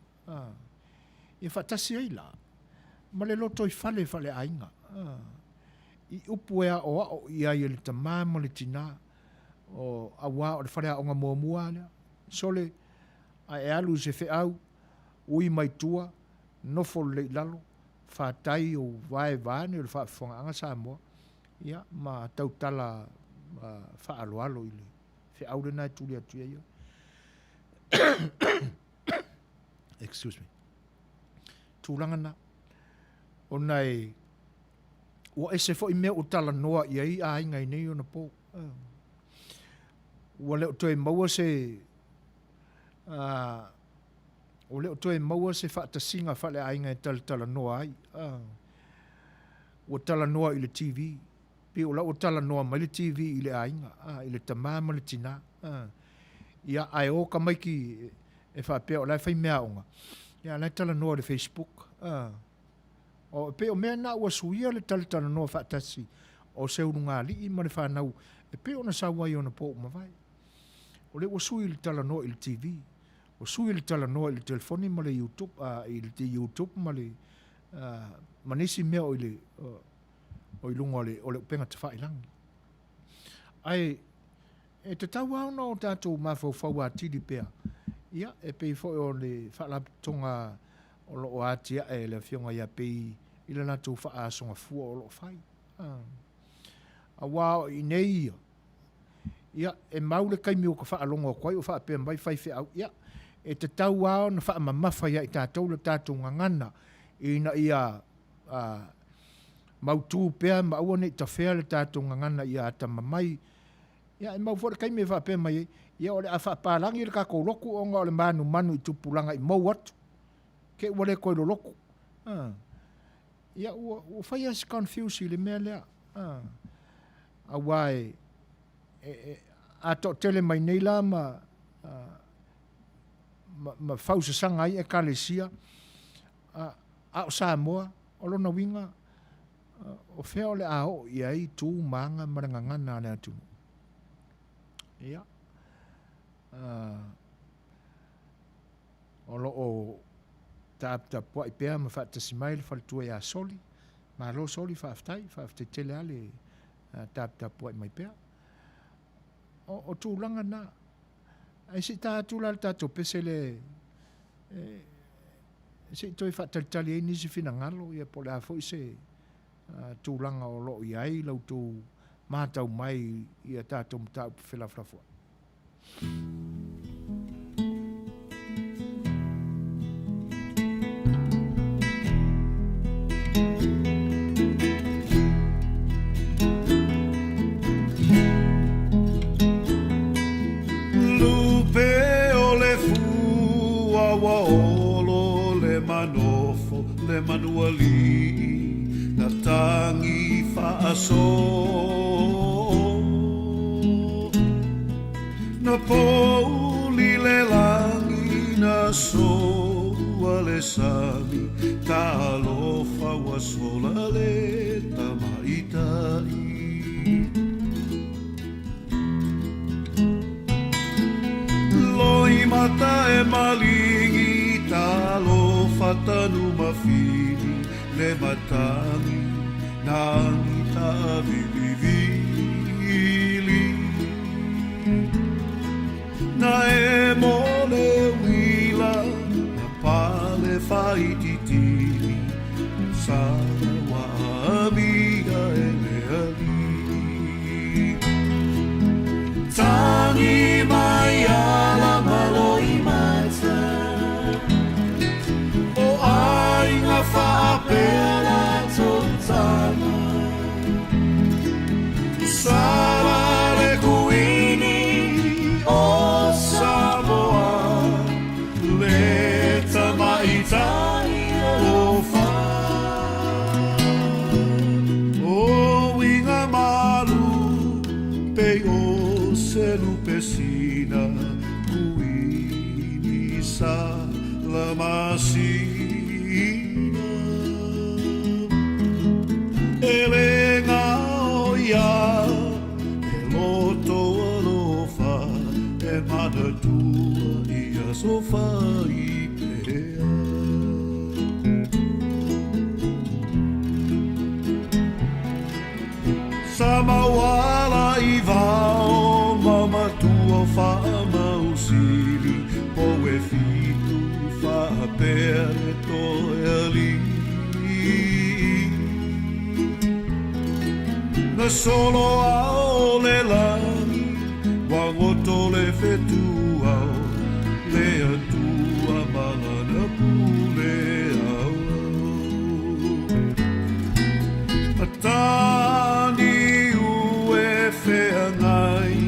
Ia faatasi ai la ma le lotoifale faaleaiga, i upu e aoao i ai e le tama ma le tina, o, auā o le faleaoga muamua lava lea. Sole, a e alu i se feau, ui mai tua, nofo lelei i lalo, fatai ou vae vaeane o le faafofogaaga Samoa, ia, ma tautala faaaloalo i le feau lena e tuli atu i ai oe. Excuse me. Tulaga na. Ona e, ua ese foi mea ua talanoa i ai aiga i nei ona po. Ua le o toe maua se, ua le o toe maua se faatasiga faaleaiga e talatalanoa ai. Ua talanoa i le TV. Pei o la ua talanoa mai le TV i le aiga, i le tama ma le tina. Ia, ae o tamaiti e faapea o la e fai meaaoga, ia a o la e talanoa i le Facebook. O, e pei o mea na ua suia le talatalanoa faatasi o se ulugalii ma le fanau e pei ona sau ai ona po ua mavae. O lea ua sui le talanoa i le TV, ua sui le talanoa i le telefoni ma le YouTube, i le YouTube ma le, ma nisi mea o i le, o i luga o le, o le upega tafailagi. Ae e tatau lava ona o tatou mafaufau atili pea, ia, e pei foi o le Faalapotopotoga o lo o atiae e le Afioga ia Pei i le latou faaasogafua o lo o fai. Aua o i inei ia, ia, e mau le taimi ua ta faalogo atu ai o faapea mai faifeau, ia, e tatau lava ona faamamafa ia i tatou le tatou gagana ina ia mautu pea ma aua ne i tafea le tatou gagana ia atamamai. Ia, e mau foi le taimi e faapea mai ai, ia, o le a faapalagi le tatou lotu ona o le manumanu i tupulaga i mou atu, te i ua le toe lolotu. Ia, ua, ua fai lava si confuse i le mea lea. Aua e, e, e, a toatele mai nei la ma, ma, ma fausasaga ai Ekalesia, a, a o Samoa, o lona uiga, o fea o le a oo i ai tu ma aga ma le gagana a le atunuu. Ia, o lo o taputapuai pea ma faatasi mai le faletua ia Soli. Malo Soli, faafetai, faafetai tele lava le taputapuai mai pea. O, o tulaga na. Ae se i ta atu la le tatou pese lea e, se i toe faatalitali ai nisi finagalo, ia po o le a foi se tulaga o lo o i ai la outou matau mai i a tatou mataupu felafolafoai. Lupe o le fua ua olo le manofo le manualii na tagi faaso Na pouli le lagi na soua le sami Talofa ua sola le tamaitai Loimata e maligi Talofa tanumafili le matagi Nagi taavilivili Na emo le uila na pale faaitiiti Sala ua aamia e le Alii Tagi mai ala ma loimata O aiga faapea latou tama. se lupe sina kuini sa la masina. E le ngao ia e loto alofa e manatua ia sofa i pea. Sa mauala i vao mamatua faamausili po e fitu faapea le toe alii. Na solo ao le lagi ua goto le fetuao le Atua ma lana pule auau. Mataniu e feagai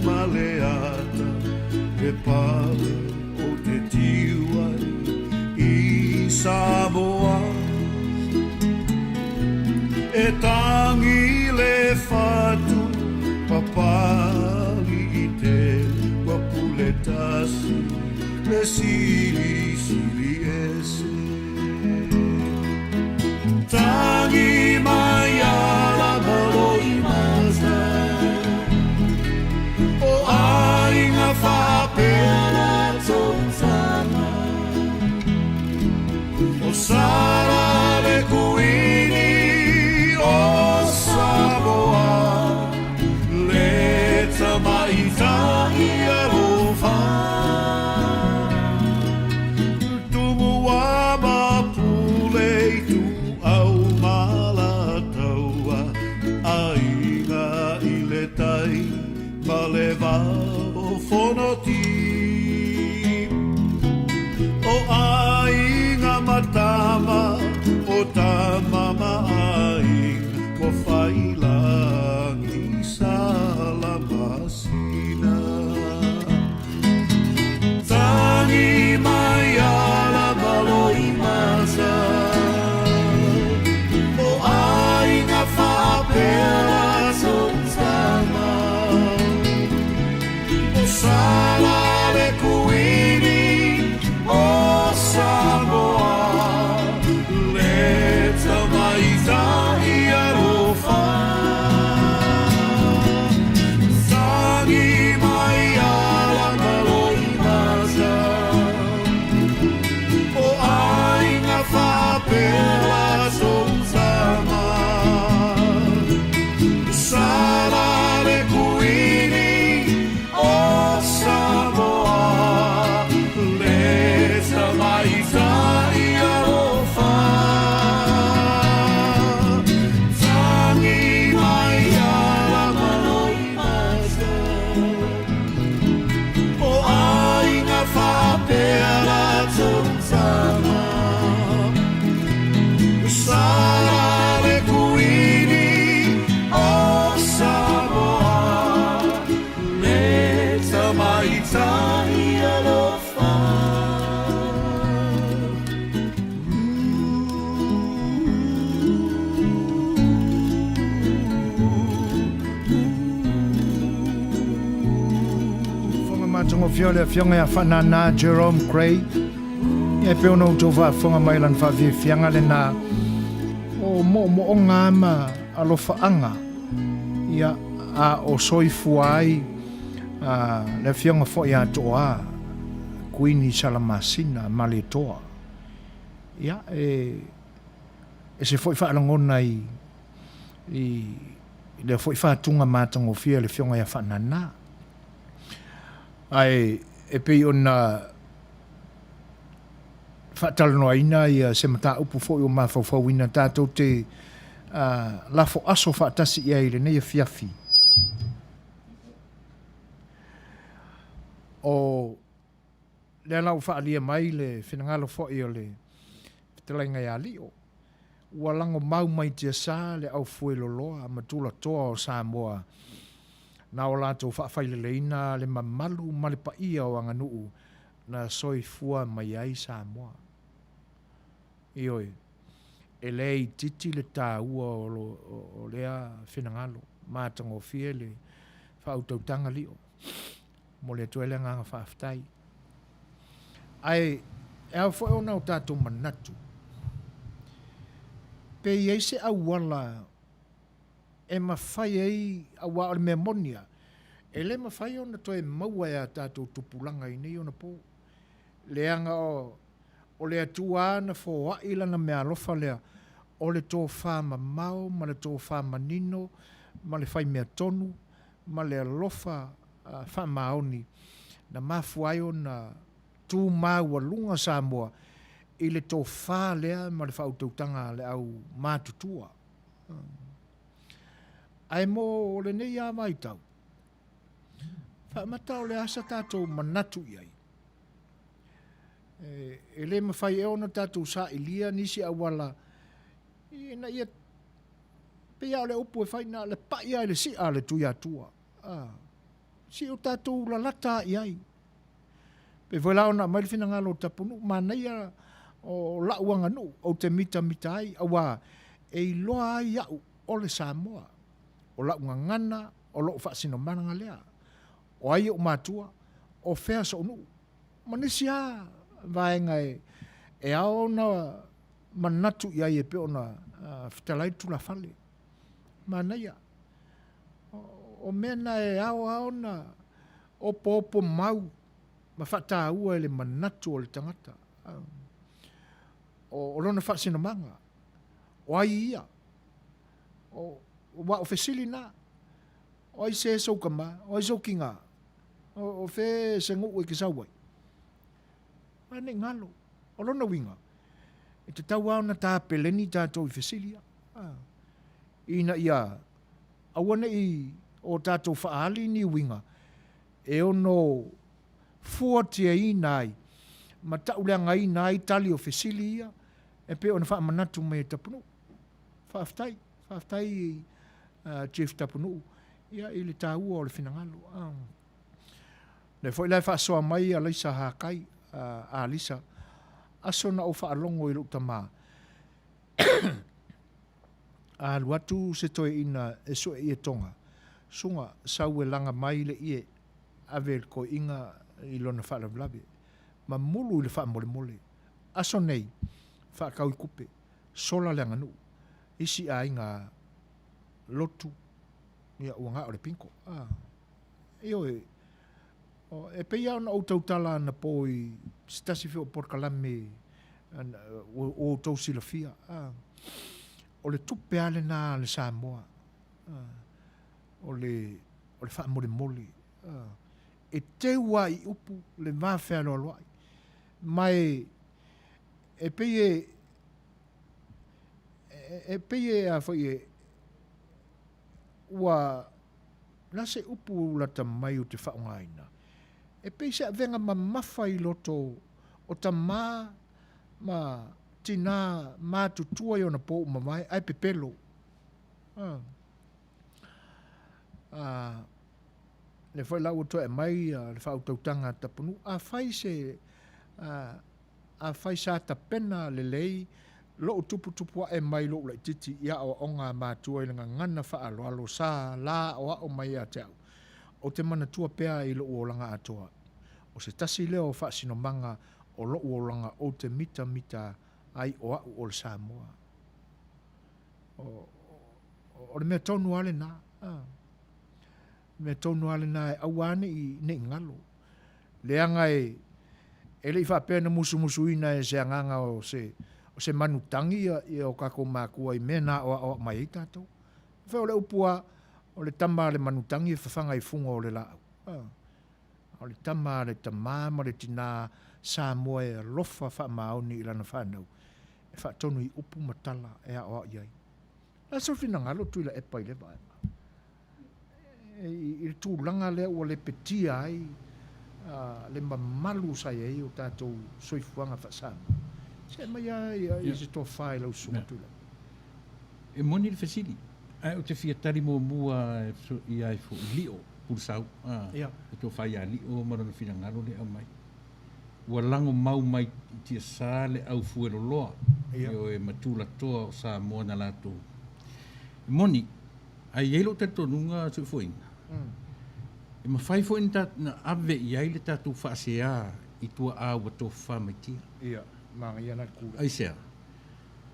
ma le ata e pale o te tiu ai i Samoa. E tangi le fatu papali i te ua pule tasi le silisili ese. Tangi mai ala Maloimata o aiga faapea latou tama. O Sala le Kuini o Samoa le tamaitai alofa. Tumua ma pule ituau ma Alataua aiga i le tai ma le vao Fonoti. O aiga ma tama, o tama ma aiga, ua faiilagi Salamasina. Tangi mai ala Maloimata o aiga faapea latou tama. O Sala le Kuini o Samoa le tamaitai alofa. Tangi mai ala Maloimata o aiga faapea latou tama. Sala le Kuini o Samoa le tamaitai alofa. Tangi mai ala Maloimata o aiga faapea latou tama. Sala le Kuini o Samoa le tamaitai alofa. Fofoga matagofie o le Afioga ia Faanana Jerome Gray. Ia e pei ona outou faafofoga mai lana faafiafiaga lena o moomooga ma alofaaga ia a o soifua ai le Afioga foi ia Toa Kuini Salamasina Malietoa. Ia e ese foi faalagona i i lea foi faatuga matagofie a le Afioga ia Faanana. Ae e pei ona faatalanoaina ia se mataupu foi ua mafaufauina tatou te lafo aso faatasi i ai i lenei afiafi. O lea la ua faaalia mai le finagalo foi o le fetalaiga ia Lio, ua lagomau mai tiasa le aufueloloa ma tulatoa o Samoa na o latou faafaileleina le mamalu ma le paia o aganuu na soifua mai ai Samoa. Ioe, e le itiiti le taua o lea finagalo matagofie le. faautautaga Lio. Momoli atu ai le agaga faafetai. Ae e ao foi ona o tatou manatu pe i ai se auala e mafai ai, aua o le mea moni lava, e le mafai ona toe maua e a tatou tupulaga i nei ona po, leaga o le Atua lava na foai Lana meaalofa lea, o le tofa mamao ma le tofa manino ma le fai mea tonu ma le alofa faamaoni na mafua ai ona tu maualuga Samoa i le tofa lea ma le faautautaga a le au matutua. Ae mo lenei lava vaitau, faamata o le a sa tatou manatu i ai? E le mafai ea ona tatou sailia nisi auala ina ia pei lava o le upu e fai na o le pai lava i le si'a a le Tuiatua, se i o tatou lalata lava i ai. Pei foi la ona aumai le finagalo o Tapunuu, manaia o la'u aganuu ou te mitamita ai, aua e iloa ai a'u o le Samoa, o la'u gagana o lo'u faasinomaga lea, o ai o'u matua, o fea so'u nuu, ma nisi lava vaega e ao ona manatu i ai e pei ona fetalai le tulafale. Manaia. O mea na e ao lava ona opoopo mau ma faataua e le manatu o le tagata, o lona faasinomaga, o ai ia? Aua o fesili na, o ai se sou tama, o ai sou tina, o fea se nuu e te sau ai? A ne i galo. O lona uiga, e tatau lava ona tapeleni tatou i fesili ia, ina ia aua ne i o tatou faaali ni uiga e ono fuatiaina ai ma tauleagaina ai tali o fesili ia e pei ona faamanatu mai e Tapunuu. Faafetai, faafetai Chief Tapunuu ia i le taua o le finagalo. O lea foi la e faasoa mai Alaisa Hakai, Alisa, aso na ou faalogo i lou tama, A alu atu se toeaina e sue ie toga, suga sau e laga mai le ie ave i le toeaina i lona faalavelave, ma mulu i le faamolemole. Aso nei, faatau i tupe, sola le aganuu, isi aiga lotu, ia ua na o le bingo. Ioe, e pei lava ona ou tautala anapo i se tasi foi o polokalame ua outou silafia, o le tupe lava lena a le Samoa, o le faamolemole. E teu lava i upu le va fealoaloai, ma e pei e, e pei e a foi e, ua, o le a se upu lata mai ou te faaaogaina? E pei se avega mamafa i loto o tama ma tinā matutua i ona po ua mavae ae pepelo. A, a, lea foi la ua toe aumai le faautautaga a Tapunuu, afai se, a, Afai sa tapena lelei lou tuputupuae mai lou laitiiti i aoaoga a matua i le gagana faaaloalo sa la aoao mai ia te au, ou te manatua pea i lou olaga atoa. O se tasi lea o faasinomaga o lou olaga ou te mitamita ai o au o le Samoa. O, o le mea tonu lava lena. A, mea tonu lava lena e aua ne i, ne i galo. Leaga e, e le i faapea na musumusuina e se agaga o se, o se manu tagi ia, ia o tatou makua i mea na aoaoa mai ai tatou. Fai o le upu a, o le tama a le manu tagi e fafaga i fuga o le laau. A, o le tama a le tamā ma le tinā Samoa e alofa faamaoni i lana fanau, e faatonu i upu ma tala e aoao i ai. O le a sou finagalo Tuilaepa i lea vaega? i le tulaga lea ua lepetia ai le mamalu sa i ai o tatou soifuaga faa-Samoa. Se aumai lava i se tofa i lau Susuga Tuilaepa. E moni le fesili, ae ou te fia tali muamua ia ai foi Lio Pulusau, le tofa ia Lio ma lona finagalo lea e aumai. Ua lago mau mai i tiasa le au fueloloa, ioe, ma tulatoa o Samoa na latou. E moni, Ae i ai lou talitonuga soifuaina, E mafai foi ona ave i ai le tatou faasea i tuaa ua tofafa mai tia. Ia, manaia la le kula. Aisea?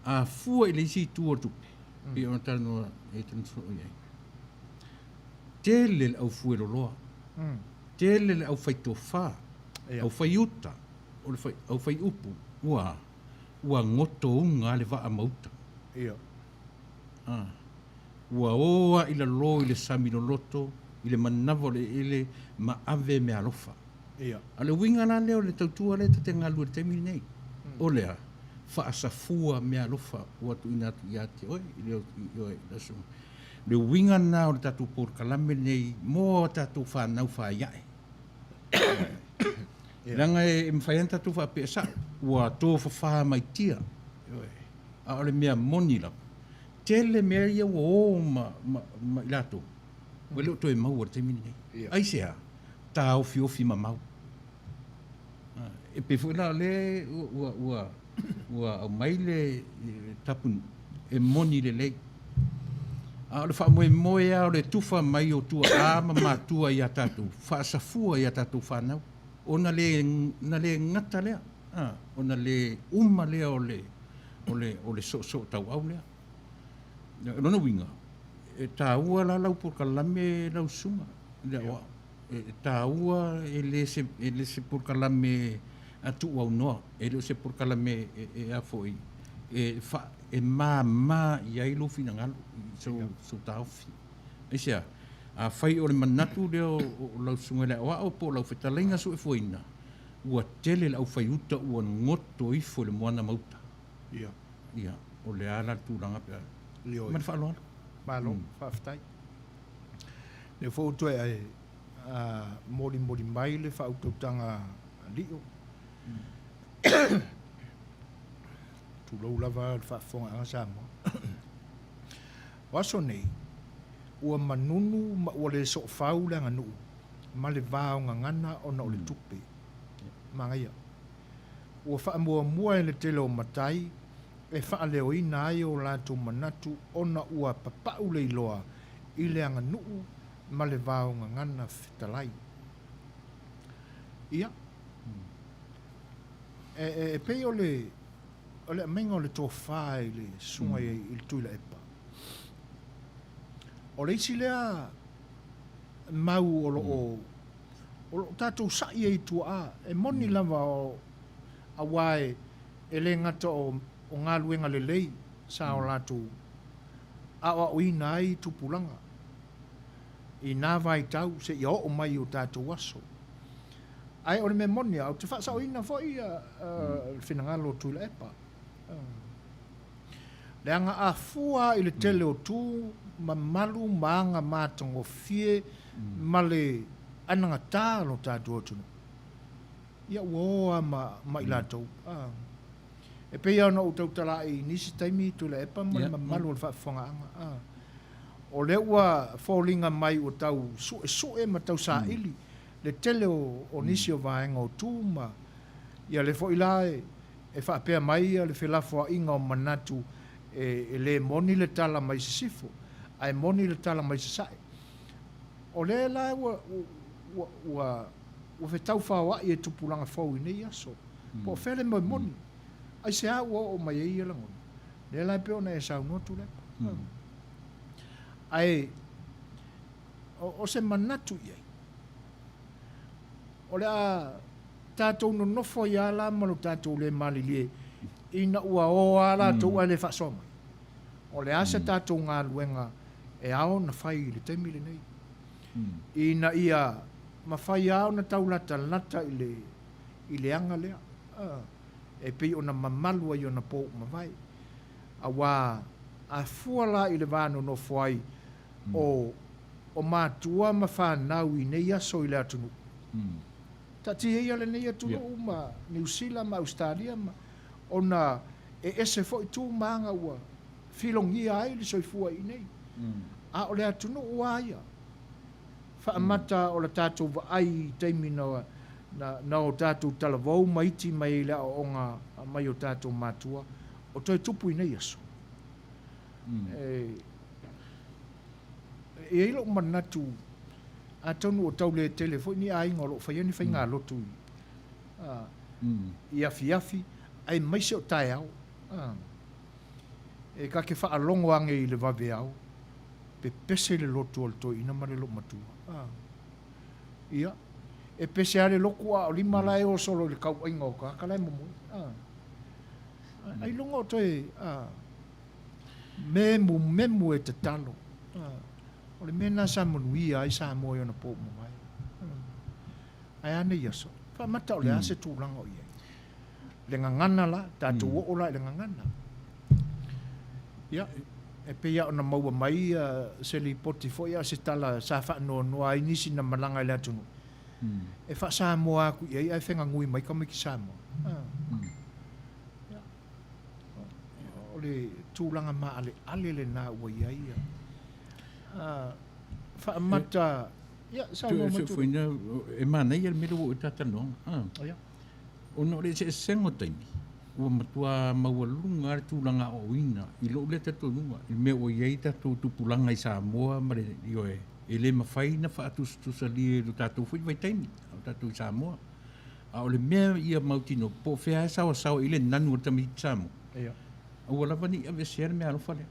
A fua i le isi itu o le tupe, pei ona talanoa Nathan soo i ai, tele le au fueloloa, tele le au fai tofa, au fai uta, o le fai, au fai upu, ua, ua gotouga le vaa ma uta. Ia. A, ua o a i lalo i le sami loloto, i le manava o le eleele ma ave meaalofa. Ia. A o le uiga la lea o le tautua lea ta te galulue i le taimi lenei, o le a? Faasafua meaalofa ua tuuina atu ia te oe i le i oe i le aso. Le uiga lena o le tatou polokalame lenei mo a tatou fanau faiae. Leaga e mafai lava ona tatou faapea, sao, ua tofafa mai tia, a o le mea moni lava, tele mea ia ua o ma, ma, ma i latou, ua le o toe maua i le taimi lenei. Aisea? Taofiofi mamao. E pei foi la o lea ua, ua, ua aumai le Tapunuu, e moni lelei. A o le faamoemoe lava o le tufa mai o tuaa ma matua ia tatou, faasafua i a tatou fanau, ona le, ona le gata lea, ona le uma lea o le, o le, o le soosoo tauau lea. O lona uiga, e taua la lau polokalame lau susuga i le aoao. E taua e le se, e le se polokalame a tuuaunoa, e le o se polokalame e, e a foi, e, fa, e māmā i ai lou finagalo i sou, sou taofi. Aisea? Afai o le manatu lea o, o lau susuga i le aoao po o lau fetalaiga Suefuaina, ua tele le aufaiuta ua goto ifo i le moana ma uta. Ia. Ia, o le a la le tulaga pe a. Ioe. Ma le faaaloalo. Malo, faafetai. Lea foi ua toe molimoli mai le faautautaga a Lio. Tulou lava le faafofogaaga Samoa. O aso nei, ua manunu ma ua le soofau le aganuu ma le va o gagana ona o le tupe. Manaia. Ua faamuamua e le tele o matai e faaleoina ai o latou manatu ona ua papau le iloa i le aganuu ma le va o gagana fetalai. Ia, e, e pei o le, o le aumaiga o le tofa i le susuga i le Tuilaepa, o le isi lea mau o lo o, o lo o tatou sa'i ai i tuaa, e moni lava o, aua e, e le gata o, o galuega lelei sa o latou aoaoina ai tupulaga i nā vaitau seia oo mai i o tatou aso. Ae o le mea moni lava, ou te faasaoina foi le finagalo o Tuilaepa, leaga a fua i le tele o tu mamalu ma aga matagofie ma le anagata o lo tatou atunuu, ia ua o lava ma, ma i latou. E pei lava ona ou tautala i nisi taimi Tuilaepa ma le mamalu o le faafofogaaga, o lea ua foliga mai ua tau suesue ma tau saili le tele o nisi o vaega o tu ma ia lea foi la e faapea mai le felafoaiga o manatu e le moni le tala mai sisifo ae moni le tala mai sasae. O lea la ua ua ua ua fetaufaoai e tupulaga fou i nei aso. Po o fea le mea moni? Aisea ua oo mai ai ia lagona? Lea la e pei ona e saunoa Tuilaepa. Ae o se manatu i ai, o le a tatou nonofo ai lava la ma lo tatou le malilie ina ua o lava latou ae le faasoa mai. O le a se tatou galuega e ao ona fai i le taimi lenei ina ia mafai lava ona tau latalata i le, i le aga lea e pei ona mamalu ai ona po ua mavae. Aua a fua la i le va nonofo ai o o matua ma fanau i nei aso i le atunuu. Taatia ia lenei atunuu ma Niu Sila ma Ausetalia ma ona e ese foi tu ma aga ua filogia ai le soifua i inei. A o le atunuu lava ia, faamata o le tatou vaai i taimi na na o tatou talavou ma iti mai ai i le aoaoga mai o tatou matua, o toe tupu i nei aso. E i ai lou manatu, Atonu o tau le tele foi ni aiga o lo o faia ni faigalotu i, i afiafi aemaise o taeao. E ta te faalogo ane i le vaveao, pepese le lotu o le toeaina ma le loomatua. Ia, e pese lava le lotu a o lima la e o solo i le tauaiga o tagata la e momoe. Ailoga o toe memumemu e tatalo. O le mea lena sa manuia ai Samoa i ona po ua mavae. Ae a nei aso? Faamata o le a se tulaga o i ai? Le gagana la, tatou oo la i le gagana. Ia, e pei lava ona maua mai se lipoti foi a o se tala sa faanoanoa ai nisi na malaga i le atunuu, e faa-Samoa atu i ai ae fegagui mai tamaiti Samoa. Ia, o le tulaga maaleale lena ua i ai. Faamata, ia, saunoa mai Tuilaepa. E manaia le mea lea ua oo i ai le ta talanoaga. Ia. Ona o le eseesega o taimi, ua matua maualuga lava le tulaga aoaoina i lou lea talitonuga i le mea ua i ai tatou tupulaga i Samoa ma le, ioe, e le mafai ona faatusatusalia i lo tatou foi vaitaimi a o tatou i Samoa. A o le mea ia mautinoa, po o fea lava e saoasaoa i ai le nanu o le tamaitiiti Samoa, aua lava ne i aveesea le meaalofa lea.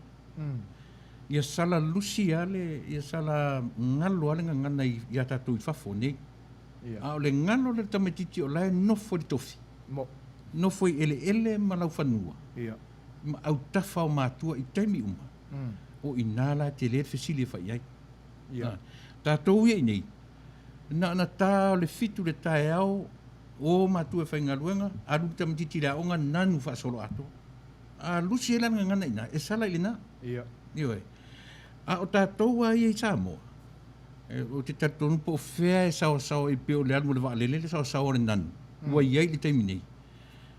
Ia sala lusi lava le, ia sala galo lava le gagana ia tatou i fafo nei. A o le galo lea o le tamaitiiti o la e nofo i le tofi, nofo i eleele ma laufanua, ma autafa o matua i taimi uma, o i ina la e tele le fesili e fai i ai. Tatou ia i inei, na ona ta o le fitu i le taeao, o matua e faigaluega, alu le tamaitiiti i le aoga, nanu faasoloatoa. A lusi ai la le gagana i ina, e sala i lena. Ioe. A o tatou lava ia i Samoa, Ou te talitonu po o fea e saoasaoa ai pei o le alu o le vaalele le saoasaoa o le nanu ua i ai i le taimi nei.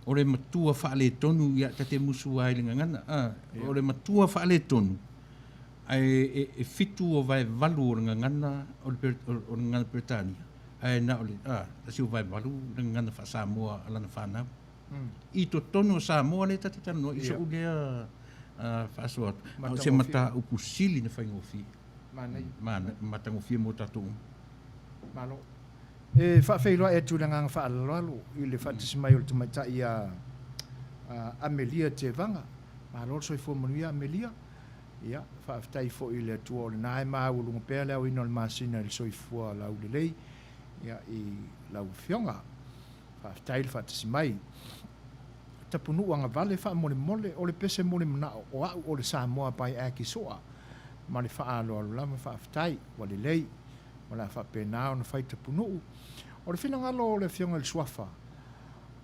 O le matua faaletonu, ia ta te musu lava i le gagana, a, o le matua faaletonu, ae e 7/8 o le gagana o le, o le gagana Peretania, ae na o le, a, 1/8 le gagana faa-Samoa a lana fanau. I totonu o Samoa lea ta te talanoa i so'u lea faasoa atu, a o se mataupu sili ona faigofie. Manaia. Matagofie mo tatou uma. Malo. E faafeiloai atu i le agaga faaaloalo i le faatasi mai o le tamaitai ia Amelia Tevaga. Malo le soifua manuia Amelia. Ia, faafetai foi i le Atua o lena e maualuga pea le aoina o le masina i le soifua laulelei ia i lau Afioga. Faafetai le faatasi mai. Tapunuu agavale faamolemole o le pese mo le manao o a'u o le Samoa by Aki Soa ma le faaaloalo lava faafetai ua lelei o le a faapena ona fai Tapunuu o le finagalo o le Afioga i le Suafa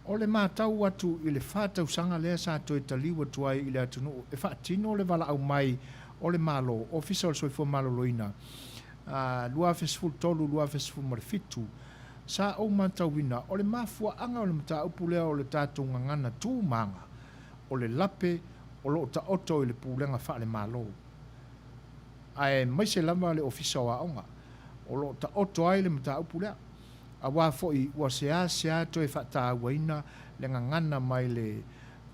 o le matau atu i le fa tausaga lea sa toe taliu atu ai i le atunuu e faatino le valaau mai o le Malo Ofisa o le Soifua Maloloina 2013 2017 Sa ou matauina, o le mafuaaga o le mataupu lea o le tatou gagana tu maga, o le lape o lo o taoto i le pulega faale-Malo, aemaise lava le Ofisa o Aoga, o lo o taoto ai le mataupu lea, aua foi ua seasea toe faatauaina le gagana mai le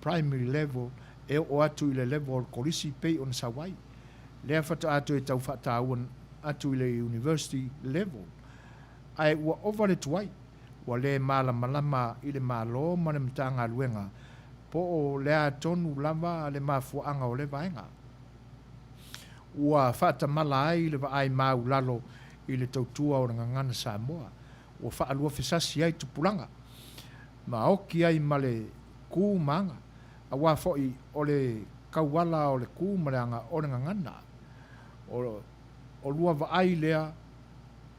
primary level e oo atu i le level o le kolisi pei ona sau ai. Lea faatoa toe tau faataua atu i le university level. Ae ua ova le tuai, ua le malamalama i le Malo ma le Matagaluega po o le a tonu lava le mafuaaga o lea vaega. Ua faatamala ai le vaai maulalo i le tautua o le gagana Samoa, ua faaluafesasi ai tupulaga, ma oki ai ma le ku ma aga, aua foi o le tauala o le ku ma le aga o le gagana. O lua vaai lea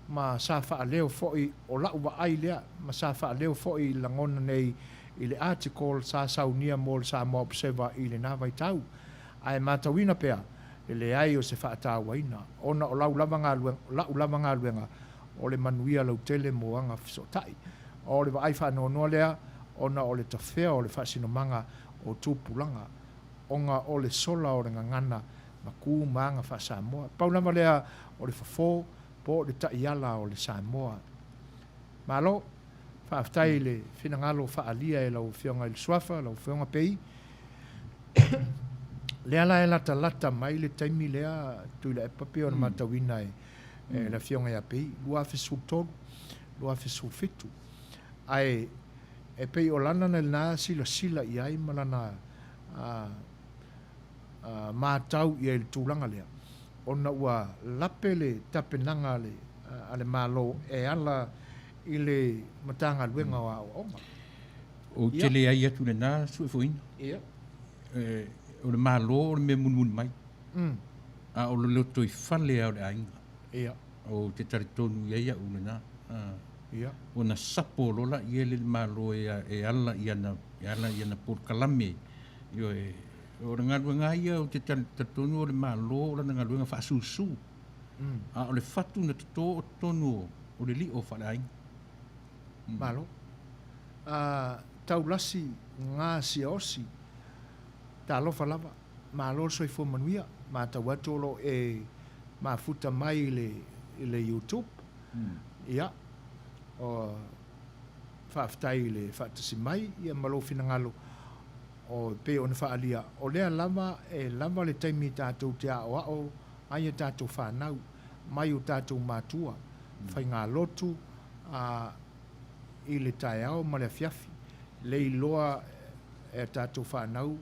ma sa faaleo foi, o la'u vaai lea, ma sa faaleo foi i lagona nei i le article sa saunia mo le Samoa Observer i lena vaitau. Ae matauina pea le leai o se faatauaina, ona o lau lava galuega, la'u lava galuega o le manuia lautele mo aga fesootai. O le vaai faanoanoa lea ona o le tafea o le faasinomaga o tupulaga, ona o le sola o le gagana ma ku ma aga faa-Samoa. Pau lava lea o le fofo po o le taiala o le Samoa. Malo, faafetai i le finagalo faaalia e lau Afioga i le Suafa, lau Afioga Pei. Lea la e latalata mai le taimi lea Tuilaepa pei ona matauina e e le Afioga ia Pei, 2013, 2017. Ae e pei o lana lena silasila i ai ma lana matau i ai i le tulaga lea, ona ua lape le tapenaga a le Malo e ala i le Matagaluega o Aoaoga. Ou te leai atu i lena suefuina. Ia. O le Malo o le mea mulimuli mai. A o le lotoifale lava o le aiga. Ia. Ou te talitonu i ai au i lena. Ia. Ona sapo loa laia le Malo e ala i ana, e ala i ana polokalame. Ioe. O le galuega lava ia ou te talitonu o le Malo o lana galuega faasusu. A o le fatu na toto o totonu o le lio faaleaiga. Malo. A taulasi ga siaosi, talofa lava. Malo le soifua manuia. Matau atu o lo o e mafuta mai i le, i le YouTube. Ia, o, faafetai i le faatasi mai ia ma lou finagalo o, e pei ona faaalia, o lea lava e lava le taimi tatou te aoao ai a tatou fanau mai o tatou matua, faigalotu a i le taeao ma le afiafi, le iloa e a tatou fanau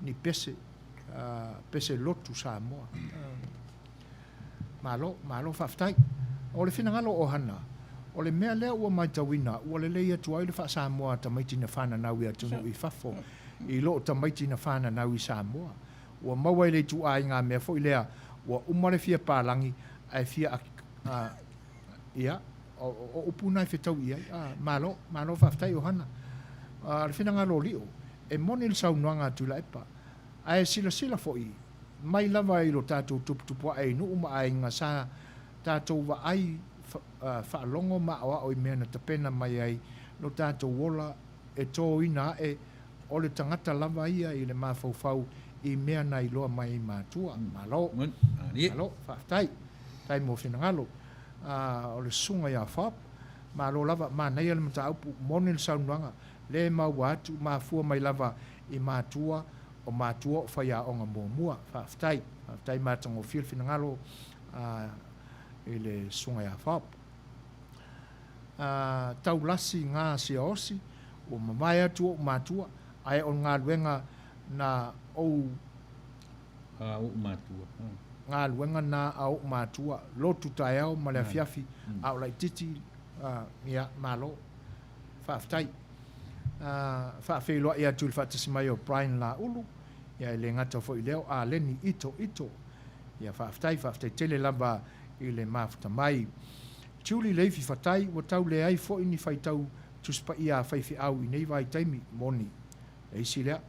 ni pese, pese lotu Samoa. Malo, malo faafetai. O le finagalo o Hana, o le mea lea ua matauina, ua lelei atu ai le faa-Samoa a tamaiti na fananau i atunuu i fafo i loo tamaiti na fananau i Samoa. Ua maua i le ituaiga mea foi lea, ua uma le fia palagi ae fia ia, o upu na e fetau i ai. Malo, malo faafetai Ohana. O le finagalo o Lio, e moni le saunoaga a Tuilaepa, ae silasila foi mai lava i lo tatou tuputupuae i nuu ma aiga sa tatou vaai faalogo ma aoao i mea na tapena mai ai lo tatou ola e tōina ae o le tagata lava ia i le mafaufau i mea na iloa mai ai matua. Malo. Malo, faafetai. Faafetai mo finagalo. O le susuga ia Fob, malo lava, manaia le mataupu, moni le saunoaga, le maua atu, mafua mai lava i matua, o matua o faiaoga muamua. Faafetai. Faafetai matagofie le finagalo i le susuga ia Fob. Taulasi ga siaosi, ua mavae atu ou matua, ae o le galuega na ou. A ou matua. Galuega na a ou matua, lotu taeao ma le afiafi, a o laititi, ia, malo. Faafetai. Faafeiloai atu i le faatasi mai o Brian Laulu, ia e le gata foi i lea o Aleni Ito Ito. Ia faafetai, faafetai tele lava i le mafuta mai. Julie Leifi Fatai, ua tau leai foi ni faitau Tusi Paia a faifeau i nei vaitaimi, moni. Le isi lea.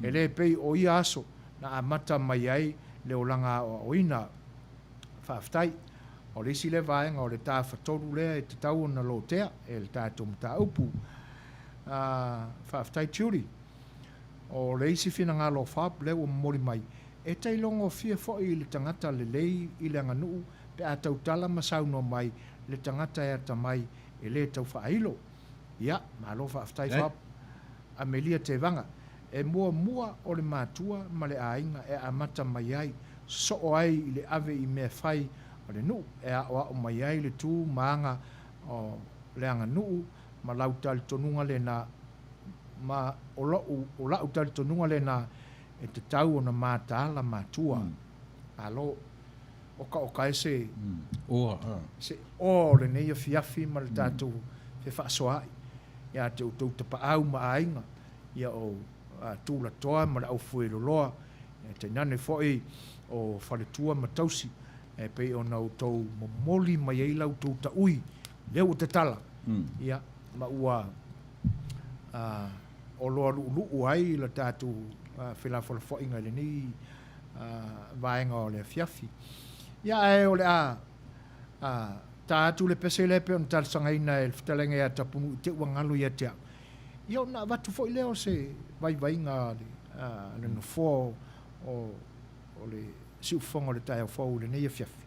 E le pei o ia aso na amata mai ai le olaga aoaoina. Faafetai. O le isi lea vaega o le tafatolu lea e tatau ona lotea e le tatou mataupu. Faafetai Julie. O le isi finagalo o Fab lea ua momoli mai, e tailogofie foi i le tagata lelei i le aganuu pe a tautala ma saunoa mai le tagata e atamai e le tau faailo. Ia, malo faafetai Fab. Amelia Tevaga, E muamua o le matua ma le aiga e amata mai ai, sosoo ai i le ave i mea fai a le nuu, e aoao mai ai le tu ma aga o le aganuu ma lau talitonuga lena, ma o lou, o la'u talitonuga lena e tatau ona mataala matua. Malo. Okaoka e se, Oa, a. se oa o lenei afiafi ma le tatou fefaasoaai ia te outou tapaau ma aiga, ia o Tulatoa ma le Aufueloloa, ia tainane foi o Faletua ma Tausi, e pei ona outou momoli mai ai la outou taui, lea ua tatala, ia, ma ua oloa luuluu ai la tatou felafolafoaiga i lenei vaega o le afiafi. Ia, ae o le a ta atu le pese lea e pei ona talosagaina e le fetalaiga ia Tapunuu i te ua galo ia te au. Ia ona avatu foi lea o se vaivaiga a le Nofoa o le Siufofoga o le Taeao Fou i lenei afiafi.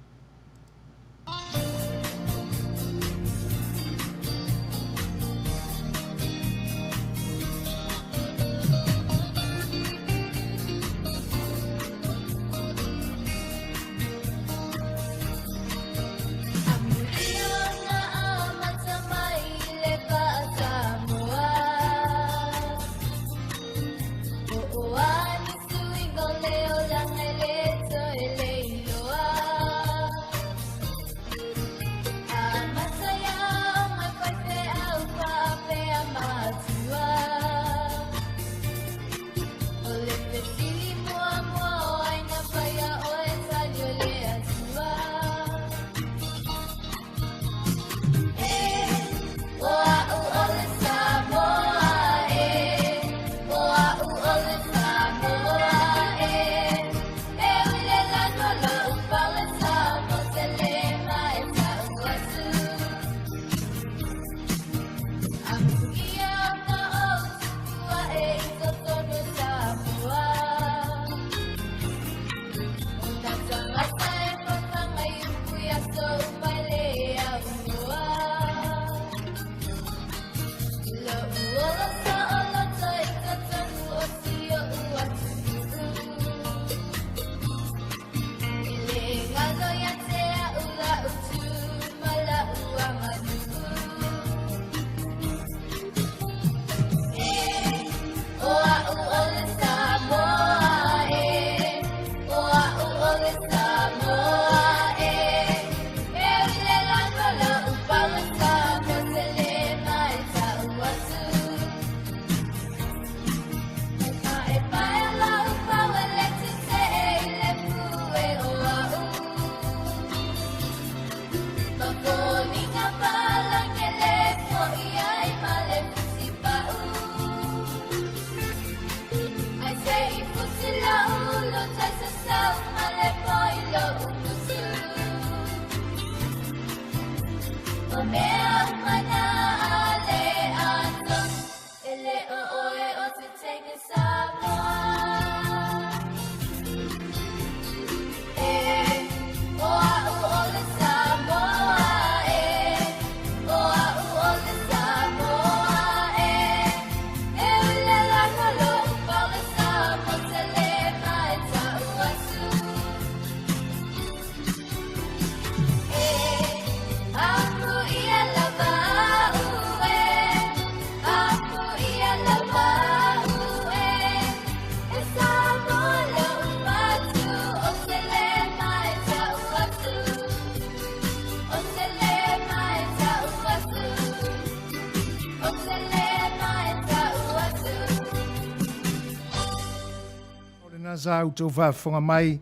O lena sa outou faafofoga mai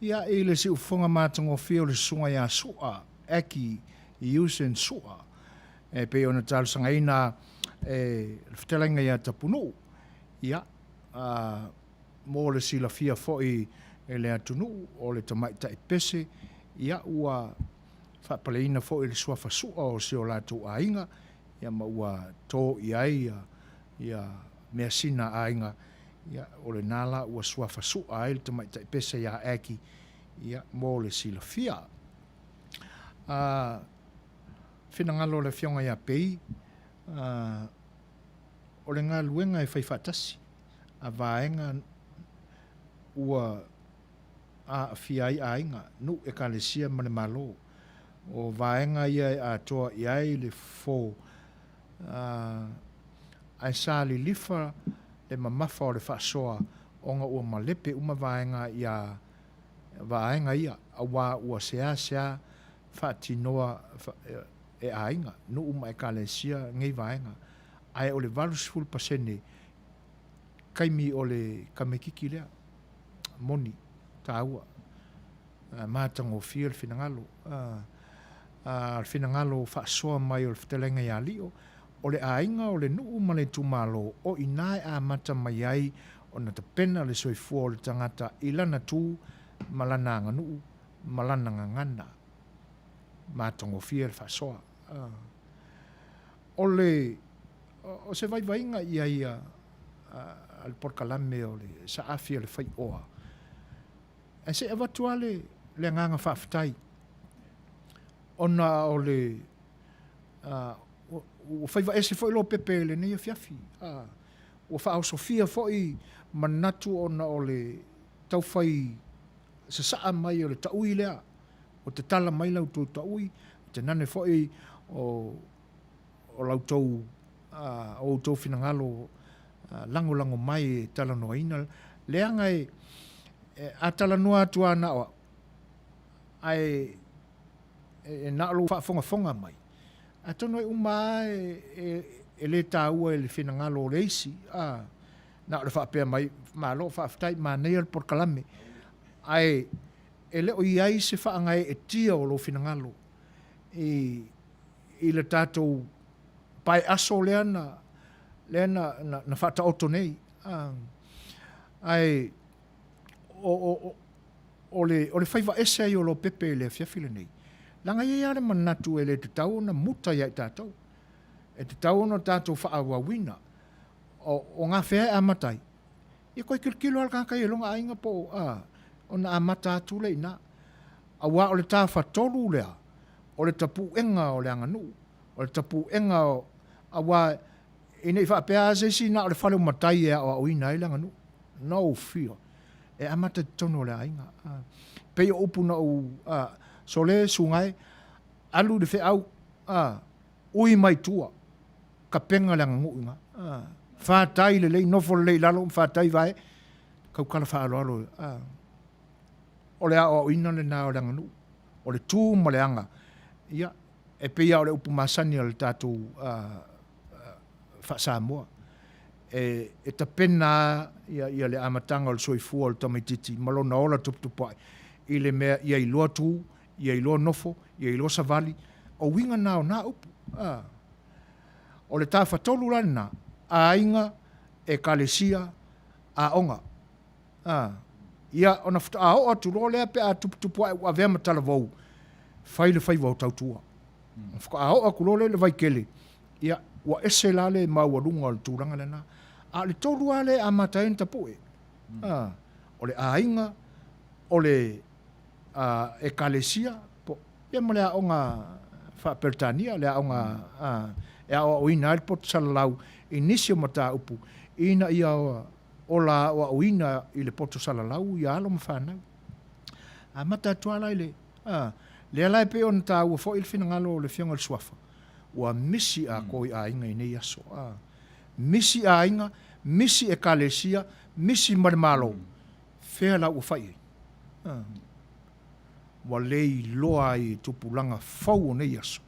ia i le siufofoga matagofie o le susuga ia Su'a, Aki Usen Su'a, e pei ona talosagaina e le fetalaiga ia Tapunuu, ia, a, mo le silafia foi e le atunuu o le tamaitai pese, ia, ua faapaleina foi le suafa Su'a o si o latou aiga, ia, ma ua to i ai ia, ia measina a aiga, ia, o lena la ua suafa Su'a ai le tamaitai pese ia Aki, ia, mo le silafia. A, finagalo o le Afioga ia Pei, a, o le galuega e fai faatasi a vaega ua aafia ai aiga, nuu, ekalesia ma le Malo. O vaega ia e atoa i ai le fofo, a, ae sa lilifa le mamafa o le faasoa ona ua malepe uma vaega ia vaega ia, auā ua seasea faatinoa e aiga, nuu ma ekalesia nei vaega, ae o le 80% taimi o le tamaititi lea, moni, taua, matagofie le finagalo, a le finagalo faasoa mai o le fetalaiga ia Lio, o le aiga, o le nuu ma le itumalo, o i ina e amata mai ai ona tapena le soifua o le tagata i lana tu ma lana aganuu ma lana gagana. Matagofie le faasoa. O le, o se vaivaiga i ai a, a le polokalame o le saafi a le faioa, ae se i avatu lava le, le agaga faafetai, ona o le, a, ua faiva ese foi Lopepe i lenei afiafi, a, ua faaosofia foi manatu ona o le taufai sasaa mai o le taui lea, ua tatala mai la outou taui, te nane foi o, o la outou, o outou finagalo lagolago mai e talanoaina, leaga e, a talanoa atu lava na o au, ae e na o lou faafogafoga mai, atonu e uma lava e, e le taua i le finagalo o le isi, a, na o le faapea mai, malo faafetai, manaia le polokalame, ae e le o i ai se faagaeetia o lou finagalo i, i le tatou pae aso lea na, lea na, na, na faataoto nei. A, ae o, o, o, o le, o le faiva ese ai o Lopepe i le afiafi lenei, leaga e i ai lava le manatu e le tatau ona muta ia i tatou. E tatau ona tatou faaauauina. O, o gafea e amata ai? Ia koe tilotilo lava le tagata ia i lona aiga po o, a, ona amata atu lea i ina. Aua o le tafatolu lea, o le tapuega o le aganuu, o le tapuega o, aua e ne i faapea lava se isi na o le fale o matai e aoaoina ai le aganuu. No fear. E amata i totonu o le aiga. A, pei o upu na ou, a, sole sugae, alu i le feau, a, ui mai tua, kapega le aganuu i ina. A, fatai lelei, nofo lelei i lalo ma fatai vae, tautala faaaloalo, a, o le aoaoina lena o le aganuu, o le tu ma le aga, ia, e pei lava o le upu masani a le tatou faa-Samoa, e, e tapena ia, ia le amataga o le soifua o le tamaititi ma lona ola tuputupua'i i le mea ia iloa tu, ia iloa nofo, ia iloa savali, o uiga na o na upu. A. O le tafatolu la lena, aiga, ekalesia, aoga. A. Ia, ona faatoa oo atu loa lea pe a tuputupu ae ua avea ma talavou, fai le faiva o tautua. Ona faatoa oo atu loa lea i le Vaitele, ia, ua ese la le maualuga o le tulaga lena. A o le tolu lava lea e amata ai ona tapue, a, o le aiga, o le Ekalesia, po, ia ma le aoga faa-Peretania, le aoga e aoaoina ai le poto salalau i nisi o mataupu ina ia ola aoaoina i le poto salalau ia alo ma fanau. Amata atu lava la i le, a, lea la e pei ona taua foi le finagalo o le Afioga i le Suafa, ua misi atoa i aiga i nei aso, a, misi aiga, misi Ekalesia, misi ma le Malo. Fea la ua fai ai? A, ua le iloa ai e tupulaga fou o nei aso.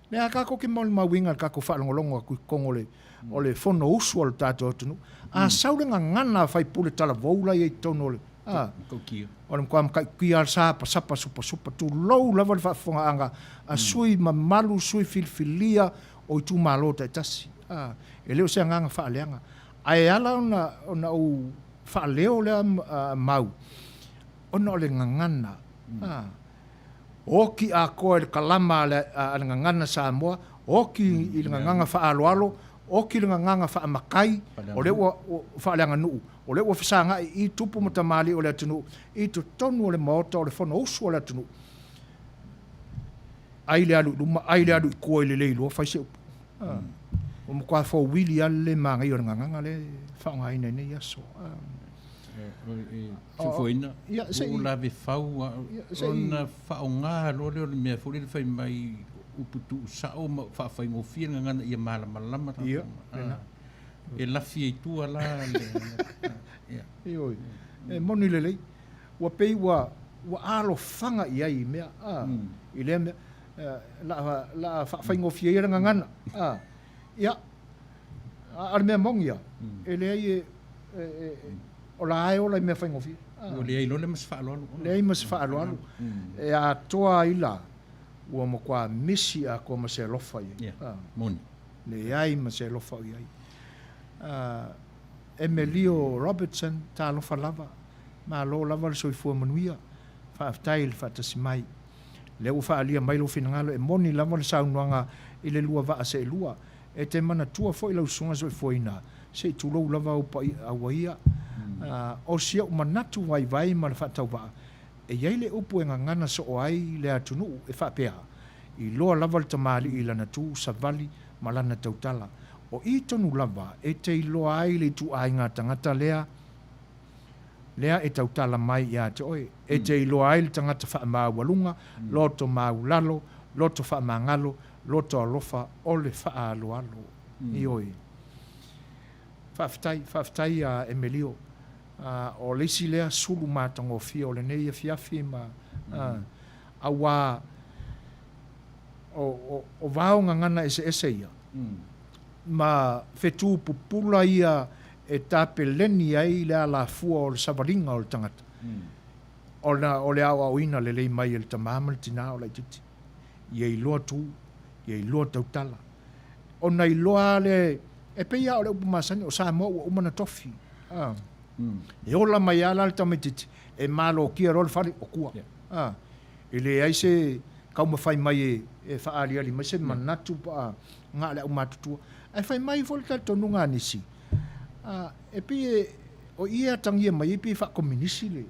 Lea a tatou te molimauina i le tatou faalogologo atu i totonu o le, o le Fonousu a lo tatou atunuu, a sau le gagana a faipule talavou la i ai i totonu o le, a, o le matua matautia lava le sapasapa supasupa, tulou lava le faafofogaaga a sui mamalu, sui filifilia o itumalo taitasi. A, e le o se agaga faaleaga. Ae ala ona, ona ou faaleo lea mau, ona o le gagana. A, Oti atoa i le kalama a le gagana Samoa, oti i le gagana faaaloalo, oti i le gagana faamatai, o lea ua faaleaganuu, o lea ua fesagai i tupu ma tamalii o le atunuu i totonu o le Maota o le Fonousu a le atunuu. Ai le alu i luma, ai le alu i tua i le le iloa fai se upu. Ua matua fouili lava le le manaia o le gagana lea e faaaogaina i nei aso. Tufoina, ua ou lave fau ona faaaoga loa lea o le mea foi lele fai mai upu tuusao ma faafaigofie le gagana ia malamalama tatou. E lafi ai tua la le Ioe, e moni lelei. Ua pei ua ua alofaga i ai i mea, i lea mea, la a faafaigofie ia le gagana. Ia, a o le mea moni ia, e leai e, o la e ola i mea faigofie. Ua leai loa ma se faaaloalo. Leai ma se faaaloalo. E atoa ai la, ua matua misi atoa ma se alofa i ai. Yeah, moni. Leai ma se alofa o i ai. Emelio Robertson, talofa lava. Malo lava le soifua manuia. Faafetai i le faatasi mai. Lea ua faaalia mai lou finagalo e moni lava le saunoaga i le lua vaa seelua. E te manatua foi lau susuga soifuaina, se i tulou lava au paia auaia. O si ou manatu vaivai ma le faatauvaa, e i ai le upu e gagana soo ai le atunuu e faapea, Iloa lava le tamalii i lana tu savali ma lana tautala. O i tonu lava e te iloa ai le ituaiga tagata lea lea e tautala mai ia te oe. E te iloa ai le tagata faamaualuga, loto maulalo, loto faamagalo, loto alofa o le faaaloalo. Ioe. Faafetai, faafetai ia Emelio. O le isi lea sulu matagofie o lenei afiafi ma, auā o vao gagana eseese ia, ma fetu pupula ia e tapeleni ai le alafua o le savaliga o le tagata, ona o le aoaoina lelei mai e le tamā ma le tinā o laitiiti. Ia iloa tu, ia iloa tautala. Ona iloa lava lea, e pei lava o le upu masani, o Samoa ua uma ona tofi. E ola mai lava la le tamaitiiti, e malotia loa le fale, o tua. E leai se taumafai mai e faaaliali mai se manatu na o le aumatutua. Ae fai mai foi le talitonuga a nisi, e pei e, o i e atagia mai ai pei e faakominisi le,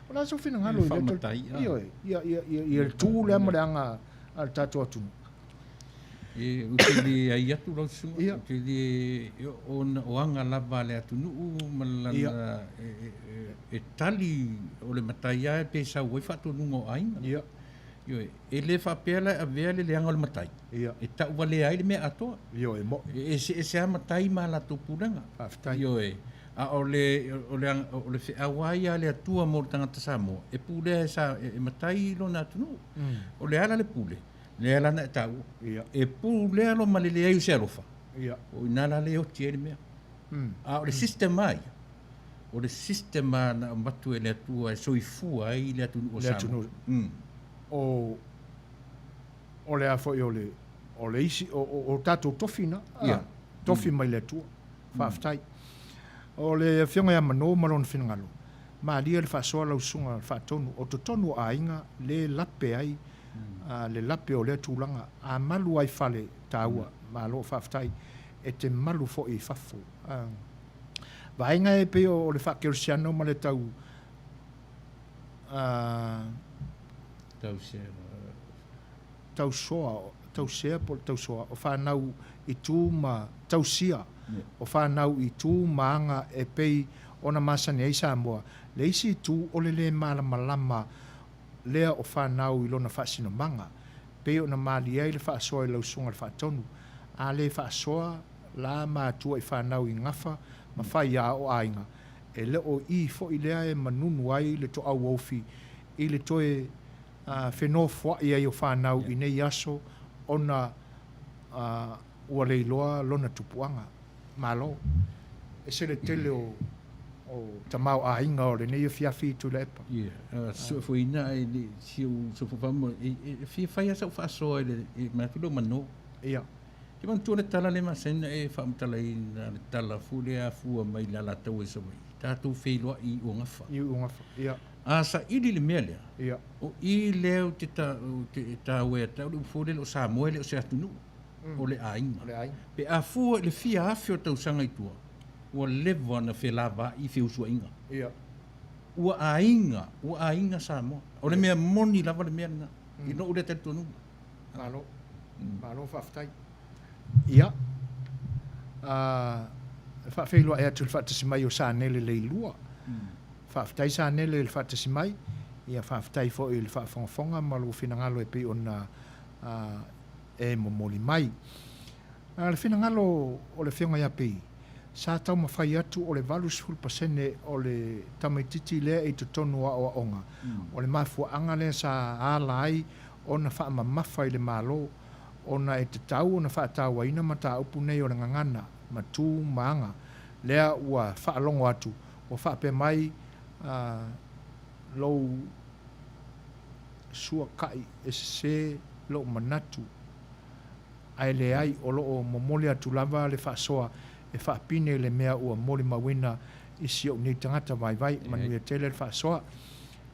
o le a sou finagalo i lea, ioe, ia le tu lea ma le aga a le tatou atunuu. E, ou te le ai atu lau susuga, ou te le, ona o aga lava a le atunuu ma lana, e tali o le matai lava pe sau ai faatonuga o aiga. Ioe, e le faapea la e avea le leaga o le matai, e tauvalea ai le mea atoa. Ioe, mo'i. E eseese lava matai ma a latou pulega. Faafetai. Ioe, a o le, o le, o le feau lava ia a le Atua mo le tagata Samoa, e pulea e, sa, e matai lona atunuu. O le ala le pule, lea la na e taua. E pulea loa ma le leai o se alofa, o i ina la lea e oti ai le mea. A o le system lava ia, o le system lava na avatu e le Atua e soifua ai le atunuu o Samoa. O, o le a foi o le, o le isi, o, o, o tatou tofi na, tofi mai le Atua. Faafetai. O le Afioga ia Mano ma lona finagalo, malie le faasoa lau susuga faatonu o totonu o aiga le lape ai. le lape o lea tulaga. A malu ai fale, taua, malo faafetai, e te malu foi i fafo. Vaega e pei o le faakerisiano ma le tau tausoa, tausea po o le tausoa o fanau i tu ma tausia o fanau i tu ma aga e pei ona masani ai Samoa. Le isi itu o le lē malamalama lea o fanau i lona faasinomaga, pei ona malie ai le faasoa i lau susuga i le Faatonu. A le faasoa la matua i fanau i gafa ma faiā o aiga, e le o i foi lea e manunu ai le toauoufi i le toe fenofoai ai o fanau i nei aso ona ua leiloa lona tupuaga. Malo. Ese le tele o tamaoaiga o lenei afiafi Tuilaepa. Ia, suefueina ai le si ou uso foi faamolemole, e fia fai lava sau faasoa i le manatu lea o manō. Ia. Te manatua le tala lea masani ona e faamatalaina le tala foi lea afua mai le Alataua i Savaii, tatou feiloai i Iugafa. I Iugafa, ia. A saili le mea lea, ia. O i lea ou te taua ia te au le upu foi lele o Samoa e le o se atunuu, o le aiga. O le aiga. Pe a fua i le fia afe o tausaga i tua, ua leva ona felavaai feusuaiga. Ia. Ua aiga, ua aiga Samoa. O le mea moni lava le mea lena, i lou lea talitonuga. Malo. Malo faafetai. Ia, e faafeiloai atu i le faatasi mai o Sanele Leilua. Faafetai Sanele i le faatasi mai. Ia faafetai foi i le faafogafoga ma lou finagalo e pei ona e momoli mai. A le finagalo o le Afioga ia Pei, sa taumafai atu o le 80% o le tamaitiiti lea e i totonu o aoaoga, o le mafuaaga lea sa ala ai ona faamamafa i le Malo ona e tatau ona faatauaina mataupu nei o le gagana ma tu ma aga lea ua faalogo atu ua faapea mai lou suakaʻi e sese lou manatu ae leai o lo o momoli atu lava le faasoa e faapine i le mea ua molimauina i si ou nei tagata vaivai. Manuia tele le faasoa.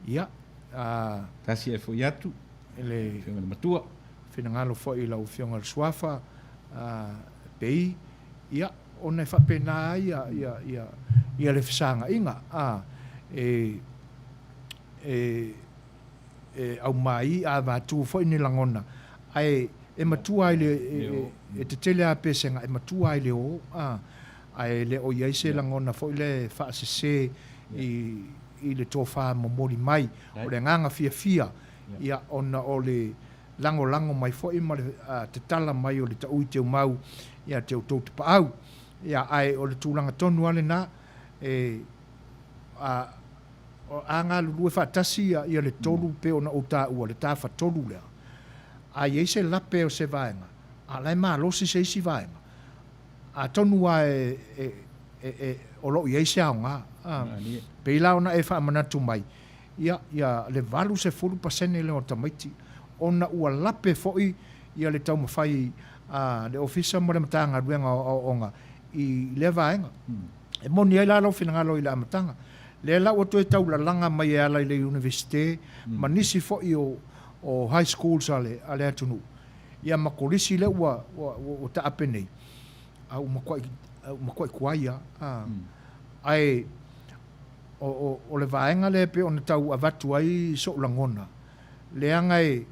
Ia, a. Tasi ae foi atu i le Afioga i le Matua. Finagalo foi i lau Afioga i le Suafa, a, Pei, ia, ona e faapena ai ia, ia, ia, ia le fesagaiga, a, e, e, e aumai a avatu foi ni lagona, ae e matua ai le, e, e tetele lava pesega, e matua ai le o, a, ae le o i ai se lagona foi lea e faasese i, i le tofa momoli mai. O le agaga fiafia, ia, ona o le lagolago mai foi ma le tatala mai o le taui teumau ia te outou tapaau. Ia, ae o le tulaga tonu lava lena, e, a, a galulue faatasi ia, ia le tolu pei ona ou taua, le tafatolu lea, a i ai se lape o se vaega, a o la e malosi se isi vaega, atonu lava e, e, e, e, o lo o i ai se aoga. A, pei la ona e faamanatu mai, ia, ia le 80% lea o tamaiti, ona ua lape foi ia le taumafai a le Ofisa ma le Matagaluega o Aoaoga i lea vaega. E moni ai la lou finagalo i le amataga. Lea la ua toe taulalaga mai e ala i le Iunivesite ma nisi foi o, o high schools a le, a le atunuu, ia ma kolisi lea ua, ua, ua taape nei, a ua matuai, ua matuai tuai lava. A, ae o, o, o le vaega lea e pei ona tau avatu ai so'u lagona, leaga e,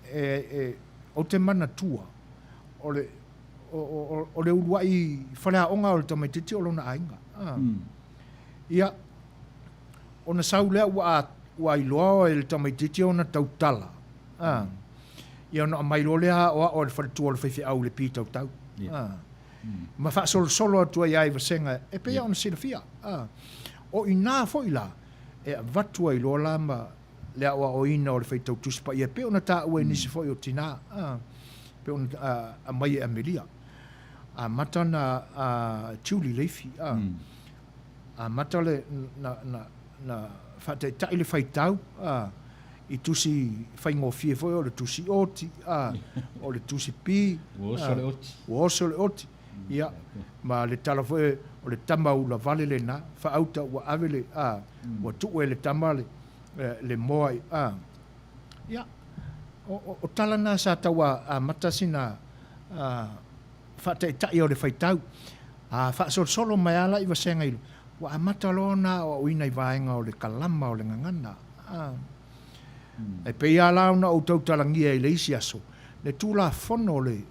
e, e, ou te manatua, o le, o, o, o le uluai faleaoga o le tamaitiiti o lona aiga. A. Ia, ona sau lea ua, ua iloa e le tamaitiiti ona tautala. A. Ia ona aumai loa lea aoao e le faletua o le faifeau i le pitautau. A. Ma faasolosolo atu ai lava i vasega e pei ona silafia. A. O i ina foi la e avatu ai loa la ma le aoaoina o le faitau Tusi Paia e pei ona taua e nisi foi o tina, a, pei ona aumai e Amelia. Amata na a Julie Leifi, a, amata le, na, na, na faataitai le faitau, a, i tusi faigofie foi o le tusi oti, a, o le tusi pi. Ua oso le oti. Ua oso le oti. Ia, ma le tala foi o le tama ula vale lena, faauta ua ave le, a, ua tuu e le tama le, le moa i, a, ia, O, o tala na sa tau amata sina faataitai o le faitau. A faasolosolo mai lava la i vasega i ua amata loa ona aoaoina i vaega o le kalama o le gagana. A. E pei lava la ona ou tautalagia i le isi aso, le Tulafono o le,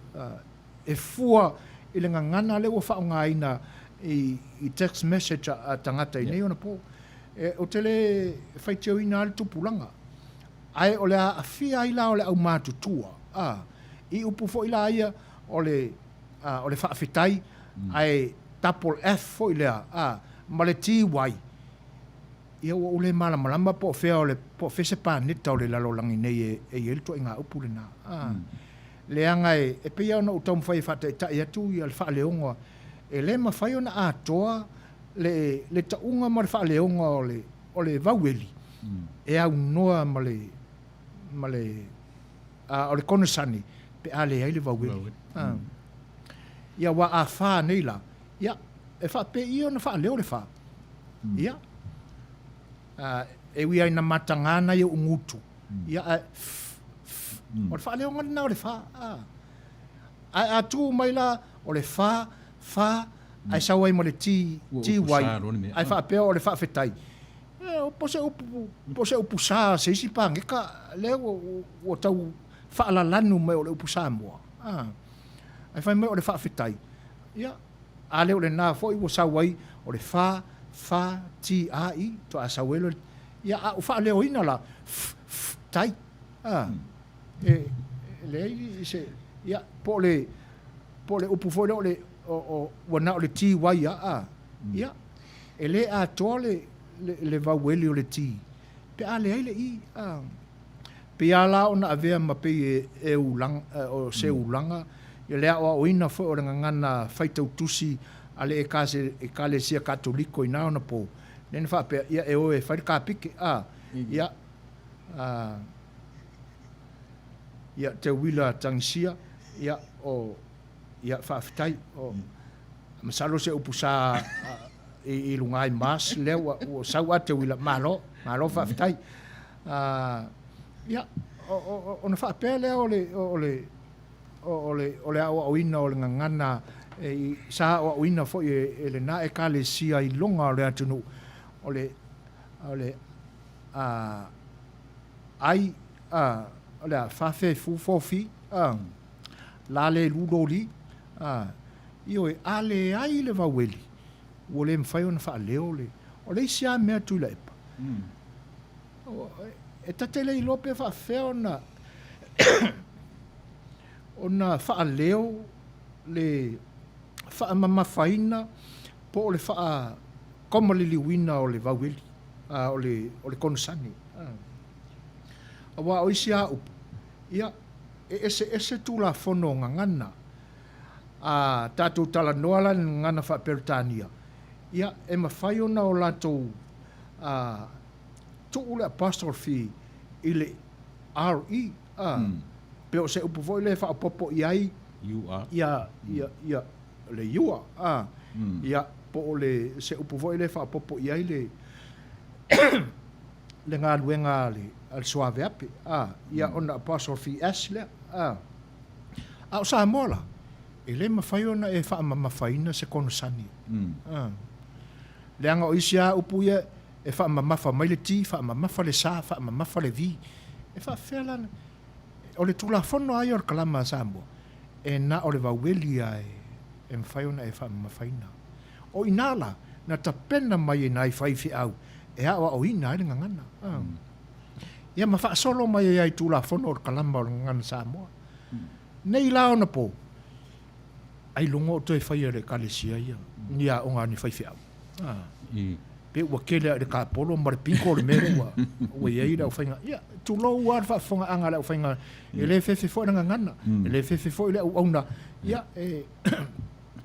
e fua i le gagana lea ua faaaogaina i, i text message a tagata i nei ona po. E, ou te le faitioina lava le tupulaga, ae o le aafia ai la o le aumatutua, a, i upu foi la ia o le, a, o le faafetai, ae double F foi lea, a, ma le TY, ia ua ou le malamalama po o fea o le, po o fea se paneta o le lalolagi nei e, e i ai le ituaiga upu lena. A, leaga e, e pei lava ona ou taumafai e faataitai atu ia le faaleoga, e le mafai ona atoa le, le tauga ma le faaleoga o le, o le vaueli e aunoa ma le, ma le, a, o le konesane pe a leai le vaueli. A. Ia aua a fa nei la, ia, e faapei ona faaleo le fa. Ia, a, e ui lava ina mataga nai ou gutu, ia, ae, f, f, o le faaleoga lena o le fa. A. Ae a tu mai la, o le fa, fa, ae sau ai ma le T, T Y, ae faapea o le faafetai. Po o se upu, po o se upu sa a se isi pageka, lea ua, ua tau faalalanu mai o le upu Samoa. A. Ae fai mai o le faafetai. Ia, a le o lena foi ua sau ai o le fa, fa, T A I, faatoa sau ai loa le, ia, a ua faaleoina la, f, f, tai. A. E, e leai se, ia, po o le, po o le upu foi lea o le, o, o, ua na o le TY lava, a, ia, e le atoa le, le, le vaueli o le T, pe a leai le I, a. Pei lava la ona avea ma pei e, e ulaga, o se ulaga, ia le aoaoina foi o le gagana faitau tusi a le Ekalesia Katoliko i na ona po, lea na faapea, ia e o e fai le kapike, a, ia, a, ia, Teuila Tagisia, ia, o, ia, faafetai, o, masalo se upu sa i, i luga ai mas, lea ua, ua sau a Teuila, malo, malo faafetai. A, ia, o, o, ona faapea lea o le, o le, o le, o le aoaoina o le gagana e, sa aoaoina foi e, e lena Ekalesia i luga o le atunuu, o le, o le, a, ai, a, o le a, fa fe fu fo fi, a, la le lu lo li, a, ioe, a leai le vaueli, ua le mafai ona faaleo le, o le isi lava mea Tuilaepa, e ta te le iloa pe faafefea ona, ona faaleo le faamamafaina po o le faakomaliliuina o le vaueli, a, o le, o le konesane. Aua o isi lava upu, ia, e eseese Tulafono o gagana. A tatou talanoa la i le gagana faa-Peretania, ia, e mafai ona o latou a, tuu le apostrophe i le RE, a, pe o se upu foi lea e faaopoopo i ai ia, ia, ia, le ua, a, ia, po o le, se upu foi lea e faaopoopo i ai le, le galuega a le, a le suaveape, a, ia, ona apostrophe S lea, a. A o Samoa la, e le mafai ona e faamamafaina se konosani. A. Leaga o isi lava upu ia e faamamafa mai le T, faamamafa le sa, faamamafa le V. E faafefea la? O le Tulafono lava ia o le Kalama a Samoa, e na o le vaueli lava e mafai ona e faamamafaina. O i ina la, na tapena mai e nai faifeau e aoaoina ai le gagana. Ia ma faasolo mai ai i Tulafono o le Kalama o le Gagana Samoa. Nei la ona po, ailoga o toe faia e le Ekalesia ia ni aoga a ni faifeau. Pe ua kele a i le kapolo ma le piko le mea lea ua, ua i ai le aufaiga. Ia, tulou lava le faafofogaaga a le aufaiga, e le fefe foi le gagana, e le fefe foi le auauna, ia, e,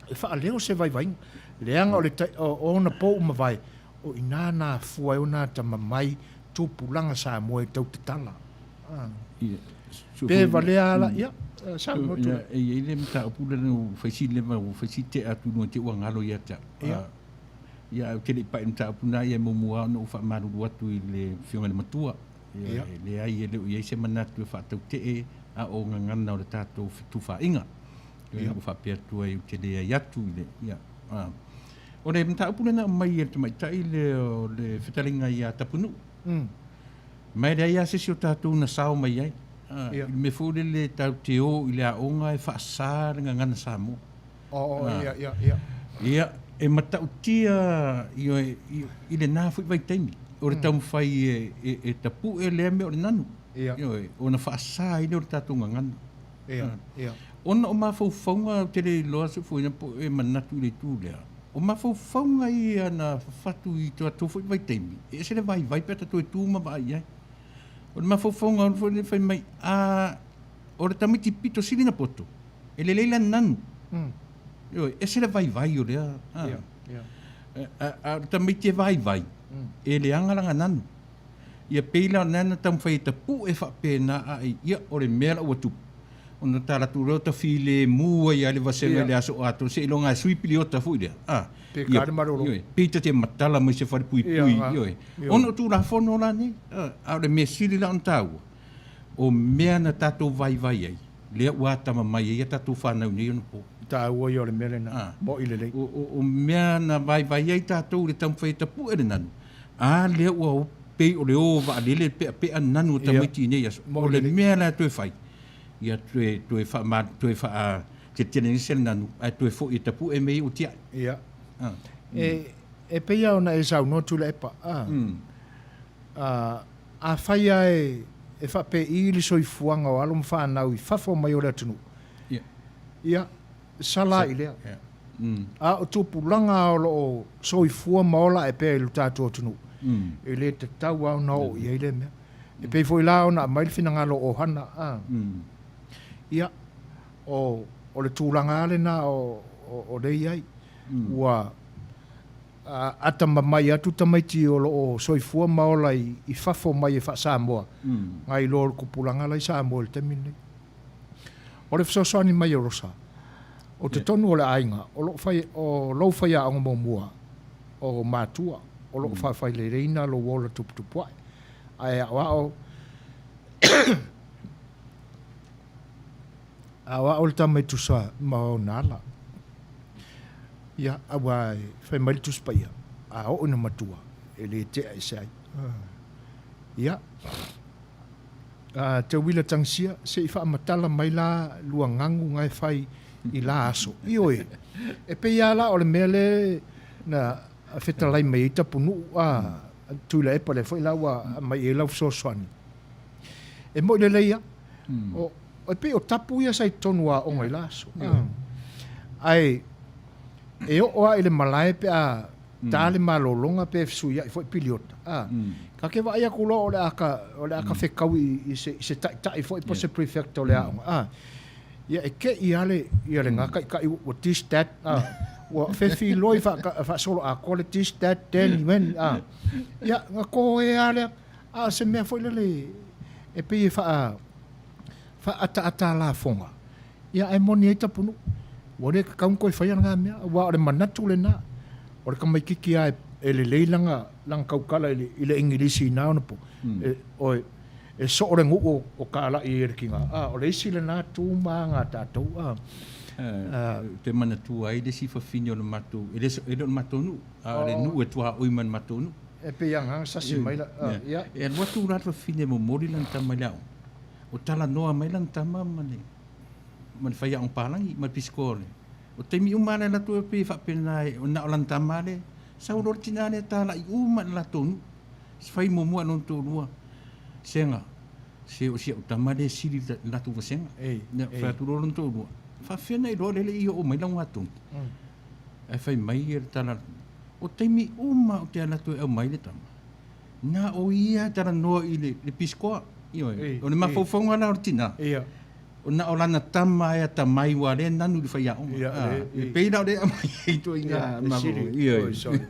e faaleo se vaivaiga. Leaga o le, o ona po ua mavae, o i ina na afua ai ona atamamai tupulaga Samoa e tau tatala. Pe valea ala, ia, saunoa tu. E i ai le mataupu lea ua fai si leva, ua fai si tea atu i luga te ua galo ia te au. Ia. Ia, ou te le i pai i le mataupu lena, ia e muamua lava ona ou faamalulu atu i le Afioga i le Matua. Ioe, e leai e le o i ai se manatu e faatautee a o gagana o le tatou fetufaaiga. Ioe, ua faapea atu ai ou te leai atu i le, ia, a. O le mataupu lea na aumai e le tamaitai lea o le fetalaiga ia Tapunuu. Ma e leai lava se isi o tatou na sao mai ai. A, i le mea foi lele tatou te o i le aoga e faasa le gagana Samoa. Oh, ia, ia, ia. Ia, e matautia ioe, i lena foi vaitaimi, o le taumafai e, e, e tapu'e lea mea o le nanu. Ia. Ioe, ona faasa ai lea o le tatou gagana. Ia, ia. Ona o mafaufauga, ou te le iloa Soofuina po o e manatu i le itu lea, o mafaufauga ia na fafatu i to tatou foi vaitaimi, e ese le vaivai pe a tatou toe tu ma vaai i ai. O le mafaufauga foi lea fai mai, a, o le tamaiti pito sili na poto, E lelei lana nanu. Ioe, ese le vaivai o lea. Ia, ia. A o le tamaiti e vaivai, e leaga lana nanu. Ia pei la o lena na taumafai e tapue faapena ae, ia, o le mea la ua tupu, ona ta alu atu loa ta filemu ai lava i le vasega i le aso atoa seiloga e sui piliota foi lea. A, Pe ka le malolo. Ioe, pei ta te matala mai se falepuipui, ioe. Ona o Tulafono la nei, a o le mea sili la ona taua, o mea na tatou vaivai ai, lea ua atamamai ai a tatou fanau i nei ona po. Taua ia o le mea lena, mo'i lelei. O mea na vaivai ai tatou i le taumafai e tapue le nanu, a lea ua pei o le o vaalele peapea nanu o tamaiti i nei aso. O le mea la e toe fai, ia toe, toe faama, toe faateletele ese le nanu, ae toe foi e tapue mea ia ua tiai. Ia. E, e pei lava ona e saunoa Tuilaepa, a, a, Afai lava e faapei le soifuaga o alo ma fanau i fafo mai o le atunuu, ia, sala i lea. A o tupulaga o lo o soifua ma ola ae pea i lo tatou atunuu, e le tatau lava ona oo i ai lea mea. E pei foi la ona aumai le finagalo o ohana, a, ia, o le tulaga lava lena o lea e i ai. Ua atamamai atu tamaiti o lo o soifua ma ola i fafo mai e faa-Samoa, nai lo le tupulaga la i Samoa i le taimi lenei. O le fesoasoani mai o Rosa, o totonu o le aiga, o lo o fai, o lou faiaoga muamua, o matua, o lo o faafaileleina lou ola tuputupuae, ae aoao aoao le tama e tusa ma ona ala. Ia, aua e fai mai le Tusi Paia, a oo ina matua, e le tea ese ai. Ia, a Teuila Tagisia, se i faamatala mai la lua gagu na e fai i la aso. Ioe, e pei lava la o le mea lea na fetalai mai ai Tapunuu, a Tuilaepa lea foi la ua aumai i ai lau fesoasoani. E moi lelei lava. O, e pei o tapu ia sa i totonu o aoga i la aso. Ae e oo lava i le malae pe a ta le malologa pe fesuiai foi piliota. A, ta te vaai atu loa o le a ka, o le a ka fetau i, i, se, i se taitai foi po o se prefect o le aoga. A, ia e te i lava le, ia lena taitai ua this that, a, ua fefiloi faasoloatoa le this that then when, a, ia na toea lava lea. A o se mea foi lele e pei e faa, faaataata lafoga, ia ae moni ai Tapunuu, ua le tatau ona toe faia lena mea, aua o le manatu lena, o le tamaitiiti lava e lelei lana, lana tautala i le, i le Igilisi i na ona po, e, oe, e soo le nuu o talai ai e le tina, a o le isi lena tu ma aga a tatou, a. Ou te manatua ai le isi fafine o le matou, e le, e le o le matou nuu, a o le nuu e tuaoi ma le matou nuu. E pei agaga sasi mai la, ia. E alu atu la le fafine e momoli lana tama i le aoga, o talanoa mai lana tama ma le, ma le faiaoga palagi, ma le pisikoa o le, o taimi uma lava le alu atu e pei e faapena e, na o lana tama lea, sau loa le tina lea talai uma i le latou nuu, fai muamua i lona toalua, sega, se o si au tama lea e sili i le latou vasega. Ia, fai atu loa lona toalua, faapefea ona e iloa lea e le i oo mai lau gatonu? Ae fai mai le tala, O taimi uma ou te alu atu e aumai le tama, na o ia e talanoa i le, le pisikoa. Ioe. O le mafaufauga la o le tina, o na o lana tama e atamai ua lea nanu i le faiaoga. Ia, Ah, e pei la o lea e aumai ai ituaiga mafaufauga. Ioe. Sorry.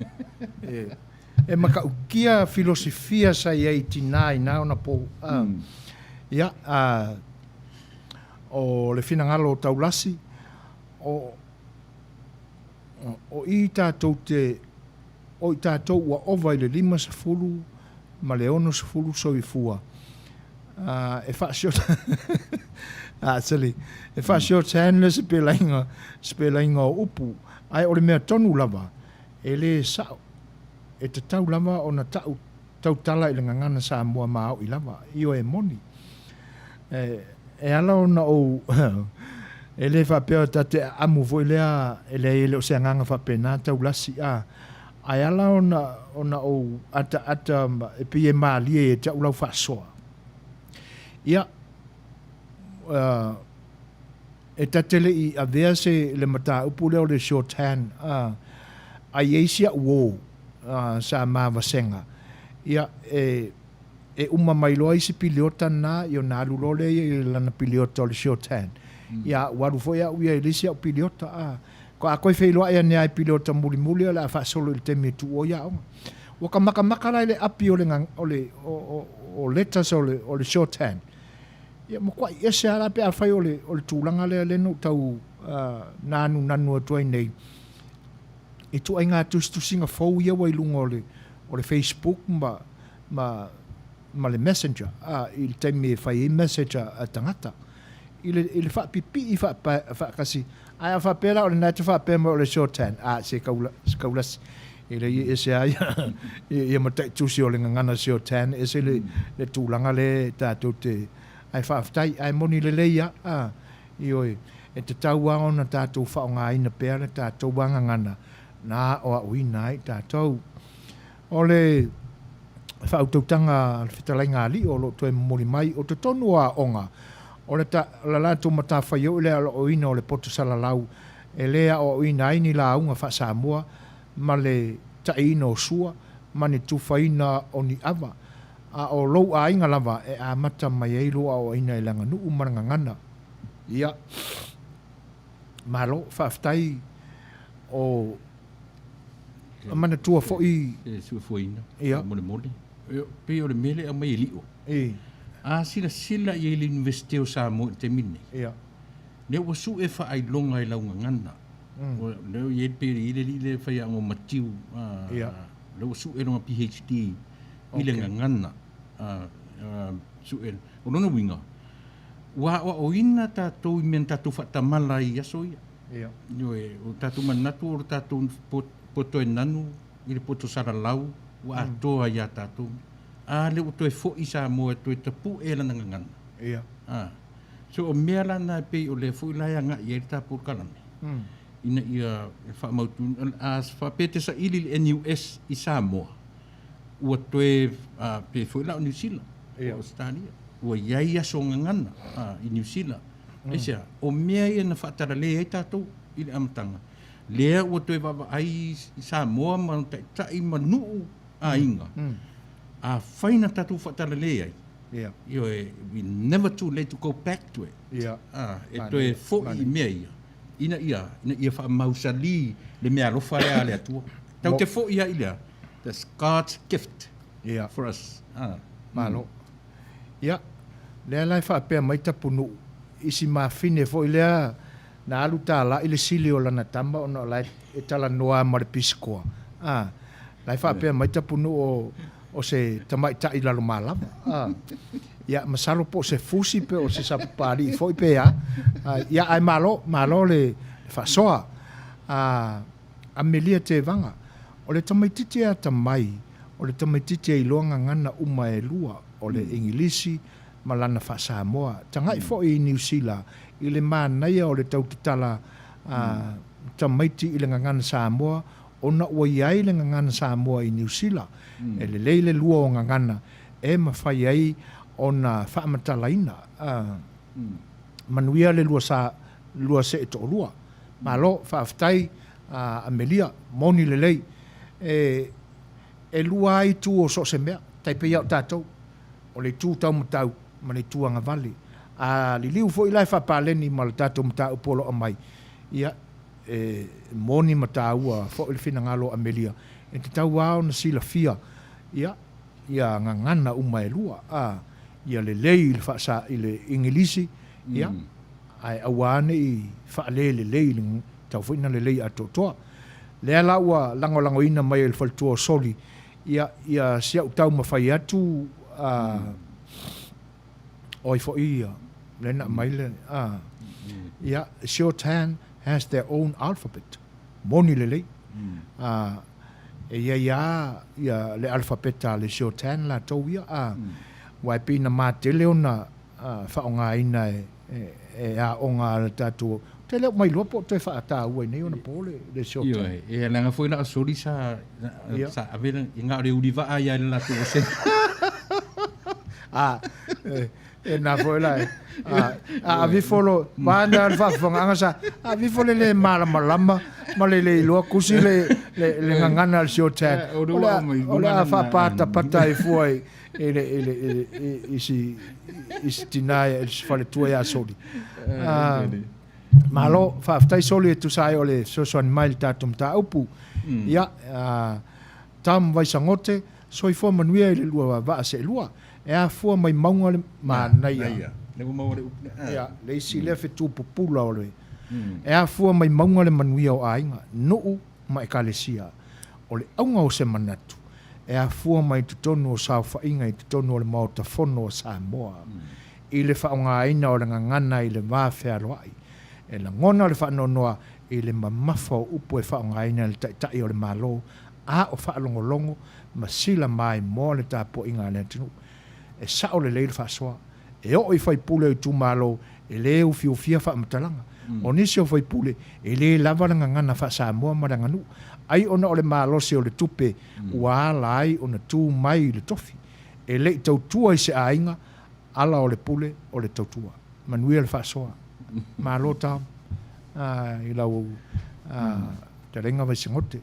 E matautia filosofia sa i ai i tina i na ona pou. Ah. Ia, ah, o le finagalo o Taulasi, o O i tatou te, o i tatou ua ova i le 50 ma le 60 soifua. E faa-short actually e faa-shorthand le sipelaiga sipelaiga o upu ae o le mea tonu lava e le sa'o e tatau lava ona ta'u tautala i le gagana Samoa mao'i lava. Ioe e moni. E, e ala ona ou e le faapea ta te aamu foi lea e leai e le o se agaga faapena taulasi a ae ala ona ona ou ataata ma e pei e malie ia te au lau faasoa. Ia, uh, e ta te le i avea se le mataupu lea o le shorthand a a i ai si a'u uō sa ma vasega ia e e uma mai loa isi piliota na ia ona alu loa lea ia i lana piliota o le shorthand ia ua alu foi a'u ia i le isi a'u piliota a ko a koe feiloai ane a i piliota mulimuli o le a faasolo i le taimi e tuu ai aoga. Ua ka makamaka la i le api o le o le o o o letters o le o le shorthand. Ia matuai ese lava la pe afai o le o le tulaga lea lea na ou tau nanunanu atu ai nei i ituaiga tusitusiga fou ia ua i luga o le o le Facebook ma ma ma le Messenger a i le taimi e fai ai message a a tagata i le i le faapipii faatasi ae a faapea la o lena e te faapea mai o le shorthand a se kaula se kaulasi e leai e ese lava ia ia mataitusi o le gagana shorthand ese le le tulaga lea tatou te ae faafetai ae moni lelei lava a Ioe, e tatau lava ona tatou faaaogaina pea le tatou agagana na aoaoina ai tatou. O le faautautaga a le Fetalaiga a Alii o lo o toe momoli mai, o totonu o aoga, o le ta, la latou matafaioi le aoaoina o le poto salalau e le aoaoina ai ni lauga faa-Samoa ma le ta'iina o sua ma ni tufaina o ni ava, a o lou aiga lava e amata mai ai lou aoaoina i le aganuu ma le gagana. Ia, malo, faafetai o manatua foi. E suefuaina, faamolemole. Pei o le mea lea e aumai e Lio. A silasila i ai le Iunivesite o Samoa i le taimi lenei, lea ua sue faailoga i lau gagana. Lea ua i ai pei e i ai le alii lea e faiaoga o Matiu, lea ua sue lona PHD i le gagana. Sue. O lona uiga, Ua aoaoina tatou i mea na tatou faatamala ai i aso ia. Ia. Ioe, o tatou manatu o le tatou poto e nanu i le poto salalau ua atoa iā tatou. A lea ua toe foi Samoa e toe tapue lana gagana. Ia. A. So o mea la na e pei o lea foi la e agai i ai le ta polokalame. Ina ia faamautu, a faapea e te saili i le NUS i Samoa, ua toe, pei foi la o Niu Sila, o Ausetalia, ua i ai aso gagana i Niu Sila. Aisea? O mea ia na faatalale ai tatou i le amataga, lea ua toe vaavaai i Samoa ma taitai ma nuu aiga, afai na tatou faatalale ai, ioe, we never too late to go back to it. E toe foi i mea ia, ina ia, ina ia faamausali le meaalofa lea a le Atua. Tatou te foi lava i le a? That's God's gift for us. Malo. Ia, lea la e faapea mai Tapunuu, i si mafine foi lea na alu tālā i le sili o lana tama ona o la e talanoa ma le pisikoa. A, la e faapea mai Tapunuu o, o se tamaitai lalomalava. A, ia, masalo po o se fusi pe o se sapapalii foi pe a. A, ia, ae malo, malo le faasoa. A, Amelia Tevaga, O le tamaititi e atamai, o le tamaititi e iloa gagana uma e lua, o le Igilisi ma lana faa-Samoa. Taga'i foi i Niu Sila i le manaia o le tau tatala a tamaiti i le gagana Samoa ona ua i ai le gagana Samoa i Niu Sila. E lelei le lua o gagana e mafai ai ona faamatalaina. Manuia le lua sa, lua see toalua. Malo, faafetai a Amelia, moni lelei. E, e lua lava itu o so o se mea, tai pei lava o tatou, o le itu taumatau ma le itu agavale. A liliu foi la e faapaleni ma le tatou mataupu o lo o aumai, ia, e moni ma taua foi le finagalo o Amelia, e tatau lava ona silafia, ia, ia gagana uma e lua, a, ia lelei i le faasa, i le Igilisi, ia, ae aua ne i faalelelei i le tau foi na lelei atoatoa. Lea la ua lagolagoina mai e le faletua o Soli ia, ia si au taumafai atu a, O ai foi ia, lea na aumai le, a, ia, Shorthand has their own alphabet. Moni lelei. A, e i ai lava ia le alfapeta a le Shorthand latou ia, a, aua e pei na matele ona faaaogaina e aoga a le tatou, ou te le o mailoa po o toe faataua i nei ona po le Shorthand. Ioe, e leaga foi la o Soli sa, sa ave na o le ulivaa ia i le latou vasega. A, e na foi la e. A, a avifo lo, vaana le faafofogaaga sa, avifo le le malamalama ma le le iloa kusi le, le, le gagana a le shorthand. O le a, o le a faapatapata ai fua i, i le, i le, i, i, i si, i si tinā i si faletua ia Soli. A, malo, faafetai Soli e tusa ai o le fesoasoani mai i le tatou mataupu. Ia, a, Tam Vaisagote, soifua manuia i le lua vaa seelua. E afua mai mauga le manaia. Lea ua maua le upu lea. Ia, le isi lea fetu pupula o le. E afua mai mauga le manuia o aiga, nuu ma ekalesia. O le auga o se manatu, e afua mai totonu o saofaiga i totonu o le Maota Fono o Samoa, i le faaaogaina o le gagana i le va fealoai. E lagona le faanoanoa i le mamafa o upu e faaaogaina e le Taitai o le Malo a o faalogologo ma sila maimoa le tapuaiga a le atunuu. E sao lelei le faasoa. E oo i faipule o itumalo e le ufiufia faamatalaga. O nisi o faipule e le lava le gagana faa-Samoa ma le aganuu. Ai ona o le malosi o le tupe ua ala ai ona tu mai i le tofi. E le i tautua i se aiga, ala o le pule o le tautua. Manuia le faasoa. Malo Tom i lau fetalaiga Vaisegote.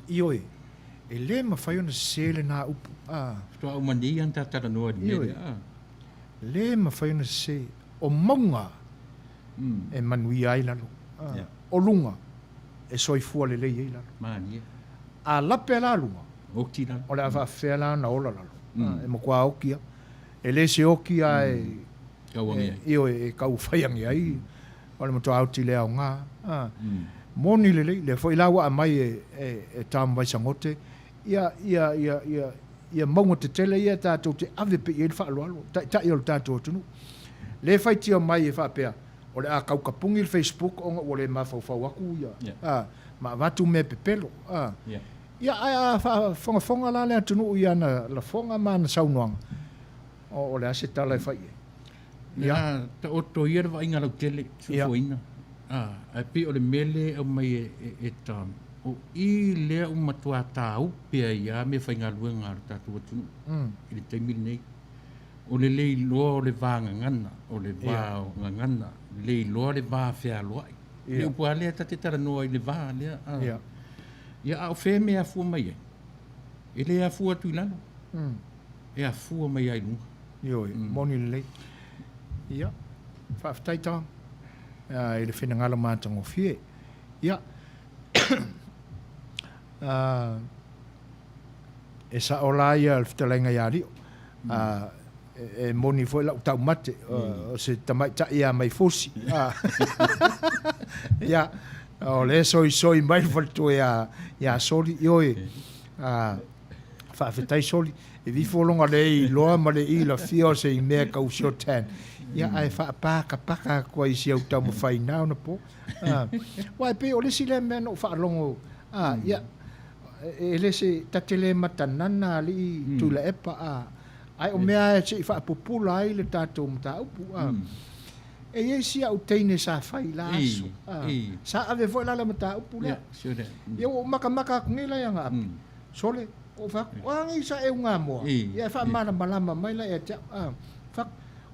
Ioe, e le mafai ona sese lena upu. Faatoa uma nei lava ona ta talanoa i le mea lea. Le mafai ona sese. O mauga e manuia ai lalo. O luga e soifua lelei ai lalo. A lape la luga, o le a faafefea la ona ola lalo. E matua oki lava. E le se oki lava e, ioe, e tau fai ane ai, o le matua oti le aoga. Moni lelei, lea foi la ua aumai e Tom Vaisagote, ia, ia, ia, ia, ia mauga tetele ia tatou te ave pea i ai le faaaloalo, taitai o le tatou atunuu. Le faitio mai e faapea, o le a kaukapuni le Facebook ona ua le mafaufau atu ia, ma avatu mea pepelo. Ia, ae a faafogafoga la le atunuu i ana lafoga ma ana saunoaga, o le a se tala e fai i ai? Ia taoto ia le vaaiga lautele, suafuaina. Ae pei o le mea lea e aumai e Tom, o i lea ua matua tāupe ai lava meafaigaluega a le tatou atunuu i le taimi lenei. O le le iloa o le va gagana, o le va o gagana, le iloa le va fealoai. Le upu lava lea ta te talanoa i le va lea. Ia, a o fea e mea e afua mai ai? E le afua atu i lalo, e afua mai lava i luga. Ioe, moni lelei. Ia, faafetai Tom i le finagalo matagofie. Ia, e sao la ia le fetalaiga ia Lio. E moni foi lau taumate, o se tamaitai ia mai fusi. Ia, o lea e soisoi mai le faletua ia Soli, ioe, faafetai Soli. E vifo loga le iloa ma le ilafia o se i mea kau shorthand. Ia, ae faapakapaka atu ai i si au taumafai na ona po. Aua e pei o le isi lea mea na ou faalogo, ia, e le se, ta te le matanana alii Tuilaepa, ae o mea lava se i faapupula ai le tatou mataupu. E i ai si au teine sa fai i la aso, sa ave foi la le mataupu lea. Ia ua ou makamaka atu nei la ia Api, sole, ou fai atu, o a nei sa e ugamoa? Ia e faamalamalama mai la ia te au. Fai atu,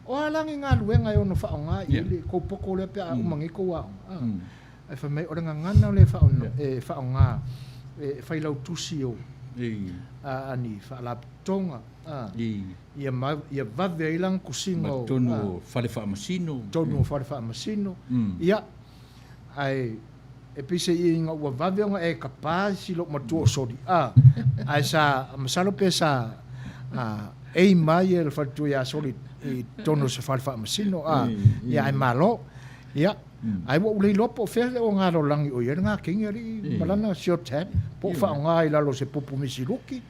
o a la ni galuega e ono faaaoga i ai le kou poto lea pe a uma nei kou aoga? Ae fai mai, o le gagana lea e faaaoga e failautusi o a ni faalapotopotoga, ia vave ai lana tusiga o totonu o fale faamasino. Totonu o fale faamasino. Ia, ae e pei se ina ua vave ona e tapa si lou matua o Soli, ae sa, masalo pe sa aim ai le faletua ia Soli i totonu o se fale faamasino, ia ae malo. Ia, ae ua ou le iloa po o fea le ogalalagi o i ai lena teine alii ma lana shorthand, po o faaaoga i lalo o se pupu misiluki,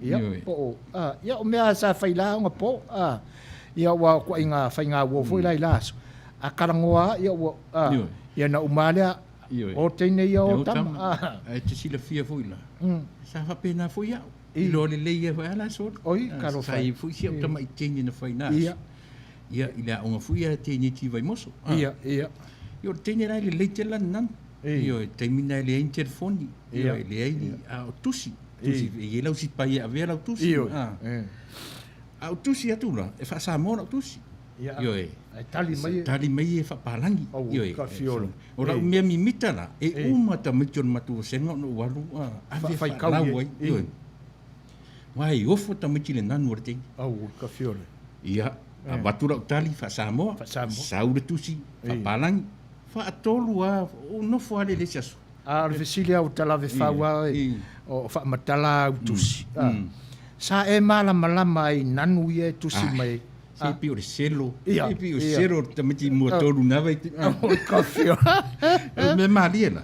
ia, po o, ia o mea sa fai la ona po, a. Ia aua o ituaiga faiga uo foi la i la aso, a talanoa lava, ia ua, a, ia na uma lava lea, o teine ia o tama. Ae e te silafia foi la, sa faapena foi au. Iloa lelei ai foi lava la sole. Oi, talofa. Sa i ai foi si au tamai teine na fai i na aso. Ia, i le aoga foi ia teineti i Vaimoso. Ia, ia. Ia, o le teine la e lelei tele lana nanu. Ia, o le taimi lena e leai ni telefoni. Ia, e leai ni, a o tusi. Tusi, e i ai lau sipai e avea lau tusi. Ia. A ou tusi atu la, e faa-Samoa lau tusi. Ia. Ioe. Ae tali mai e. Tali mai e faapalagi. Ioe. Ka fiolo. O lau mea mimita la, e uma tamaiti o le matou vasega ona ou alu ave faalau ai. Ioe. Aua e ofo tamaiti i le nanu o le teine. Aua, ka fiolo. Ia, avatu lau tali faa-Samoa. Faa-Samoa. Sau le tusi faapalagi. Faatolu lava, ou nofo lava lea i le isi aso. A o le fesili lava ua talave fau lava oe, o faamatala au tusi. Sa e malamalama ai i nanu ia e tusi mai ai? Se pei o le selo. Se pei o le selo o le tamaiti mua tolu na vaitaimi. O le kafi. O le mea malie la,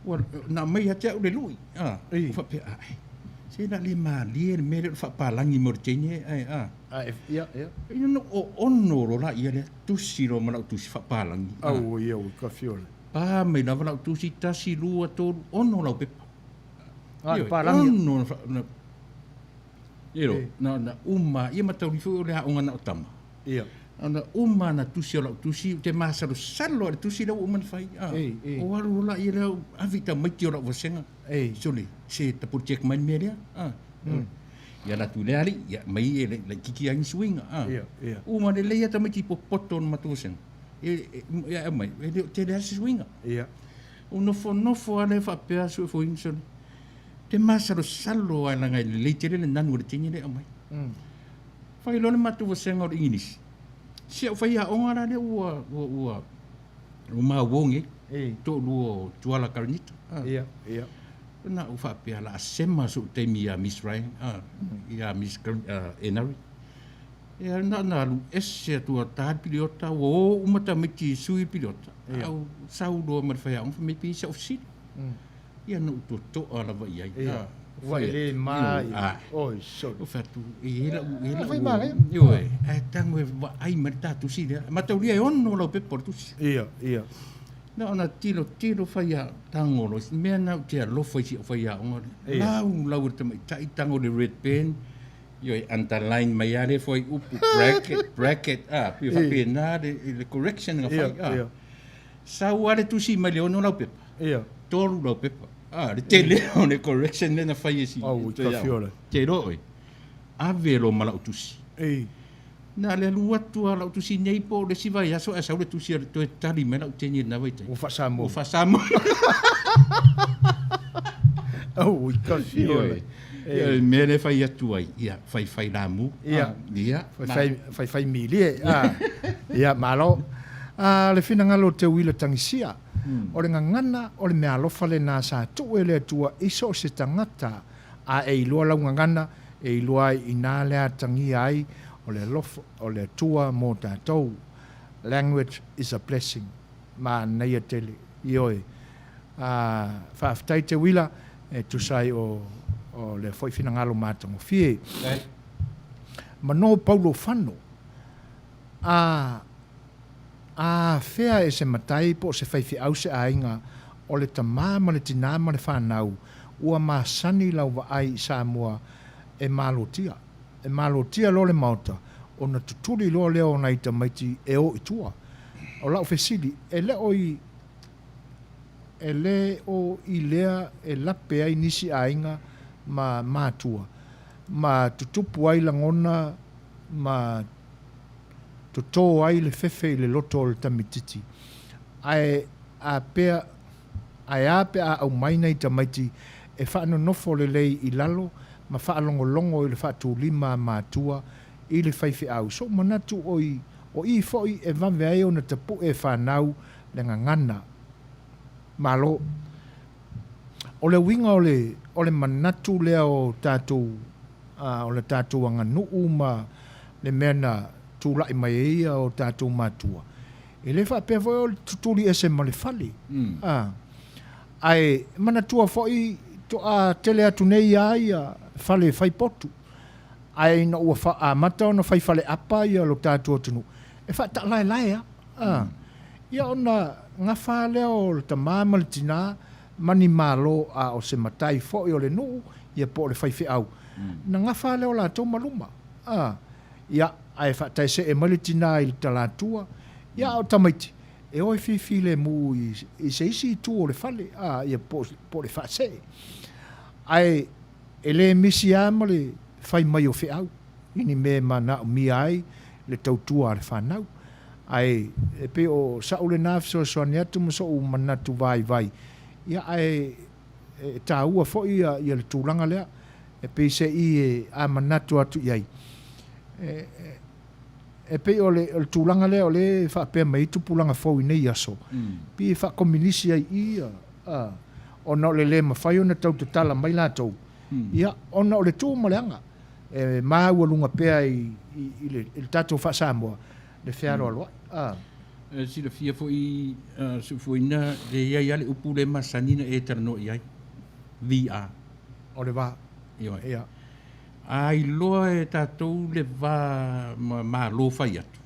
ua na aumai ia te au le lui. Ua faapea, ae, se na le malie le mea lea o le faapalagi mai o le teine ae a. Ia, ia. Ina na oono loa la ia lea tusi loa ma lau tusi faapalagi. Auoi, auoi, kafi ole. Pa mai lava lau tusi, tasi, lua, tolu, ono lau pepa. Ah, le palagi. Ono na, ero, na, na uma, ia matauli foi o le aoga na o tama. Ia. Na uma na tusi o lau tusi, ou te masalosalo lava i le tusi lea ua uma ona fai. Ah, Ei, ei. O alu loa ia lea, ave i tamaiti o lau vasega. Ei. Sole, se tapulu check mai le mea lea. Ah. Ia alu atu i le alii, ia aumai e laitiiti ai ni suiga. Ah. Ia, ia. Uma lelei lava tamaiti i popoto o le matou vasega. E, e aumai, e le o tele lava se suiga. Ia. Ou nofonofo lava lea faapea sue foi sole. Te masalosalo lava leaga e lelei tele le nanu o le teine lea e aumai. Fai loa le matou vasega o le Igilisi. Si au faiaoga la lea ua, ua, ua, ua maua nei. Ei. Toalua o Tuala Karanita. Ah. Ia, ia. Na ou faapea la sema sou taimi ia Miss Ryan, ah, ia Miss Enari. Ia na na alu ese atu a ta le piliota, ua o uma tamaiti e sui le piliota. Ia. A ou sau loa ma le faiaoga fai mai pei se ofisili. Ia na ou totoa lava i ai. Ia. Ah, Ua fai e le atu, ma ioe, i. ah. Oi, sole. Ou fai atu, e i ai lau, e i ai Ah, lau. fai manaia. Ioe, ae tago e vaai mai le ta tusi lea. Mataulia e ono lau pepa o le tusi. Ia, ia. Na ona tilotilo faia tago loa, si mea na ou te alofa i si au faiaoga lea. Ia. Lau lau e le tamaitai tago i le red pen. Ioe, underline mai lava lea fuaiupu, bracket, bracket, a, pei e faapena le, le correction na fai, a. Sau lava le tusi mai le ono laupepa, tolu laupepa, a, le tele o le correction lea na fai e si, Au, e toe tafiola. Te iloa oe, ave loa ma lau tusi. Ei. Na le alu atu lava lau tusi nei po o le isi vaiaso ae sau le tusi a le toe tali mai lau teine i lena vaitaimi. Ua faa-Samoa. Ua faa-Samoa. Aui, tafiola. Ioe. Ioe, mea lea e fai atu ai, ia, faifai lamu. Ia. Ia. Faifai, faifai milie. Ah. Ia, malo. Ah, le finagalo o Teuila Tagisia, o le gagana o le meaalofa lena sa tuu e le Atua i so o se tagata A e iloa lau gagana, e iloa ai inā le atagia ai o le alofa o le Atua mō tātou. Language is a blessing. Mānaia tele. Ioe. Ā, faafetai te uila e tusa ai o, o lea foi finagalo matagofie. Manō Paulo Fano, ā, Afea e se matai po o se faifeau se aiga o le tamā ma le tinā ma le whanau ua masani lau vaai i Samoa e malotia. E malotia loa le maota ona tutuli loa lea o nai tamaiti e o i tua. O lau fesili, e le o i e le o i lea e lape ai nisi aiga ma matua ma tutupu ai lagona ma totō ai le fefe i le loto o le tamititi. Ae a pea, ae a pe a aumai nai tamaiti e faanonofo lelei i lalo ma faalogologo i le faatulima a matua i le faifeau. Sou manatu o i, o i foi e vave ai ona tapu'e e fanau le gagana. Malo. O le uiga o le, o le manatu lea o tatou, a, o le tatou aganuu ma le mea na tulai mai ai ia o tatou matua, e le faapea foi o le tutuli ese ma le fale. A, ae manatua foi toa tele atu nei a ia fale fai potu. Ae ina ua fa, amata ona fai faleapa ia lo tatou atunuu, e faataalaelae lava. A, ia ona gafa lea o le tama ma le tina ma ni malo a o se matai foi o le nuu ia po o le faifeau, na gafa lea o latou ma luma. A, ia, ae faataesee mai le tina i le talatua, ia a o tamaiti, e o e fifilemu i, i se isi itu o le fale, a, ia po, po o le faasee. Ae e le misi lava ma le fai mai o feau i ni mea e manaomia ai le tautua a le fanau. Ae e pei o sa'u lena fesoasoani atu ma so'u manatu vaivai, ia ae e taua foi ia ia le tulaga lea, e pei se i e a manatu atu i ai, e e pei o le o le tulaga lea o lea e faapea mai ai tupulaga fou i nei aso, pei e faakominisi ai i i a, ona o le le mafai ona tau tatala mai latou, ia ona o le tu ma le aga. E maualuga pea i, i, i, le, i le tatou faa-Samoa le fealoaloai. A. E silafia foi uh, suufuaina le iai a le upu le masani na e talanoa i ai. VR. O le va. Ioe. Ia. A iloa e tatou le va ma malo fai atu.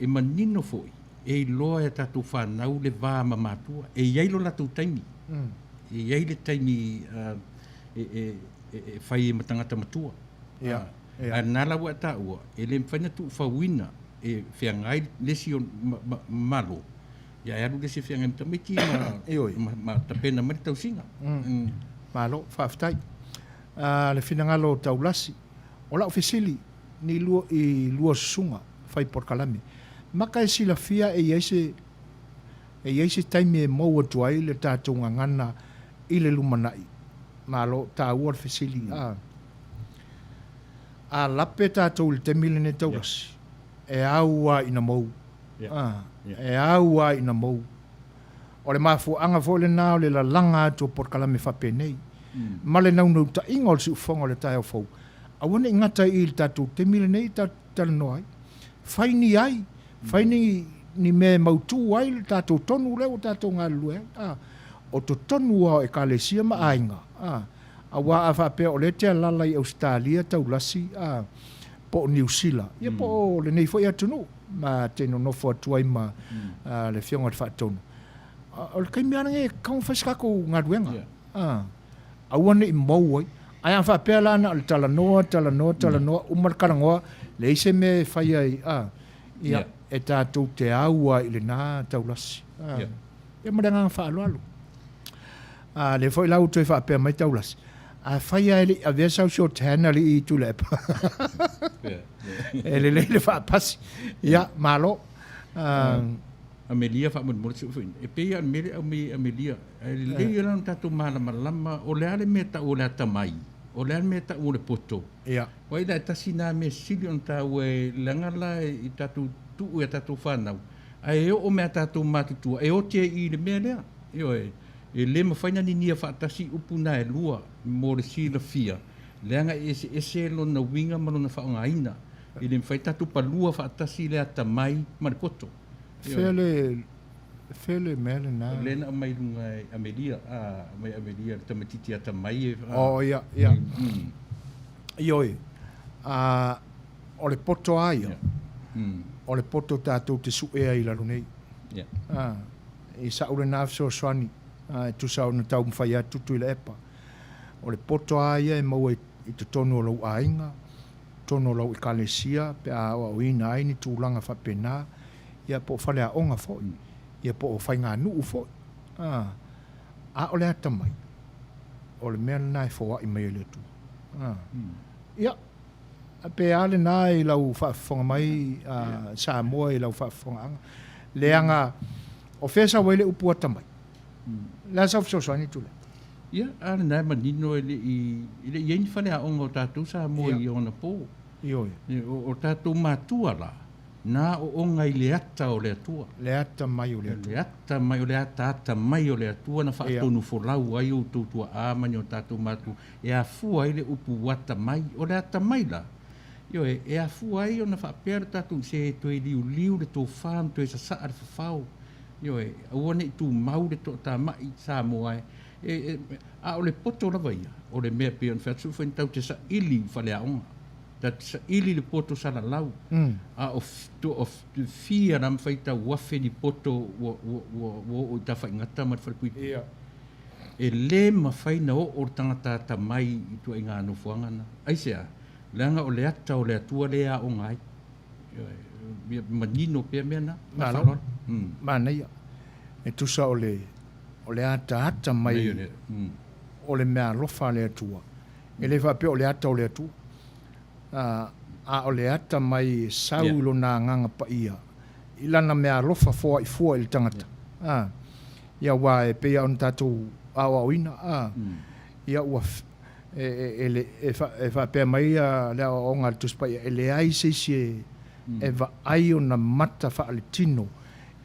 E manino foi e iloa e tatou fanau le va ma matua. E iai lo latou taimi. E iai le taimi uh, e, e, e, e fai ma tagata matua. Ia, ia. Ae lena la ua e taua, e le mafai ona tuufauina e feagai le isi o ma, ma, malo, ia e alu le isi e feagai ma tamaiti ma, ma, ma tapena mai le tausiga. Malo, faafetai. Uh, le finagalo o Taulasi, o lau fesili ni lua, i lua susuga fai polokalame, maka e silafia e iai se e iai se taimi e mou atu ai le tatou gagana i le lumanai. Malo, taua le fesili. A, a lape tatou i le taimi lenei Taulasi, e au lava ina mou. A, e au lava ina mou. O le mafuaaga foi lena o le lalaga atu o polokalame faapenei, ma le naunautaiga o le siufofoga o le taeao fou, aua ne i gata i i le tatou taimi lenei tatou te talanoa ai. Fai ni ai, fai ni, ni mea e mautu ai le tatou tonu lea ua tatou galulue ai. A, o totonu lava o Ekalesia ma aiga, a, aua a faapea o lea e te alaala i Ausetalia taulasi, a, po o Niu Sila, ia po o lenei foi atunuu, ma te nonofo atu ai ma a, le Afioga i le Faatonu. A, o le taimi lava lenei e tatau ona fai se tatou galuega, a, aua ne i mou ai. Ae a faapea la na o le talanoa, talanoa, talanoa, uma le talanoa, leai se mea e fai ai, a, ia, e tatou te au ai i lena taulasi. A, ia ma le agaga faaaloalo. A, lea foi la ua toe faapea mai Taulasi, afai lava e le i avea sau shorthand a alii Tuilaepa, e lelei le faapasi. Ia, malo. A, Amelia faamolemole se upu e pei lava o le mea lea e aumai e Amelia, ae lelei la ona tatou malamalama o le a le mea e tau o le atamai, o le a le mea e tau o le poto. Ia. Aua la e tasi lena mea sili ona taua e leaga la i tatou tuu i a tatou fanau, ae oo mai ia tatou matutua e oti ai i i le mea lea. Ioe, e le mafai ona ninia faatasi upu na e lua mo le silafia, leaga e eseese lona uiga ma lona faaaogaina. E le mafai tatou palua faatasi le atamai ma le poto. Fea le fea le mea lena? O lea na aumai i luga e Amelia, a, aumai e Amelia le tamaitiiti atamai e. Oh, ia, ia. Ioe, a, o le poto a ia, o le poto tatou te suea i lalo nei. A, i sa'u lena fesoasoani, a, e tusa ona taumafai atu Tuilaepa. O le poto a ia e maua i, i totonu o lou aiga, totonu o lau Ekalesia pe a aoaoina ai ni tulaga faapena, ia po o faleaoga foi, ia po o faiganuu foi. A, a o le atamai, o le mea lena e foai mai e le Atua. A, ia, pe a lena i lau faafofoga mai, a, Samoa i lau faafofogaaga, leaga o fea e sau ai le upu atamai? Le a sau fesoasoani Tule? Ia, a lena e manino e le i, e le i i ai ni faleaoga o tatou Samoa i ona po. Ioe. O, o tatou matua la, na aooga i le ata o le Atua. Le ata mai o le Atua. Le ata mai, o le ataata mai o le Atua na faatonufolau ai outou tuaa ma ni o tatou matua e afua ai le upu ata mai. O le ata mai la, ioe, e afua ai ona faapea le tatou se toe liuliu le tofa ma toe sasaa le fafao. Ioe, aua ne i tumau le toatamai Samoa e, e, e, a o le poto lava ia, o le mea pei ona fai atu, foi tatou te saili i faleaoga. Ta te saili i le poto salalau, a o fia la ma faitau afe ni poto ua ua ua ua oo i Tafaigata ma le Falepuipui. E le mafai na oo le tagata atamai i ituaiga nofoaga na. Aisea? Leaga o le ata o le Atua lea e aoga ai. Ia manino pea mea na. Ma le faaaloalo. Manaia. E tusa o le o le ataata mai o le meaalofa a le Atua. E le faapea o le ata o le Atua, a o le ata mai e sau i Lona Agaga Paia i Lana meaalofa foaifua i le tagata. Ia, aua e pei lava ona tatou aoaoina, ia ua e faapea mai le aoaoga a le Tusi Paia, e leai se isi e vaai ona mata faaletino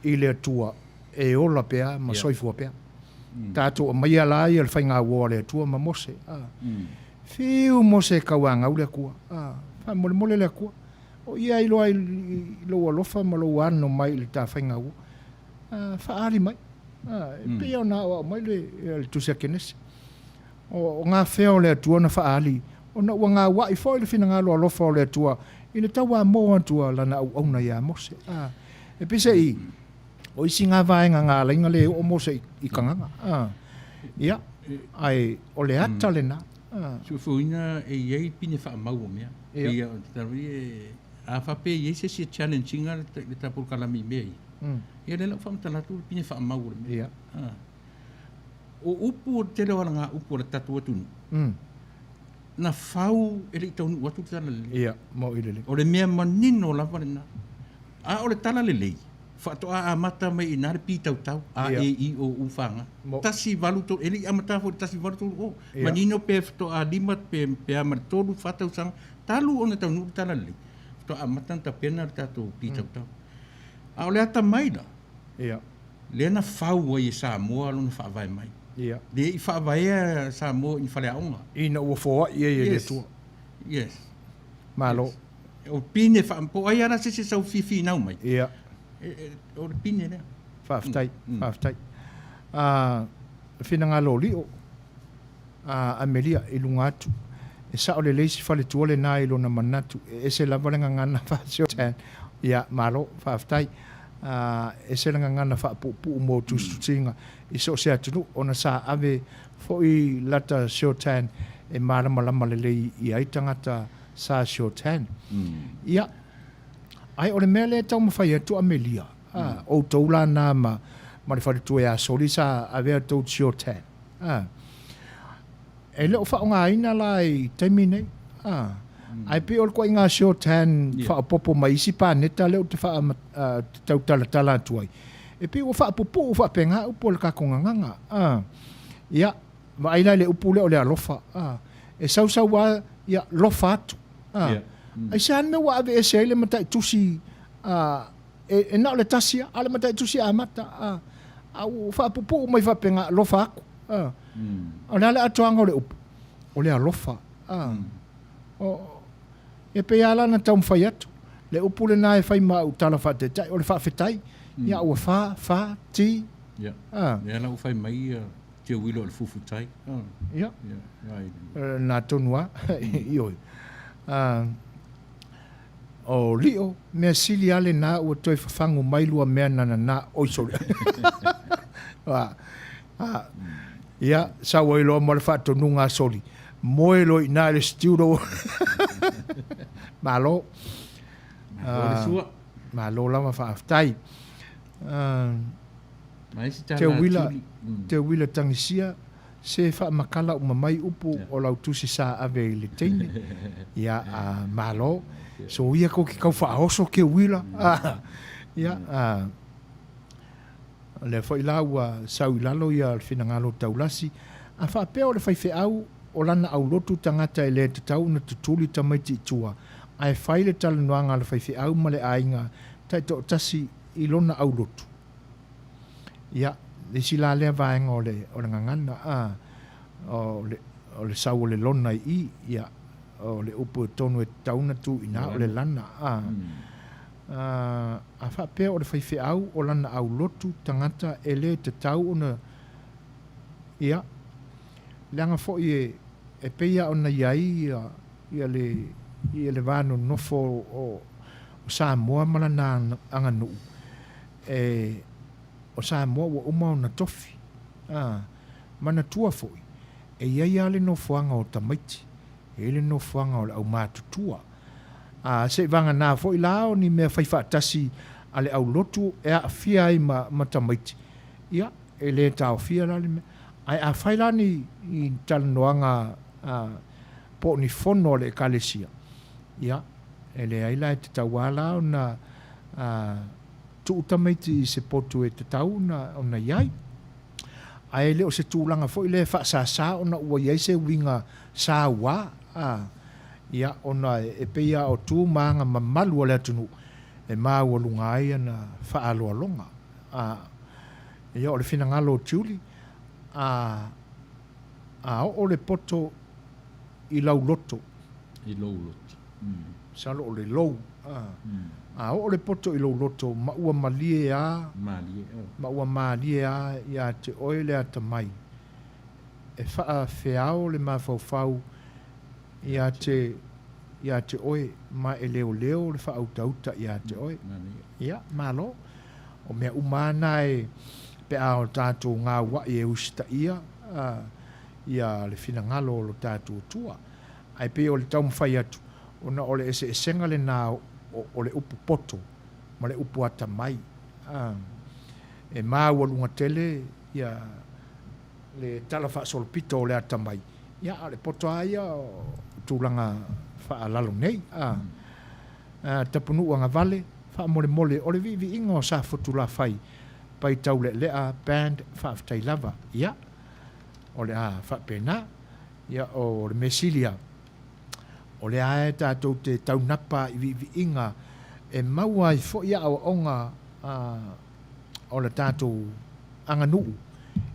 i le Atua e ola pea ma soifua pea. Tatou aumaia la ia le faigauo a le Atua ma Mose. Fiu Mose e tauagau le Atua. Faamolemole le Atua. O ia e iloa i lou alofa ma lou ano mai i le ta faigauo. Faaali mai. E pei ona aoao mai le Tusi a Kenese. O gafea o le Atua na faaali, ona ua gauai foi le finagalo alofa o le Atua i le tauamo atu a lana auauna ia Mose. E peiseai, o isi ngā vaega ngā alainga le oo Mose i Kagaga. Ia, ae o le ata lena. Suefuina e i ai pine faamau o mea. Ia, a faapea e i ai se isi e challenge ina le ta polokalame i mea ia, ia lea la ua faamatala atu le pine faamau o le mea. O upu o le tele o alagaupu a le tatou atunuu, na fau e le i taunuu atu le Talalelei. Ia, maui lelei. O le mea manino lava lena. A o le Talalelei, faatoa amata mai i ina le pitautau, A, E, I, O, U, F, G. 1, 8, 3, e le i amata foi i le 1, 8, 3, o. Manino pe faatoa 5 pe, pe a ma le 3, 4 tausaga, talu ona taunuu le Talalelei, faatoa amata ona tapena le tatou pitautau. A o le atamai la, Ia. Lea na fau ai e Samoa lona faavae mai. Ia. Le i faavaea Samoa i ni faleaoga. Ina ua foai ai e le Atua. Yes. Malo. Yes. O pine wha, po ai ara se se sau fifi nau mai. Ia. E, e, o le pine lea. Faafetai, faafetai. Ah, finagalo o lio. a Amelia i luga atu. E sao lelei si faletua lena i lona manatu, e ese lava le gagana faaseotan. Ia, malo, faafetai. A, ese le gagana faapuupuu mo tusitusiga i so o se atunuu, ona sa ave foi lata seotan e malamalama lelei i ai tagata sa seotan. Ia, ae o le mea lea e taumafai atu Amelia, a, outou la na ma, ma le faletua ia Soli sa avea tou seotan. A. E le o faaaogaina la i taimi nei. A. Ae pei o le ituaiga shorthand faaopoopo mai isi paneta lea ou te faa, te tau talatala atu ai. E pei ua faapupuu faapena upu o le tatou gagana. A. Ia, vaai la i le upu lea o le alofa. A. E sausau lava, ia, lofa atu. A. Aisea le mea ua aveese ai le mataitusi a, E, e na o le tasi a, a o le mataitusi amata, a, a ua faapupuu mai faapena, alofa aku. A. O le a le atoaga o le upu? O le alofa. A. O, e pei lava la ona taumafai atu, le upu lena e fai ma au tala faataitai, o le faafetai. Ia ua fa, fa, ti. Ia. A. Lea la ua fai mai ia Teuilo o le fufutai. Ia. Ia. Na tonu lava. Ioe. A. O Lio, mea sili a lena ua toe fafagu mai lua mea nanana oi sole. A, a, ia, sau ai loa ma le faatonuga a Soli, moe loa i ina i le studio. Malo. Malo le sua. Malo lava faafetai. Te uila, te uila tagisia, Se faamakala uma mai upu o lau tusi sa ave i le teine. Ia, a, malo. So ia kou ke kau faaoso ke uila. Ia, a, o lea foi la ua sau i lalo ia le finagalo taulasi. A faapea o le faifeau o lana aulotu tagata e le tatau ona tutuli tamaiti i tua, ae fai le talanoaga a le faifeau ma le aiga taitoatasi i lona aulotu. Ia, le isi la lea vaega o le, o le gagana, a, o le, o le sau o le lona i i, ia, o le upu e tonu e tatau ona tu i ina, o le lana, a. A, a faapea o le faifeau o lana aulotu tagata e le tatau ona, ia, leaga foi e, e pei lava ona i ai ia, ia le, i le va nonofo o Samoa ma lana aganuu, e, o Samoa ua uma ona tofi. A, manatua foi, e i ai lava le nofoaga o tamaiti, e i ai le nofoaga o le aumatutua. A, seivaganā foi la o ni mea fai faatasi a le aulotu e aafia ai ma, ma tamaiti, ia, e le taofia la le mea. Ae afai la ni, ni talanoaga a, po o ni fono a le Ekalesia, ia, e leai la e tatau lava la ona a, tuu tamaiti i se potu e tatau ona, ona i ai. Ae le o se tulaga foi lea e faasasa ona ua i ai se uiga saua, a, ia, ona e pei lava o tu ma aga mamalu a le atunuu e maualuga ai ana faaaloaloga. A, ia, o le finagalo o Julie, a, a oo le poto i lau loto. I lou loto. Masalo o le lou. A oo le poto i lou loto ma ua malie a, Malie, oh. ma ua malie a iā te oe le atamai, e faafeao le mafaufau iā te, iā te oe ma e leoleo le faautauta iā te oe. Ia, malo. O mea uma lava na e, pe a o tatou gaua'i e usitaia, ia le finagalo o lo tatou Atua. Ae pei o le taumafai atu, ona o le eseesega lena o le upu poto ma le upu atamai. E maualuga tele ia le tala faasolopito o le atamai, ia a o le poto lava ia o tulaga faalalo nei. Tapunuu agavale, faamolemole o le viiviiga o Safotulafai, Pai Taulealea Band, faafetai lava. Ia, o le a faapena. Ia, o le mea sili lava, o lea lava e tatou te taunapa i viiviiga e maua ai foi aoaoga o le tatou aganuu,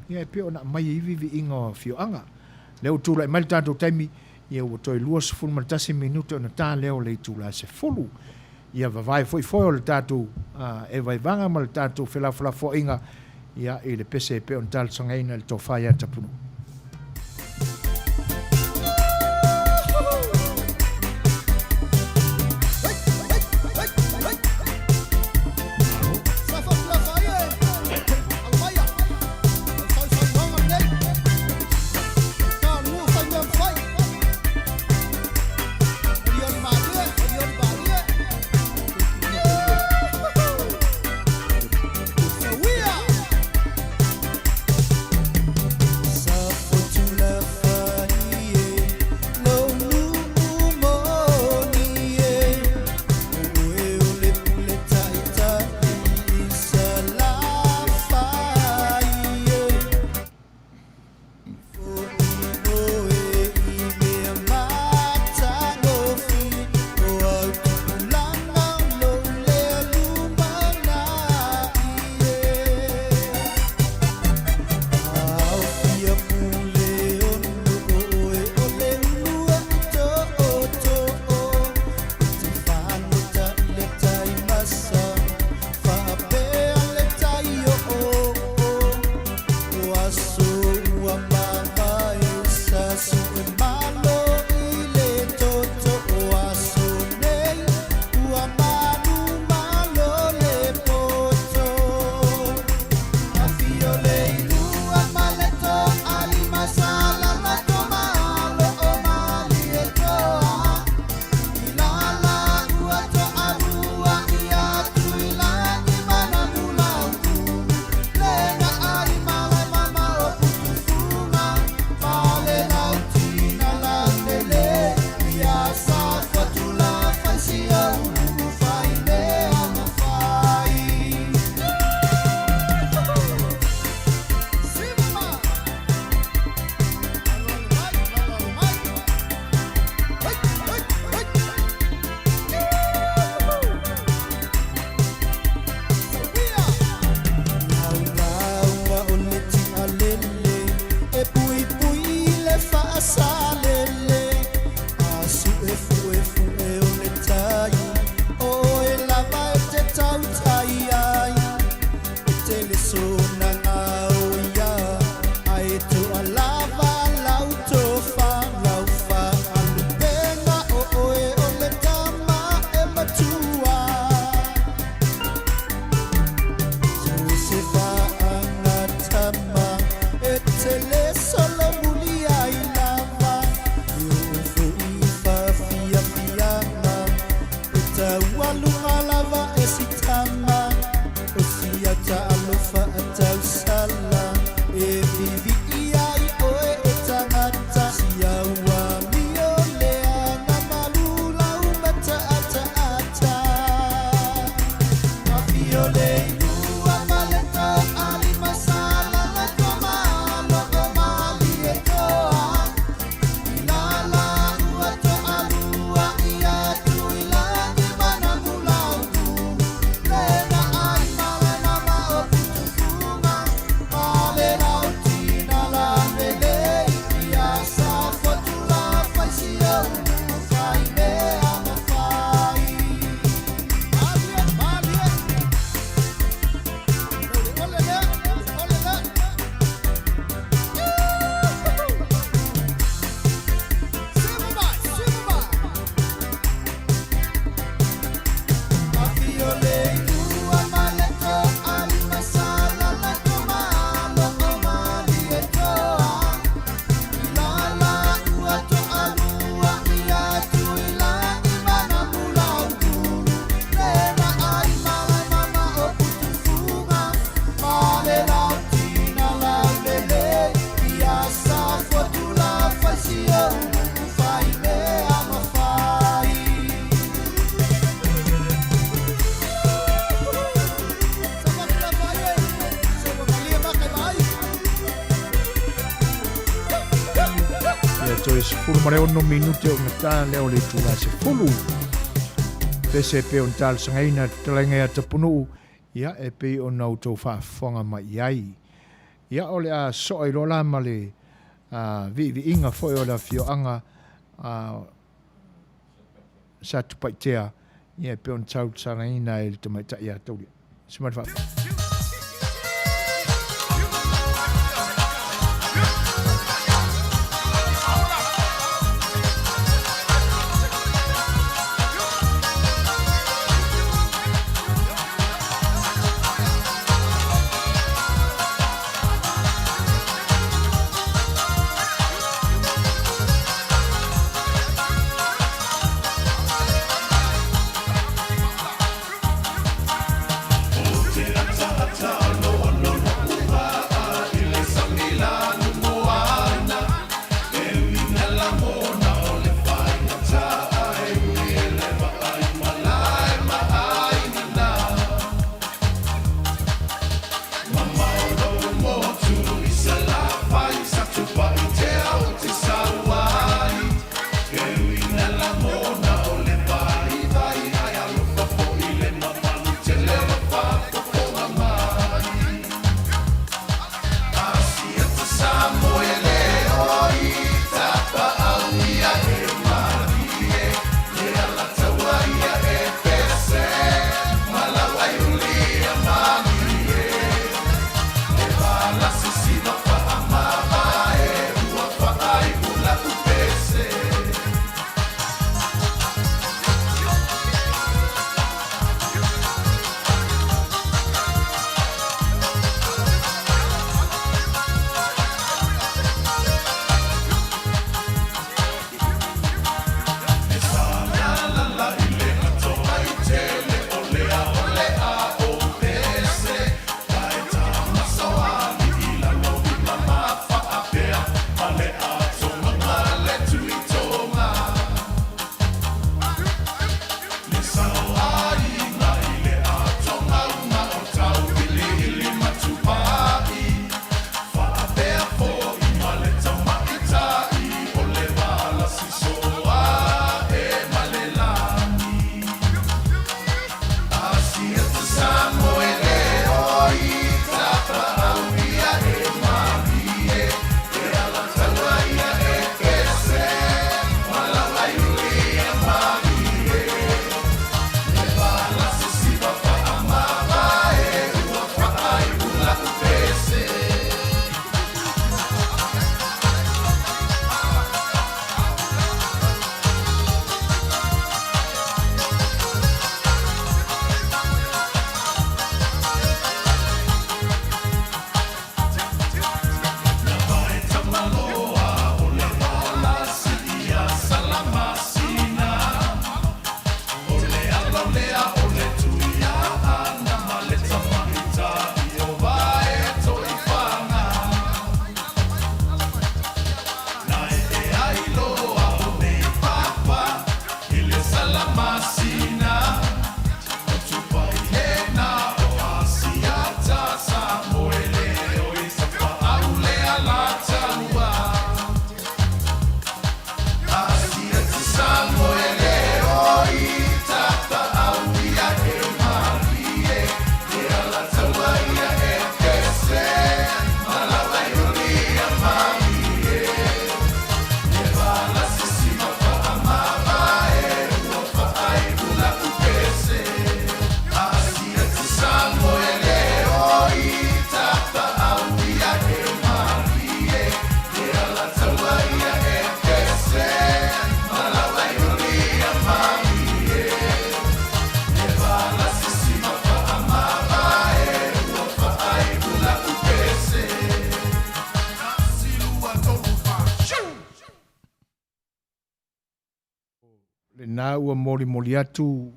ia e pei ona aumai ai viiviiga o afioaga. O lea ua tulai mai le tatou taimi, ia ua toe 21 minute ona ta lea o le itula 10. Ia vavae foi foe o le tatou evaevaga ma le tatou felafolafoaiga ia i le pese e pei ona talosagaina e le Tofa ia Tapunuu. Ia toe 16 minute ona ta lea o le itula 10. Pese e pei ona talosagaina le fetalaiga ia Tapunuu, ia e pei ona outou faafofoga mai i ai. Ia o le a soa ai loa la ma le viiviiga foi o le afioaga Satupaitea, ia e pei ona talosagaina e le tamaitai ia Taulia. Se ma le faafofoga. Lena ua molimoli atu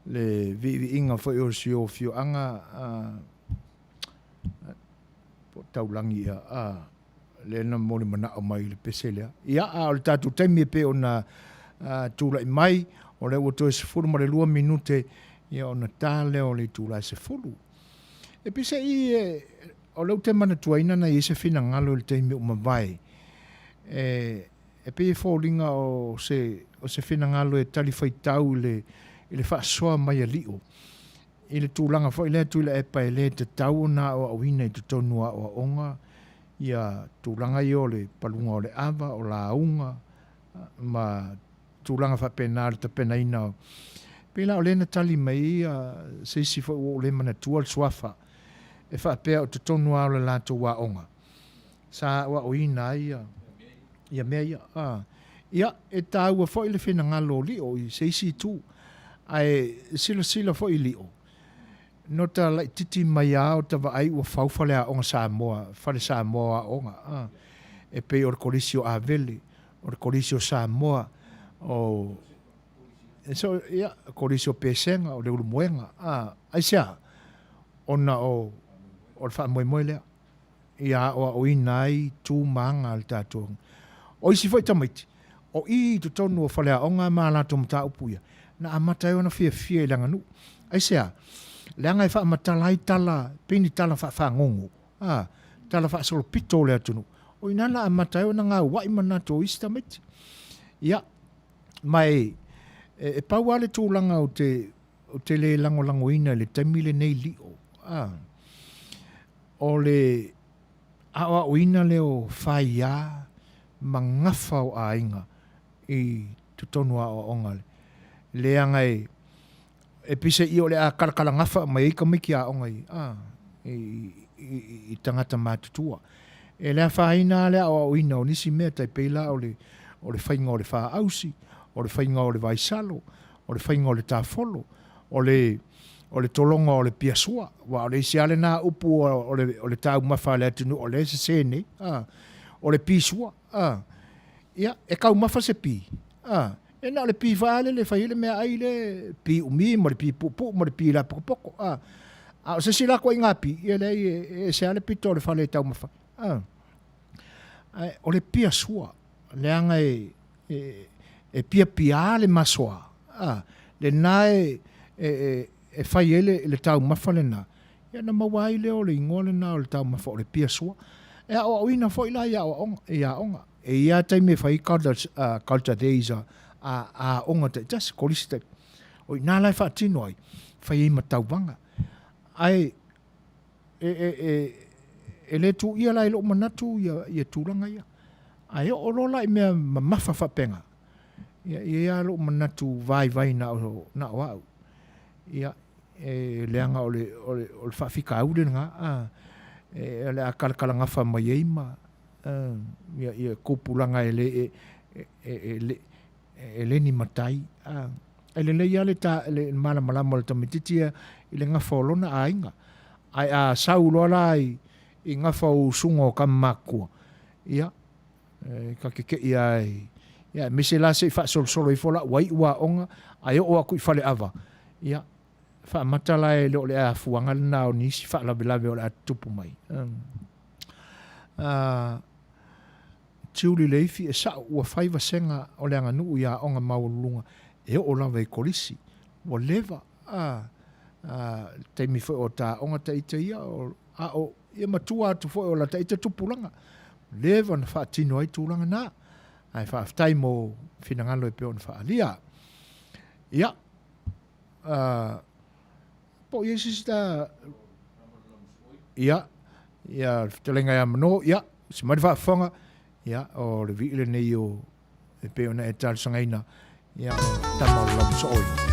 le viiviiga foi o si ou afioaga po o Taulangi ea, lea na momoli manao mai i le pese lea. Ia, a o le tatou taimi e pei ona tulai mai, o lea ua toe 12 minute ia ona ta lea o le itula e 10. E peiseai o lea ou te manatuaina na i ai se finagalo i le taimi ua mavae. E, e pei e foliga o se, o se finagalo e talifuaitau i le, i le faasoa mai a Lio, i le tulaga foi lea Tuilaepa e le tatau ona aoaoina i totonu o aoaoga ia tulaga ia o le paluga o le ava, o lauga ma tulaga faapena o le tapenaina o. Pei la o lea na tali mai ai se isi foi ua ou le manatua le suafa e faapea o totonu lava o le latou aoga sa aoaoina ai ia mea ia. Ia, e taua foi le finagalo o Lio i se isi itu, ae silasila foi Lio, no ta laititi mai a o ta vaai ua fau faleaoga Samoa, fale Samoa o aoga, a, e pei o le Kolisi o Avele, o le Kolisi o Samoa, o, so, ia, Kolisi o Pesega, o Leulumoega, a, aisea? Ona o, o le faamoemoe lea. Ia aoaoina ai tu ma aga a le tatou aoga. O isi foi tamaiti, o i i totonu o faleaoga ma a latou mataupu ia, na amata ai ona fiafia i le aganuu. Aisea? Leaga e faamatala ai tala, pei ni tala faafagogo, a, tala faasolopito o le atunuu. O i ina na amata ai ona gauai manatu o isi tamaiti. Ia, ma e, e pau lava le tulaga ou te, ou te le lagolagoina i le taimi lenei lio, a, O le aoaoina lea o faia ma gafa o aiga i totonu o aoaoga leaga e e pise i o le a kalakalagafa mai ai tamaiti aoga i a i tagata matutua. E le afaina lava le aoaoina o nisi mea tai pei la o le o le faiga o le faausi, o le faiga o le vaisalo, o le faiga o le tafolo, o le o le tologa o le piasua, aua o le isi lava lena upu o le, o le taumafa a le atunuu o lea e sese nei, a, o le pisua, a, ia, e taumafa se pi, a, e na o le pi foi lava lele e fai ai le meaai le pi umi ma le pi puupuu ma le pi lapokopoko, a, a o se isi la ituaiga pi, ia leai, e ese lava le pito o le fale e taumafa ai, a. Ae o le piasua, leaga e, e, e piapia le masoa, a, lena e, e, e, e fai ai le, le taumafa lena, ia na maua ai lea o le igoa lena o le taumafa o le piasua. E aoaoina foi la i aoaoga, i aoga. E i ai lava taimi e fai ai culture, uh, culture days a, a, a aoga taitasi, kolisi taitasi. O i ina la e faatino ai, fai ai ma tauvaga. Ae e, e, e, e le tuuia la i lou manatu ia, ia tulaga ia. Ae oo loa la i mea mamafa faapena, ia, e i ai lava lou manatu vaivai na o, na o au. Ia, e leaga o le, o le, o le faafitauli lena, a, e, o le a kalakalagafa mai ai ma, a, ia, ia tupulaga e le, e, e, e, e, le, e le ni matai, a, e lelei lava le, ta, le malamalama o le tamaitiiti ia i le gafa o lona aiga. Ae a sau loa la i, i gafa o usuga o tama matutua, ia, e ta te te'i lava i, ia, aemaise la se i faasolosolo ifo la ua iu aoga, ae oo atu i faleava, ia, faamata la e le o le afuaga lena o nisi faalavelave o le a tutupu mai. Uh, Tiuli Leifi, e sa'o ua fai vasega o le aganuu i aoga maualuluga e oo lava i kolisi. Ua leva a, a, le taimi foi o ta aoga ta ita ia, o, a o ia matua atu foi o lata ita tupulaga. Leva na faatino ai tulaga na. Ae faafetai mo finagalo e pei ona faaalia. Ia, a, Po o i ai se isi ta... Ia, ia, le fetalaiga ia Mano, ia, se mai le faafofoga, ia, o le vii lenei o, e pei ona e talosagaina, ia, o tama o le laumusooi.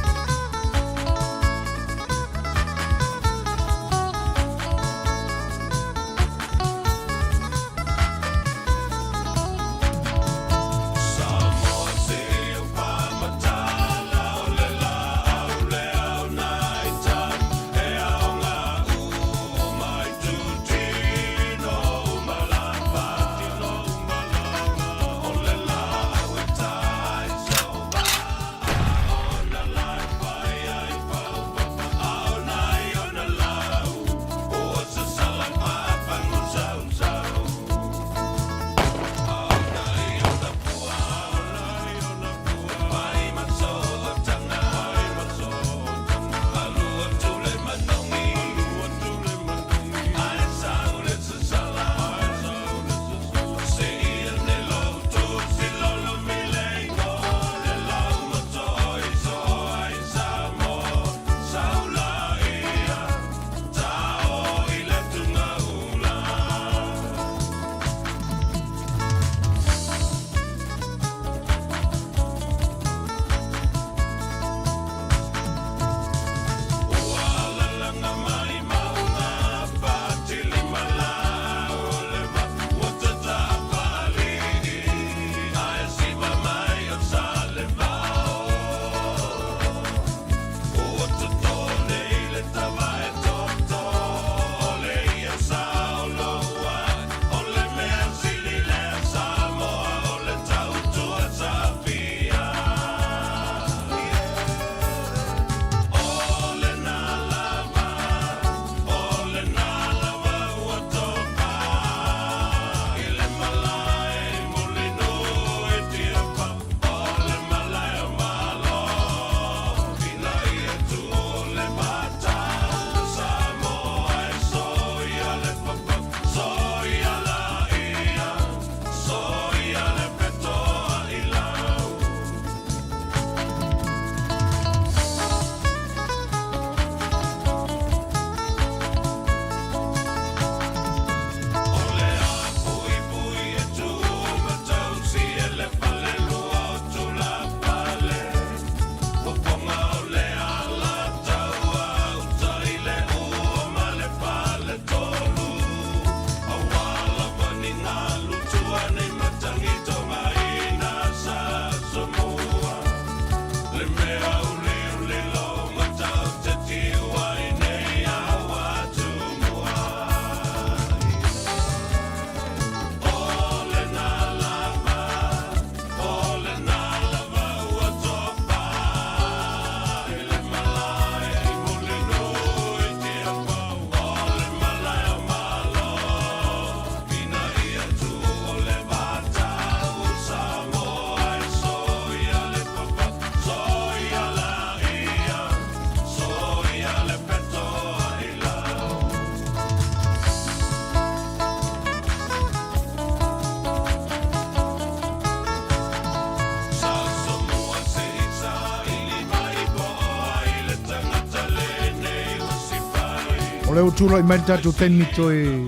O lea ua tulai mai le tatou taimi toe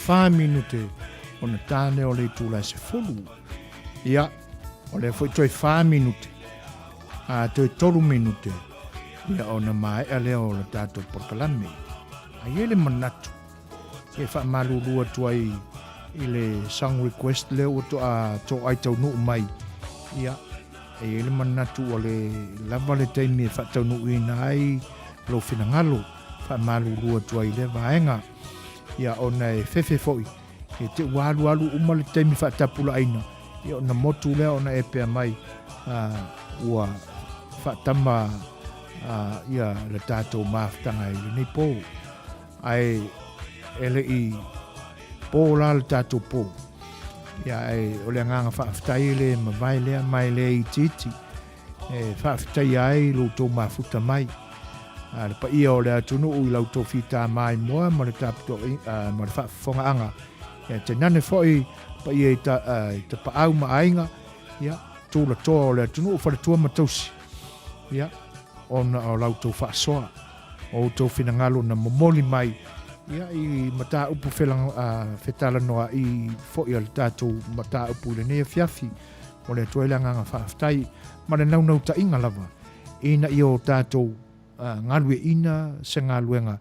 4 minute ona tane o le itula e 10. Ia, o lea foi toe 4 minute, a toe 3 minute, ia ona maea lea o le tatou polokalame. A i ai le manatu e faamalulu atu ai i le song request lea ua toa toai taunuu mai, ia, e i ai le manatu ua le lava le taimi e faataunuuina ai lou finagalo, faamalulu atu ai i lea vaega. Ia, ona e fefe foi, e te ua alualu uma le taimi faatapulaaina, ia ona motu lea ona e pea mai, ua faatama ia le tatou mafutaga i lenei po. Ae e le i po la le tatou po. Ia, ae o le agaga faafetai e le mavae lea ma e le itiiti e faafetaia ai lo outou mafuta mai. A le paia o le atunuu i la outou fita maimoa ma le ma le faafofogaaga. Ia, tainane foi paia i tapaau ma aiga, ia, tulatoa o le atunuu, faletua ma tausi, ia, ona o la outou faasoa. O outou finagalo na momoli mai ia i mataupu fetalanoa'i foi a le tatou mataupu i lenei afiafi. Momoli atu ai le agaga faafetai ma le naunautaiga lava ina ia o tatou galueaiina se galuega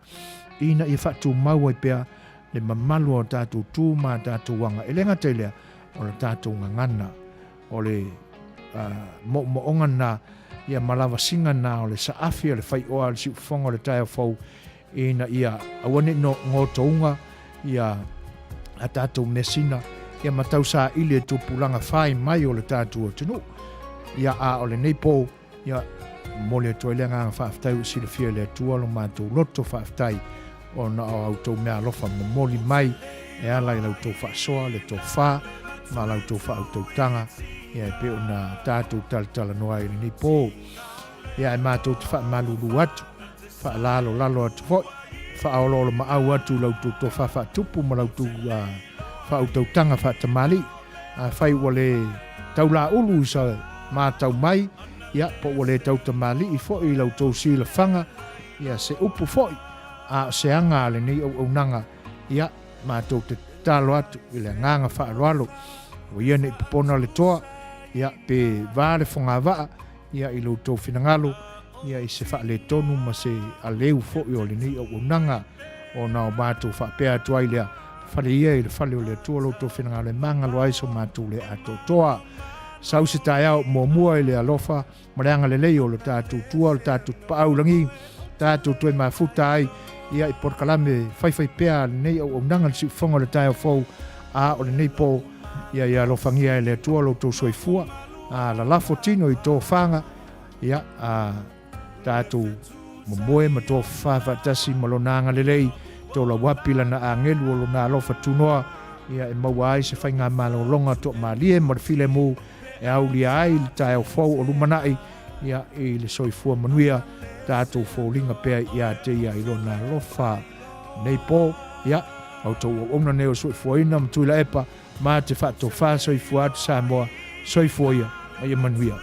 ina ia faatumau ai pea le mamalu o tatou tu ma a tatou aga. E le gata i lea, o le tatou gagana. O le moomooga na, ia ma lavasiga na o le saafi o le faioa o le siufofoga o le taeao fou, ina ia aua ne i gotouga ia a tatou measina, ia ma tausaili e tupulaga fai mai o le tatou atunuu. Ia a o lenei po, ia momoli atu ai le agaga faafetai ua silafia e le Atua lo matou loto faafetai ona o a outou meaalofa momoli mai e ala i la outou faasoa, le tofa ma la outou faautautaga, ia e pei ona tatou talatalanoa ai i lenei po. Ia e matou te faamalulu atu, faalalolalo atu foi, faaoloolomaau atu i la outou tofa faatupu ma la outou faautautaga faatamalii. Afai ua le taulaulu i sa matau mai, ia, po ua le tautamalii foi i la outou silafaga, ia, se upu foi, a o se aga a lenei auaunaga, ia, matou te tatalo atu i le agaga faaaloalo, ua ia ne i popona le toa, ia, pe va le fogavaa, ia, i lo outou finagalo, ia, i se faaletonu ma se aleu foi o lenei auaunaga, ona o matou faapea atu ai lea, Fale ia i le fale o le Atua lo outou finagalo e magalo ai so matou le atoatoa. Sau se taeao muamua i le alofa ma le agalelei o lo tatou Tua, o le tatou Tapaau i lagi, tatou toe mafuta ai ia i polokalame faifaipea a lenei auaunaga le siufofoga o le taeao fou, a o lenei po, ia ia alofagia e le Atua lo outou soifua, a lalafo tino i tofaga, ia, a tatou momoe ma tofafa faatasi ma Lona agalelei, tolauapi Lana agelu o Lona alofa tunoa, ia e maua ai se faigamalologa toamalie ma le filemu e aulia ai le taeao fou o lumanai, ia, i le soifua manuia, tatou foliga pea ia te Ia i Lona alofa. Nei po, ia, outou auauna nei o Soifuaina ma Tuilaepa, ma te faatofa soifua atu Samoa, soifua ia, ma ia manuia.